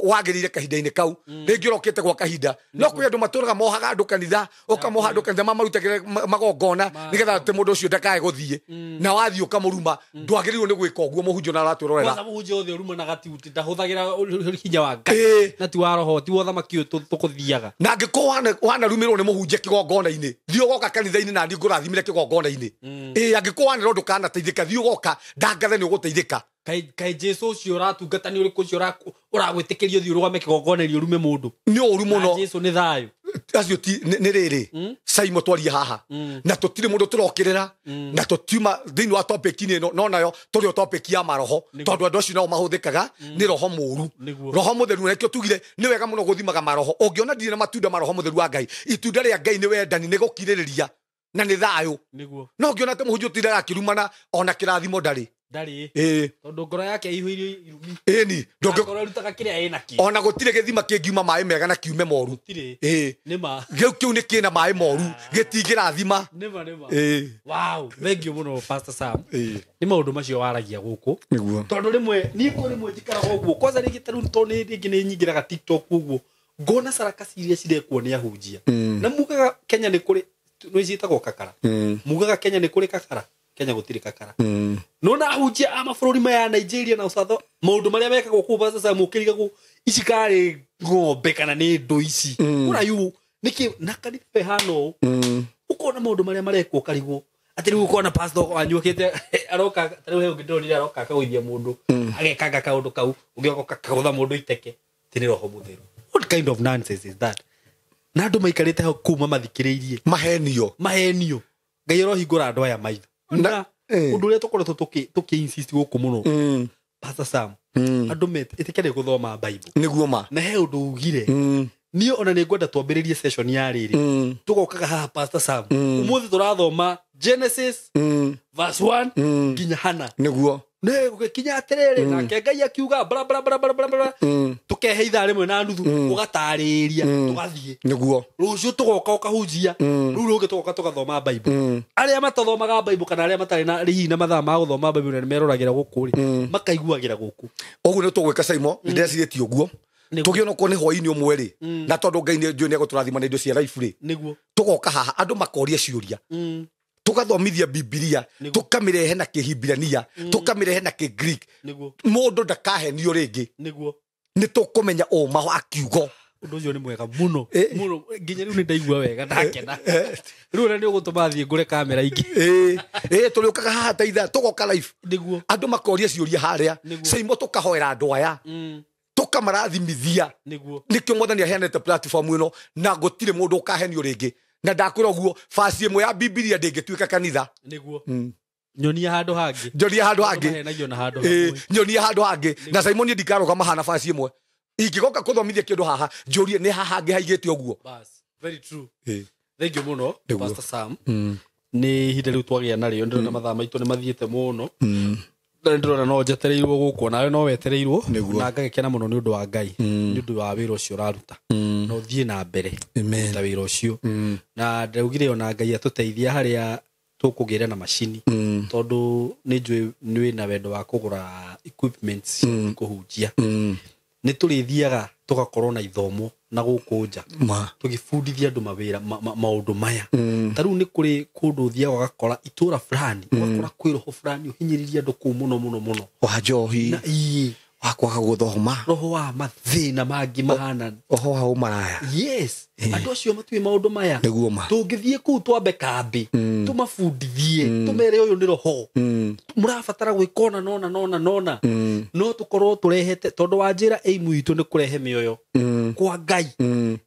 wagĩrĩire kahinda-inĩ kau. Rĩngĩ ũrokĩte gwa kahinda. No kwĩ andũ matũraga mohaga andũ kanitha, ũkamoha andũ kanitha mamarutagĩre magongona nĩgetha atĩ mũndũ ũcio ndakae gũthiĩ. Na wathiĩ ũkamũruma, ndwagĩrĩirwo nĩ gwĩka ũguo mũhunjia na aratwĩrorera. Kwanza mũhunjia othe ũrumanaga ti ndahũthagĩra hinya wa Ngai. Na ti wa roho, ti wa ũthamaki ũyũ tũkũthiaga. Na angĩkorwo wanarumĩrwo nĩ mũhunjia kĩgongona-inĩ, thiĩ ũgoka kanitha-inĩ na niĩ ngũrathimire kĩgongona-inĩ. Angĩkorwo wanerwo ndũkanateithĩka, thiĩ ũgoka ndangathe nĩ ũgũteithĩka. Kaĩ Jesu ũcio ũratungata nĩ ũrĩkũ ũcio ũragwĩtĩkĩria ũthiĩ ũrũgame kĩgongona-inĩ ũrume mũndũ? Nĩ ũru mũno. Jesu nĩ thayũ. Acio ti nĩ rĩrĩ, Saimo twarie haha. Na tũtirĩ mũndũ tũrokĩrĩra, na tũtiuma thĩinĩ wa topic-inĩ ĩno, no nayo tũrĩ o topic ya maroho, tondũ andũ acio nao mahũthĩkaga nĩ roho mũru. Roho mũtheru nĩkĩo tugire nĩ wega mũno gũthimaga maroho. Ũngĩona ndirĩ na matunda ma roho mũtheru wa Ngai, itunda rĩa Ngai nĩ wendani, nĩ gũkirĩrĩria na nĩ thayũ. No ũngĩona atĩ mũhunjia ũtindaga akĩrumana ona kĩrathimo ndarĩ. Ndarĩ. Tondũ ngoro yake ĩihũire irumi. Ĩni, ngoro ĩrutaga kĩrĩa ĩna kĩo. Ona gũtirĩ gĩthima kĩngiuma maĩ mega na kiume moru. Gũtirĩ. Nĩ ma. Gĩu kĩu nĩ kĩna maĩ moru, gĩtingĩrathima. Nĩ ma, nĩ ma. Wow, thank you mũno Pastor Sam. Nĩ maũndũ macio waragia gũkũ. Tondũ rĩmwe niĩ kũ rĩmwe njikaraga ũguo, kwanza rĩngĩ ta rĩu tondũ nĩ rĩngĩ nĩ nyingĩraga TikTok ũguo, ngona carakasi iria cirekwo nĩ ahunjia. Na mugaga Kenya nĩ kũrĩ, nĩ ciĩtagwo kakara. Mugaga Kenya nĩ kũrĩ kakara. Kenya gũtirĩ kakara. No na ahunjia a mabũrũri maya Nigeria na South, maũndũ marĩa mekagwo kũu Pastor Sam ũkĩrigagwo ici karĩ ng'ombe kana nĩ ndũ ici. Ũrayu nĩkĩ na kanitha ĩhana ũũ? Ũkona maũndũ marĩa marekwo ũkarigwo. Atĩ rĩu ũkona pastor wanyu okĩte aroka, ta rĩu he ũngĩ ndĩronire aroka akagũithia mũndũ, agekanga kaũndũ kau, ũngĩ agoka akagũtha mũndũ iteke. Ti nĩ roho mũtheru. What kind of nonsense is that? Na andũ maikarĩte hau kũu mamathikĩrĩirie. Mahenio. Mahenio. Ngai arohingũra andũ aya maitho. Na ũndũ ũrĩa tũkoretwo tũkĩ insist gũkũ mũno. Pastor Sam, andũ ĩtĩkĩre gũthoma Bible. Nĩguo ma. Na he ũndũ ugire. Niĩ ona nĩ ngwenda twambĩrĩrie session ya rĩrĩ. Tũgokaga haha Pastor Sam. Ũmũthĩ tũrathoma Genesis verse 1 nginya hana. Nĩguo. Nĩ gũgĩkinya atĩrĩrĩ, nake Ngai akiuga bla bla bla bla bla bla. Tũkehe ithaa rĩmwe na nuthu, ũgatarĩria, tũgathiĩ. Nĩguo. Rũciũ tũgoka ũkahunjia, rũu rũngĩ tũgoka tũgathoma Bible. Arĩa matathomaga Bible kana arĩa matarĩ na hihi na mathaa ma gũthoma Bible na nĩmeroragĩra gũkũ rĩ, makaiguagĩra gũkũ. Ũguo nĩ tũgwĩka Saimo, nĩ ndĩrecirĩtie ũguo. Tũgĩona okorwo nĩ hwaĩ-inĩ ũmwe rĩ, na tondũ Ngai nĩ njũĩ nĩ egũtũrathima na indo cia life rĩ, tũgoka haha andũ makoria ciũria. Tũgathomithia Bibilia, tũkamĩrehe na Kĩhibirania, tũkamĩrehe na Kĩgreek. Mũndũ ndakahenio rĩngĩ. Nĩ tũkũmenya ũma wa kiugo. Ũndũ ũcio nĩ mwega mũno. Mũno. Nginya rĩu nĩ ndaigua wega, ndakena. Rĩu ona nĩ ũgũtũma thiĩ ngũre kamera ingĩ. Tũrĩũkaga haha ta ithaa, tũgoka live. Andũ makoria ciũria harĩa. Saimo tũkahoera andũ aya. Tũkamarathimithia. Nĩkĩo Mwathani aheanĩte platform ĩno, na gũtirĩ mũndũ ũkahenio rĩngĩ. Na ndakwĩra ũguo, basi ĩmwe ya Bibilia ndĩngĩtuĩka kanitha. Nyonia handũ hangĩ. Nyonia handũ hangĩ. Mahenagio na handũ hamwe. Nyonia handũ hangĩ. Na Simon niĩ ndikarũgama haha na basi ĩmwe. Ingĩgoka kũthomithia kĩndũ haha, njũrie nĩ haha hangĩ haigĩte ũguo. Bas, very true. Thank you mũno, Pastor Sam. Nĩ ihinda rĩu twagĩa narĩo, ndĩrona mathaa maitũ nĩ mathiĩte mũno. Na ndĩrona no njetereirwo gũkũ, nawe no wetereirwo. Na ngagĩkena mũno nĩ ũndũ wa Ngai, nĩ ũndũ wa wĩra ũcio ũraruta. Na ũthiĩ na mbere kũruta wĩra ũcio. Na ndaugire ona Ngai atũteithia harĩa Tũkũgĩra na macini, tondũ nĩ njũĩ nĩ wĩna wendo wa kũgũra equipment cia kũhunjia. Nĩ tũrĩthiaga tũgakorwo na ithomo na gũkũ nja, tũgĩbundithia andũ mawĩra maũndũ maya. Ta rĩu nĩ kũrĩ kũndũ ũthiaga ũgakora itũra fulani, ũgakora kwĩ roho fulani ũhinyĩrĩria andũ kũu mũno mũno mũno. Wa njohi. Na ii. Wa kwaga gũthoma. Roho wa mathĩna mangĩ mahana. Roho wa ũmaraya. Yes, andũ acio matuĩ maũndũ maya. Nĩguo ma. Tũngĩthiĩ kũu twambe kambĩ, tũmabundithie, tũmere ũyũ nĩ roho, mũrabatara gwĩka ũna nona nona nona, no tũkorwo tũrehete, tondũ wa njĩra ĩimu itũ nĩ kũrehe mĩoyo kwa Ngai,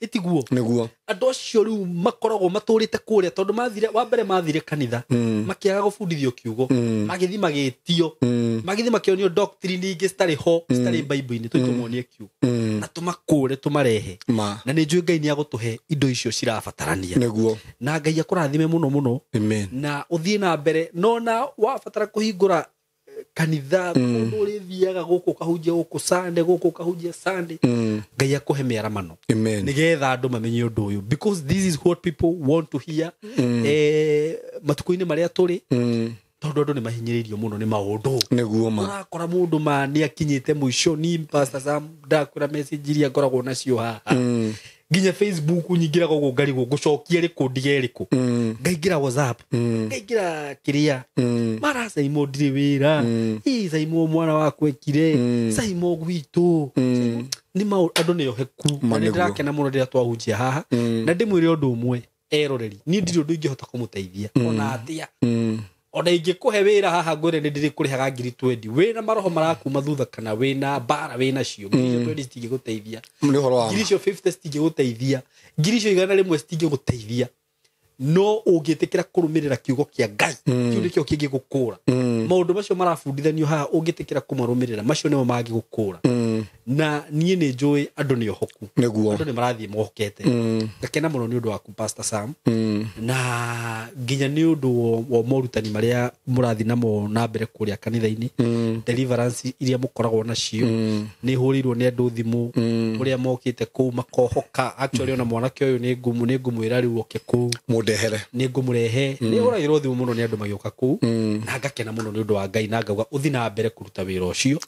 ĩtiguo? Nĩguo. Andũ acio rĩu makoragwo matũrĩte kũrĩa, tondũ mathire wa mbere, mathire kanitha, makĩaga gũbundithio kiugo, magĩthiĩ magĩtio, magĩthiĩ makĩonio doctrine ingĩ citarĩ ho, citarĩ Bible-inĩ. Tũi tũmonie kiugo na tũmakũre, tũmarehe. Na nĩ njũĩ Ngai nĩ agũtũhe indo icio cirabatarania. Na Ngai akũrathime mũno mũno. Amen. Na ũthiĩ na mbere, no na wabatara kũhingũra kanitha, kũndũ ũrĩthiaga gũkũ ũkahunjia gũkũ Sunday, gũkũ ũkahunjia Sunday, Ngai akũhe mĩaramano. Amen. Nĩgetha andũ mamenye ũndũ ũyũ, because this is what people want to hear matukũ-inĩ marĩa tũrĩ, tondũ andũ nĩ mahinyĩrĩirio mũno nĩ maũndũ. Nĩguo ma. Ũrakora mũndũ ma nĩ akinyĩte mũico. Ni Pastor Sam ndakwĩra, message iria ngoragwo nacio haha, nginya Facebook nyingĩraga ũguo ngarigwo ngũcokia rĩkũ, ndige rĩkũ, ngaingĩra WhatsApp, ngaingĩra kĩrĩa, mara Saimo ndirĩ wĩra, ĩ Saimo mwana waku ekire, Saimo gwitũ nĩ maũ, andũ nĩ oheku. Ma Na nĩ nĩguo. ndĩrakena mũno rĩrĩa twahunjia haha. Na ndĩmwĩre ũndũ ũmwe, eroreri, niĩ ndirĩ ũndũ ingĩhota kũmũteithia ona atĩa. Ona ingĩkũhe wĩra haha ngwĩre nĩ ndĩrĩkũrĩhaga ngiri 20, wĩna maroho marakuma thutha kana wĩna mbara wĩna cio, ngiri icio 20 citingĩgũteithia. Nĩ ũhoro wa Ngiri icio 50 citingĩgũteithia, ngiri icio 100 citingĩgũteithia, no ũngĩtĩkĩra kũrũmĩrĩra kiugo kĩa Ngai, kĩu nĩkĩo kĩngĩgũkũra. Maũndũ macio marabundithanio haha, ũngĩtĩkĩra kũmarũmĩrĩra, macio nĩmo mangĩgũkũra. Na niĩ nĩ njũĩ andũ nĩ ohoku. Andũ nĩ marathiĩ mohokete. Ngakena mũno nĩ ũndũ waku, Pastor Sam, na nginya nĩ ũndũ wa morutani marĩa mũrathiĩ namo na mbere kũrĩa kanitha-inĩ, deliverance iria mũkoragwo nacio. Nĩ hũrĩirwo nĩ andũ thimũ ũrĩa mokĩte kũu makohoka. Actually, ona mwanake ũyũ nĩ ngũmwĩra rĩu oke kũu. Mũndehere. Nĩ ngũmũrehe. Nĩ hũragĩrwo thimũ mũno nĩ andũ magĩũka kũu, na ngakena mũno nĩ ũndũ wa Ngai, na ngauga ũthi na mbere kũruta wĩra ũcio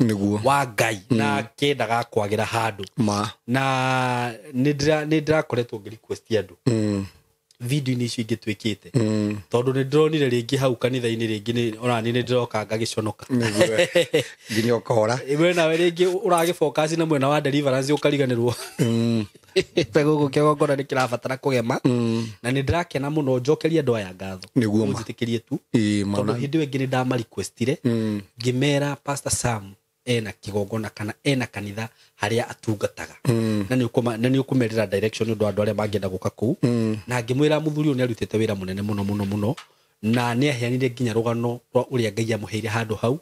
wa Ngai, nake ndagakwagĩra handũ. Ma. Na nĩ ndĩrakoretwo ngĩ request andũ video-inĩ icio ingĩ twĩkĩte, tondũ nĩ ndĩronire rĩngĩ hau kanitha-inĩ rĩngĩ ona niĩ nĩ ndĩroka ngagĩconoka. Nĩguo, nginya ũkora. We nawe rĩngĩ ũragĩfocus na mwena wa deliverance, ũkariganĩrwo ta gũkũ kĩgongona nĩ kĩrabatara kũgema. Na nĩ ndĩrakena mũno, njokerie andũ aya ngatho. Nĩguo ma. Mũnjĩtĩkĩrie tu. Ĩĩ, ma. Tondũ hĩndĩ ĩyo ĩngĩ nĩ ndamarequestire, ngĩmera Pastor Sam ena kĩgongona kana ena kanitha harĩa atungataga, na nĩ ũkũmerĩra direction nĩ ũndũ wa andũ arĩa mangĩenda gũka kũu. Na ngĩmwĩra mũthuri ũyũ nĩ arutĩte wĩra mũnene mũno mũno mũno, na nĩ aheanire nginya rũgano rwa ũrĩa Ngai amũheire handũ hau,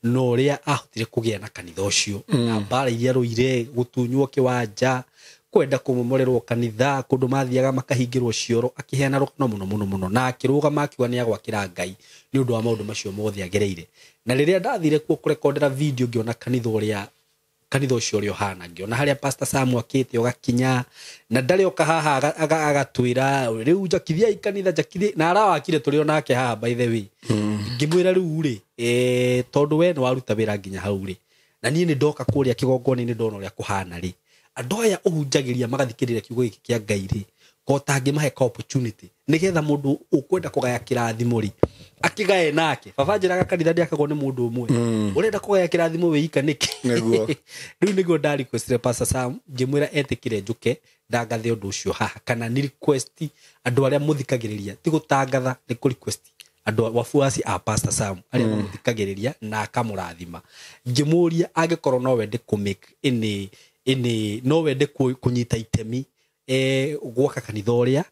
na ũrĩa ahotire kũgĩa na kanitha ũcio, na mbara iria rũire, gũtunywo kĩwanja, kwenda kũmomorerwo kanitha, kũndũ mathiaga makahingĩrwo cioro. Akĩheana rũgano mũno mũno mũno, na akĩrũgama akiuga nĩ agwakĩra Ngai nĩ ũndũ wa maũndũ macio mothe agereire. Na rĩrĩa ndathire kuo kũrekondera video, ngĩona kanitha ũrĩa, kanitha ũcio ũrĩa ũhana, ngĩona harĩa Pastor Sam akĩte ũgakinya, na ndarĩ oka haha agatwĩra rĩu njakithiai kanitha, njakithie, na arawakire tũrĩ onake haha, by the way. Ngĩmwĩra rĩu rĩ, tondũ we nĩ waruta wĩra nginya hau rĩ, na niĩ nĩ ndoka kũrĩa kĩgongona-inĩ ndona ũrĩa kũhana rĩ, andũ aya ũhunjagĩria magathikĩrĩria kiugo gĩkĩ kĩa Ngai rĩ, ko tangĩmahe ka opportunity nĩgetha mũndũ ũkwenda kũgaya kĩrathimo rĩ akĩgae nake. Baba njĩraga kanitha ndĩakagwo nĩ mũndũ ũmwe. Ũrenda kũgaya kĩrathimo wĩ ika nĩkĩ? Nĩguo. Rĩu nĩguo nda requestire Pastor Sam, ngĩmwĩra etĩkĩre njũke ndangathe ũndũ ũcio haha, kana nĩ request andũ arĩa mũthikagĩrĩria, ti gũtangatha, nĩ kũ request andũ wafuasi a Pastor Sam arĩa mamũthikagĩrĩria na akamũrathima. Ngĩmũria angĩkorwo no wende kũ make any no wende kũnyita itemi gwaka kanitha ũrĩa,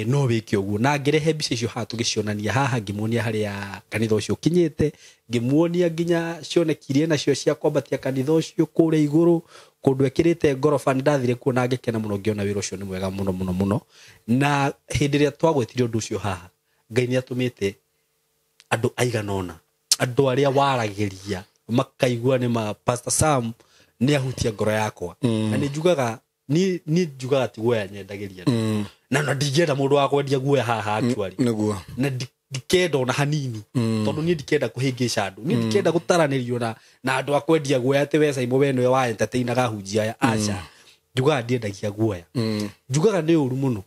no wĩke ũguo. Na ngĩrehe mbica icio haha tũgĩcionania haha, ngĩmuonia harĩa kanitha ũcio ũkinyĩte, ngĩmuonia nginya cioneki iria nacio cia kwambatia kanitha ũcio kũrĩa igũrũ, kũndũ ekĩrĩte ngoroba. Nĩ ndathire kuo na ngĩkena mũno, ngĩona wĩra ũcio nĩ mwega mũno mũno mũno. Na hĩndĩ ĩrĩa twagwetire ũndũ ũcio haha, Ngai nĩ atũmĩte andũ aigana ũna, andũ arĩa waragĩria makaigua nĩ ma Pastor Sam nĩ ahutia ngoro yakwa. Na nĩ njugaga, niĩ njugaga ti guoya nyendagĩria, na ndingĩenda mũndũ wa kwendia guoya haha actually. Nĩguo. Na Ndikenda ona hanini, tondu niĩ ndikenda kũhĩngĩca andũ, niĩ ndikenda gũtaranĩrio na andũ a kwendia guoya atĩ we Saimo we nĩwe wa entertainaga ahunjia aya. Aca, njugaga ndiendagia guoya. Njugaga nĩ ũru mũno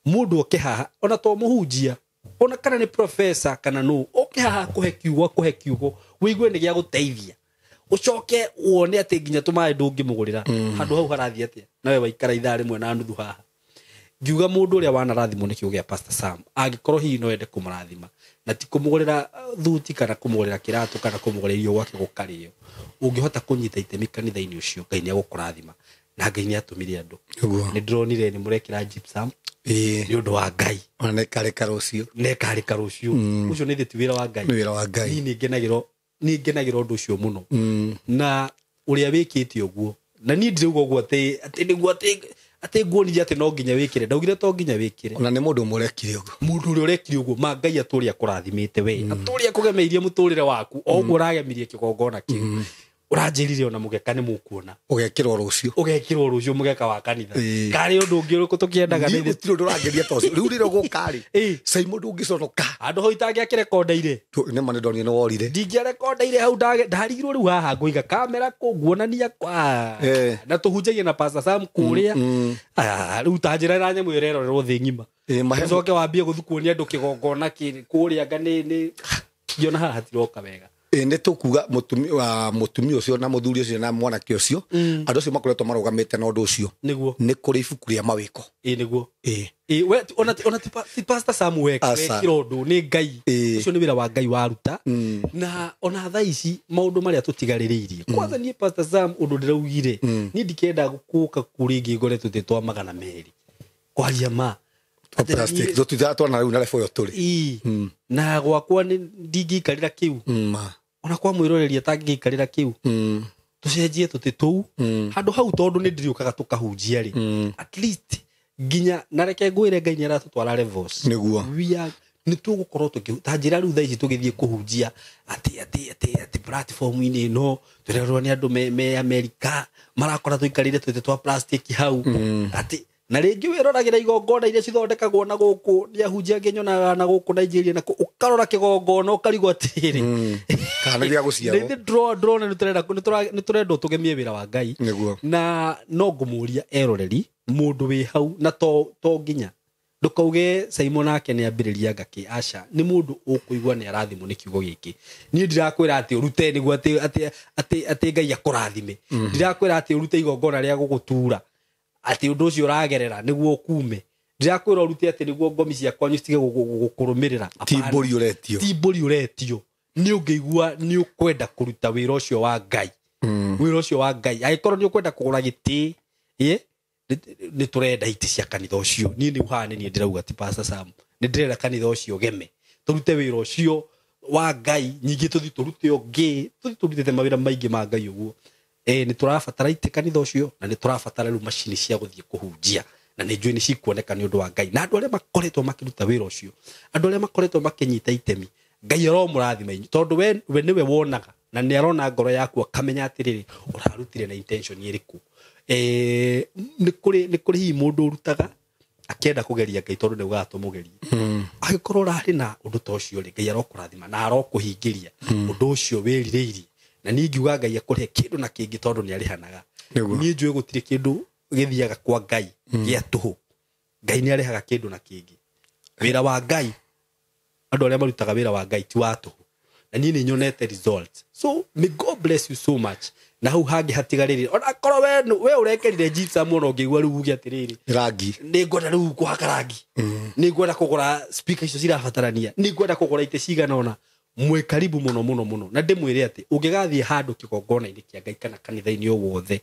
mũndũ oke haha, ona to mũhunjia, ona kana nĩ professor kana nũ, oke haha kũhe kiugo, kũhe kiugo wĩigue nĩ gĩa gũteithia, ũcoke wone atĩ nginya tũmaĩ ndũngĩmũgũrĩra. Handũ hau harathiĩ atĩa? Nawe waikara ithaa rĩmwe na nuthu haha. Ngiuga mũndũ ũrĩa wanarathimwo nĩ kiugo gĩa Pastor Sam, angĩkorwo hihi no ende kũmũrathima na ti kũmũgũrĩra thuti kana kũmũgũrĩra kĩratũ kana kũmũgũrĩra irio gwake gũkarĩo, ũngĩhota kũnyita itemi kanitha-inĩ ũcio, Ngai nĩ egũkũrathima. Na Ngai nĩ atũmire andũ. Nĩ ndĩronire nĩ mũrekĩra gypsum nĩ ũndũ wa Ngai. Ona nĩ karĩka rũciũ. Nĩ karĩka rũciũ. Ũcio nĩ ti wĩra wa Ngai. Nĩ wĩra wa Ngai. Niĩ nĩ ngenagĩra ũndũ ũcio mũno. Na ũrĩa wĩkĩte ũguo, na niĩ ndirauga ũguo atĩ nĩguo atĩ nguonithia atĩ no nginya wĩkĩre. Ndaugire to nginya wĩkĩre. Ona nĩ mũndũ ũmwe ũrekire ũguo. Mũndũ ũrĩa ũrekire ũguo, ma Ngai atũrĩa akũrathimĩte we. Atũrĩa akũgemeirie mũtũrĩre waku, o ũguo ũragemirie kĩgongona kĩu. Ũranjĩrire ona mũgeka nĩ mũkuona. Ũgekĩrwo rũciũ. Ũgekĩrwo rũciũ mũgeka wa kanitha. Karĩ ũndũ ũngĩ ũrĩkũ tũkĩendaga? Niĩ gũtirĩ ũndũ ũrangeria ta ũcio. Rĩu rĩrĩa ũgũka rĩ, Saimo ndũngĩconoka. Handũ hau itangĩakĩrekondeire. Nĩ ma nĩ ndonire nĩ worire. Ndingĩarekondeire hau, ndarigirwo rĩu haha ngũiga kamera kũ nguonania kwa. Na tũhunjagie na Pastor Sam kũrĩa. Rĩu ta njĩra na nyamũ ĩrerorerwo thĩ ng'ima. Ũcoke wambie gũthiĩ kuonia andũ kĩgongona kũrĩa anga nĩ ngĩona haha hatiroka wega. Nĩ tũkuga mũtumia ũcio na mũthuri ũcio na mwanake ũcio, andũ acio makoretwo marũgamĩte na ũndũ ũcio. Nĩguo. Nĩ kũrĩ ibuku rĩa mawĩko. Nĩguo. We, ona ti Pastor Sam wekĩra ũndũ, nĩ Ngai. Ũcio nĩ wĩra wa Ngai waruta. Na ona thaa ici maũndũ marĩa tũtigarĩrĩirie. Kwanza niĩ Pastor Sam ũndũ ndĩraugire, niĩ ndikenda gũka kũrĩ ngore tũtĩ twa 200. Kwaria ma. Plastic tũtithatwana rĩu na level ĩyo tũrĩ. Na gwakwa ndingĩikarĩra kĩu. Ona kwa mwĩroreria tangĩikarĩra kĩu. Tũcenjie tũtĩ tũu. Handũ hau tondũ nĩ ndĩrĩũkaga tũkahunjia rĩ. At least nginya na reke ngwĩre Ngai nĩ aratũtwara levels. Nĩguo. We are nĩ tũgũkorwo tũkĩ ta njĩra rĩu thaa ici tũgĩthiĩ kũhunjia atĩ platform-inĩ ĩno tũrerwo nĩ andũ me America marakora tũikarĩire tũtĩ twa plastic hau. Atĩ na rĩngĩ wĩroragĩra igongona iria cithondekagwo na gũkũ nĩ ahunjia angĩ nyonaga na gũkũ Nigeria na ũkarora kĩgongona ũkarigwo atĩrĩrĩ. Kana nĩ gĩa gũciarwo. Nĩ ndĩrona nĩ tũrendwo tũgemie wĩra wa Ngai. Nĩguo. Na no ngũmũria eroreri mũndũ wĩ hau na to nginya ndũkauge Saimo nake nĩ ambĩrĩria ngakĩ, aca, nĩ mũndũ ũkũigua nĩ arathimwo nĩ kiugo gĩkĩ. Niĩ ndirakwĩra atĩ ũrute nĩguo atĩ Ngai akũrathime. Ndirakwĩra atĩ ũrute igongona rĩa gũgũtura atĩ ũndũ ũcio ũragerera nĩguo ũkume. Ndirakwĩra ũrute atĩ nĩguo ngomi ciakwa citige gũkũrũmĩrĩra. Ti mbũri ũretio. Ti mbũri ũretio. Nĩ ũngĩigua nĩ ũkwenda kũruta wĩra ũcio wa Ngai. Wĩra ũcio wa Ngai. Angĩkorwo nĩ ũkwenda kũgũra gĩtĩ, nĩ tũrenda itĩ cia kanitha ũcio. Niĩ nĩ haha nĩ niĩ ndĩrauga ti Pastor Sam. Nĩ ndĩrenda kanitha ũcio ũgeme. Tũrute wĩra ũcio wa Ngai, nyingĩ tũthiĩ tũrute ũngĩ, tũthiĩ tũrutĩte mawĩra maingĩ ma Ngai ũguo. Nĩ tũrabatara itĩ kanitha ũcio na nĩ tũrabatara rĩu macini cia gũthiĩ kũhunjia na nĩ njũĩ nĩ cikuoneka nĩ ũndũ wa Ngai. Na andũ arĩa makoretwo makĩruta wĩra ũcio, andũ arĩa makoretwo makĩnyita itemi, Ngai aromũrathima inyuĩ, tondũ we nĩwe wonaga na nĩ arona ngoro yaku akamenya atĩrĩrĩ ũrarutire na intention ĩrĩkũ. Nĩ kũrĩ hihi mũndũ ũrutaga akĩenda kũgeria Ngai tondũ nĩ ugaga tũmũgerie. Angĩkorwo ũrarĩ na ũndũ ta ũcio rĩ, Ngai arokũrathima na arokũhingĩria ũndũ ũcio wĩrirĩirie. Na niĩ ngiuga Ngai akũhe kĩndũ na kĩngĩ tondũ nĩ arĩhanaga. Niĩ njũĩ gũtirĩ kĩndũ gĩthiaga kwa Ngai gĩa tũhũ. Ngai nĩ arĩhaga kĩndũ na kĩngĩ. Wĩra wa Ngai, andũ arĩa marutaga wĩra wa Ngai ti wa tũhũ. Na niĩ nĩ nyonete result. So may God bless you so much. Na hau hangĩ hatigarĩrĩ, ona korwo we ũrekerire gypsum mũno ũngĩigua rĩu uge atĩrĩrĩ, rangi nĩ ngwenda rĩu kũhaka rangi, nĩ ngwenda kũgũra speaker icio cirabatarania, nĩ ngwenda kũgũra itĩ cigana ũna, mwĩ karibu mũno mũno mũno. Na ndĩmwĩre atĩ ũngĩgathiĩ handũ kĩgongona-inĩ kĩa Ngai kana kanitha-inĩ o wothe,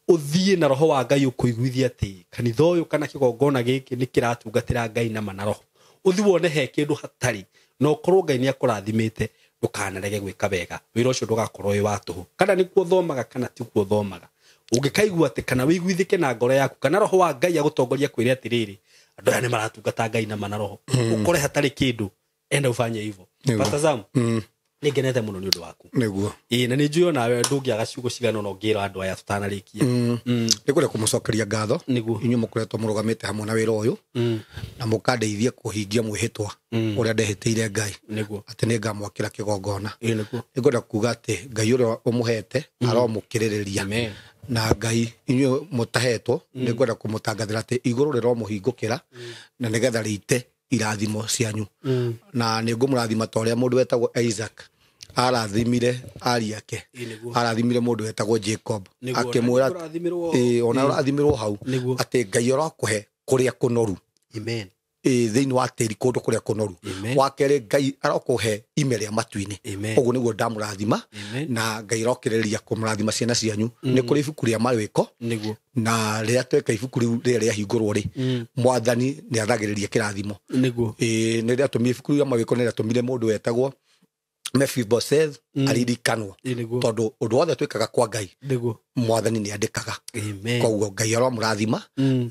ũthiĩ na roho wa Ngai ũkũiguithia atĩ kanitha ũyũ kana kĩgongona gĩkĩ nĩ kĩratungatĩra Ngai na mana roho, ũthiĩ wone he kĩndũ hatarĩ, na ũkorwo Ngai nĩ akũrathimĩte, ndũkanarege gwĩka wega. Wĩra ũcio ndũgakorwo wĩ wa tũhũ. Kana nĩkuo thomaga kana tikuo thomaga, ũngĩkaigua atĩ kana wĩiguithĩke na ngoro yaku kana roho wa Ngai agũtongoria kwĩre atĩrĩrĩ, andũ aya nĩ maratungata Ngai na mana roho, ũkore hatarĩ kĩndũ, enda ufanye hivyo. Pastor Sam, Nĩ ngenete mũno nĩ ũndũ waku. Nĩguo. Ĩĩ, na nĩ njũĩ onawe ndũngĩaga ciugo cigana ũna ũngĩra andũ aya tũtanarĩkia. Nĩ kwenda kũmũcokeria ngatho Nĩguo. inyuĩ mũkoretwo mũrũgamĩte hamwe na wĩra ũyũ na mũkandeithia kũhingia mwĩhĩtwa ũrĩa ndehĩtĩire Ngai Nĩguo. atĩ nĩ ngamwakĩra kĩgongona. Ĩĩ, nĩguo. Nĩ ngwenda kuga atĩ Ngai ũrĩa ũmũhete aromũkĩrĩrĩria. Amen. Na Ngai inyuĩ mũtahetwo nĩ ngwenda kũmũtangathĩra atĩ igũrũ rĩromũhingũkĩra na nĩgetha rĩite irathimo cianyu. Na nĩ ngũmũrathima ta ũrĩa mũndũ wetagwo Isaac arathimire ari ake, Ĩĩ, nĩguo. arathimire mũndũ wetagwo Jacob, Nĩguo, akĩmwĩra na nĩkũrathimĩrwo. ĩĩ, ona ũrathimĩrwo hau Nĩguo. atĩ Ngai ũrakũhe kũrĩa kũnoru. Amen. Ĩĩ, thĩinĩ wa tĩri kũndũ kũrĩa kũnoru. Amen. Wa kerĩ Ngai arokũhe ime rĩa matu-inĩ. Amen. Ũguo nĩguo ndamũrathima. Amen. Na Ngai arokĩrĩrĩria kũmũrathima ciana cianyu. Nĩ kũrĩ ibuku rĩa mawĩko Nĩguo. na rĩrĩa tweka ibuku rĩu rĩrĩa rĩahingũrwo rĩ, mwathani nĩ athagĩrĩria kĩrathimo. Nĩguo. Ĩĩ, nĩ rĩatũmire ibuku rĩu rĩa mawĩko nĩ rĩatũmire mũndũ wetagwo Mephibosheth aririkanwo. Ĩĩ, nĩguo. Tondũ ũndũ wothe twĩkaga kwa Ngai Nĩguo. mwathani nĩ andĩkaga. Amen. Koguo Ngai aromũrathima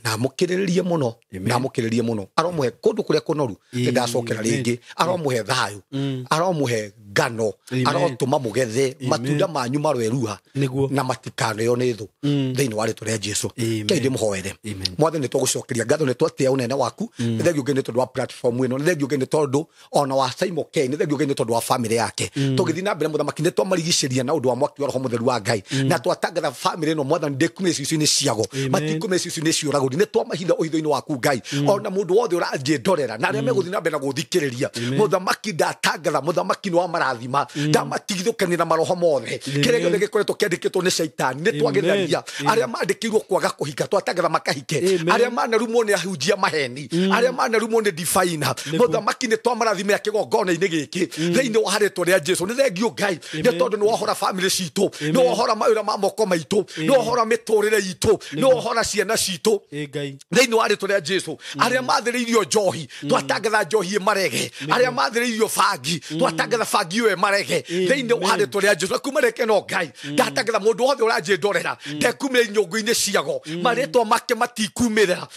na amũkĩrĩrĩrie mũno, na amũkĩrĩrĩrie mũno, aromũhe kũndũ kũrĩa kũnoru. Nĩ ndacokera rĩngĩ, aromũhe thayũ, aromũhe ngano, Amen. arotũma mũgethe matunda manyu maroeruha Nĩguo. na matikaneo nĩ thũ thĩinĩ wa rĩtwa rĩa Jesu. Amen. Kei ndĩmũhoere. Amen. Mwathani nĩ twagũcokeria ngatho, nĩ twatĩa ũnene waku, nĩ thengio Ngai nĩ tondũ wa platform ĩno, nĩ thengio Ngai nĩ tondũ ona wa Simon K, nĩ thengio Ngai nĩ tondũ wa family yake. Tũgĩthiĩ na mbere mũthamaki nĩ twamarigicĩria na ũndũ wa mwaki wa Roho Mũtheru wa Ngai, na twatangatha family ĩno mwathani ndĩkumĩre icicio-inĩ ciago, matikumĩre icicio-inĩ ciũragũri, nĩ twamahitha ũhitho-inĩ waku Ngai. Ona mũndũ wothe ũranjĩndorera na arĩa megũthiĩ na mbere na gũthikĩrĩria mũthamaki, ndatangatha mũthamaki nĩ wamarathima, ndamatigithũkania na maroho mothe kĩrĩa gĩothe gĩkoretwo kĩandĩkĩtwo nĩ caitani nĩ twagĩtharia. Arĩa mandĩkĩirwo kwaga kũhika twatangatha makahike, Amen. arĩa manarumwo nĩ ahunjia maheni, arĩa manarumwo nĩ difaina, mũthamaki nĩ twamarathimĩra kĩgongona-inĩ gĩkĩ thĩinĩ wa rĩtwa rĩa Jesu. Nĩ thengio Ngai nĩ tondũ nĩ wohora family citũ, nĩ wohora mawĩra ma moko maitũ, nĩ wohora mĩtũrĩre itũ, nĩ wohora ciana citũ Ĩĩ, Ngai. thĩinĩ wa rĩtwa rĩa Jesu. Arĩa mathĩrĩirio njohi twatangatha njohi ĩmarege, arĩa mathĩrĩirio bangi twatangatha bangi ĩyo ĩmarege thĩinĩ wa rĩtwa rĩa Jesu. Na kuma reke no Ngai ndatangatha mũndũ wothe ũranjĩndorera ndekumĩra inyũngũ-inĩ ciago, marĩtwa make matikumĩra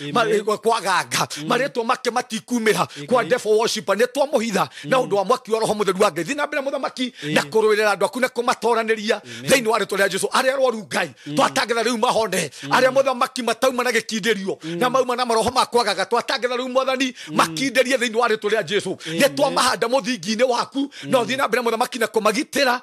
kwaganga, marĩtwa make matikumĩra kwa devil worshiper, nĩ twamũhitha na ũndũ wa mwaki wa Roho Mũtheru wa Ngai. Thiĩ na mbere mũthamaki na kũrũĩrĩra andũ aku na kũmatoranĩria thĩinĩ wa rĩtwa rĩa Jesu. Arĩa arwaru Ngai twatangatha rĩu mahone, arĩa mũthamaki matauma na gĩkindĩrio na mauma na maroho ma kwagaga twatangatha rĩu mwathani makindĩrie thĩinĩ wa rĩtwa rĩa Jesu. Nĩ twamahanda mũthingi-inĩ waku na ũthiĩ na mbere mũthamaki na kũmagitĩra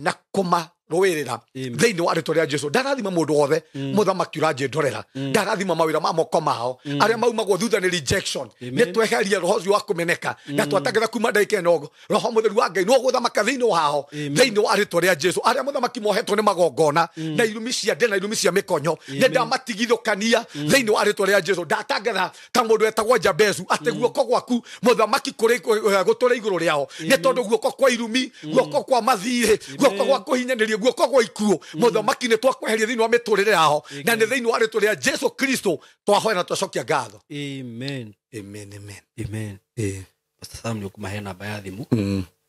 na kũmarũĩrĩra thĩinĩ wa rĩtwa rĩa Jesu. Ndarathima mũndũ wothe mũthamaki ũranjĩndorera, ndarathima mawĩra ma moko mao arĩa maumagwo thutha nĩ rejection, nĩ tweheria roho ũcio wa kũmeneka na twatangatha kuma ndagĩka ĩno Roho Mũtheru wa Ngai nĩ ũgũthamaka thĩinĩ wao thĩinĩ wa rĩtwa rĩa Jesu. Arĩa mũthamaki mohetwo nĩ magongona na irumi cia ndĩ na irumi cia mĩkonyo nĩ ndamatigithũkania thĩinĩ wa rĩtwa rĩa Jesu. Ndatangatha ta mũndũ wetagwo Jabezu atĩ guoko gwaku mũthamaki kũrĩ gũtũre igũrũ rĩao, nĩ tondũ guoko kwa irumi, guoko kwa mathirĩ, guoko gwa kũhinyanĩria, guoko gwa ikuũ mũthamaki nĩ twakweheria thĩinĩ wa mĩtũrĩre yao, na nĩ thĩinĩ wa rĩtwa rĩa Jesu Kristo twahoya na twacokia ngatho. Amen. Amen, amen. Amen. Ĩĩ. Pastor Sam nĩ ũkũmahe namba ya thimũ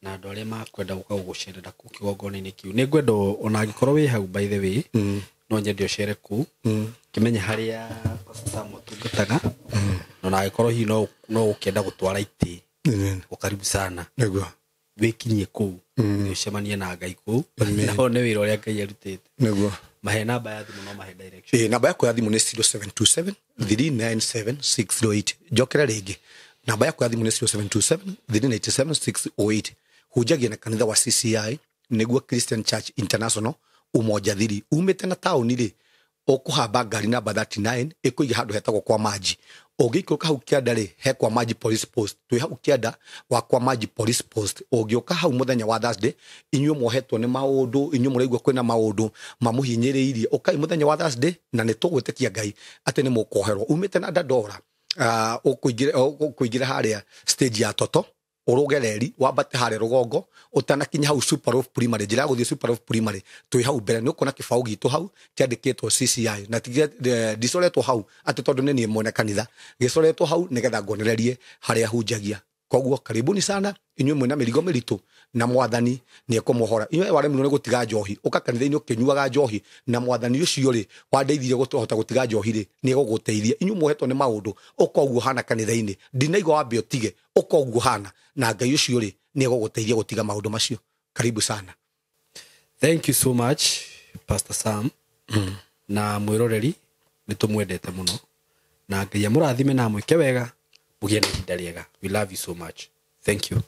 na andũ arĩa makwenda gũka gũgũcerera kũu kĩgongona-inĩ kĩu. Nĩ ngwenda ona angĩkorwo wĩ hau by the way, no nyende ũcere kũu kĩmenye harĩa Pastor Sam ũtungataga, na ona angĩkorwo hihi no ũkĩenda gũtwara itĩ Amen. karibu sana Nĩguo. wĩkinyie kũu ũcemanie na Ngai kũu na one wĩra ũrĩa Ngai arutĩte. Nĩguo. Mahe namba ya thimũ no mahe direction. Ĩĩ, namba yakwa ya thimũ nĩ 0727 397 608. Njokera rĩngĩ, namba yakwa ya thimũ nĩ 0727 397 608. Hunjagia na kanitha wa CCI nĩguo Christian Church International Umoja Thiri. Umĩte na taũni rĩ, ũkũhamba ngari namba 39 ĩkũiga handũ hetagwo kwa Maji. Ũngĩikũrũka hau kĩanda rĩ, he kwa Maji Police Post. Twĩ hau kĩanda wa kwa Maji Police Post. Ũngĩũka hau mũthenya wa Thursday, inyuĩ mwohetwo nĩ maũndũ, inyuĩ mũraigua kwĩna maũndũ mamũhinyĩrĩirie, ũkai mũthenya wa Thursday na nĩ tũgwĩtĩkia Ngai atĩ nĩ mũkoherwo. Umĩte na Dandora, ũkũingĩra harĩa stage ya Toto, ũrũge reri wambate harĩa rũgongo ũtanakinya hau Super Off Primary, njĩra ya gũthiĩ Super Off Primary twĩ hau mbere nĩ ũkuona kĩbaũ gitũ hau kĩandĩkĩtwo CCI na ndicoretwo hau atĩ tondũ nĩ niĩ mwene kanitha, gĩcoretwo hau nĩgetha nguonererie harĩa hunjagia. Koguo karibuni sana inyuĩ mwĩna mĩrigo mĩritũ na mwathani nĩ ekũmũhora. Inyuĩ waremirwo nĩ gũtiga njohi, ũka kanitha-inĩ ũkĩnyuaga njohi na mwathani ũcio rĩ wandeithirie gũtũhota gũtiga njohi rĩ nĩ egũgũteithia. Inyuĩ muohetwo nĩ maũndũ, ũka ũguo hana kanitha-inĩ, ndinaigua wambe ũtige, ũka ũguo hana na Ngai ũcio rĩ nĩ egũgũteithia gũtiga maũndũ macio. Karibu sana. Thank you so much, Pastor Sam. Na mwĩroreri, nĩ tũmwendete mũno na Ngai amũrathime na amwĩke wega, mũgĩe na ihinda rĩega. We love you so much. Thank you.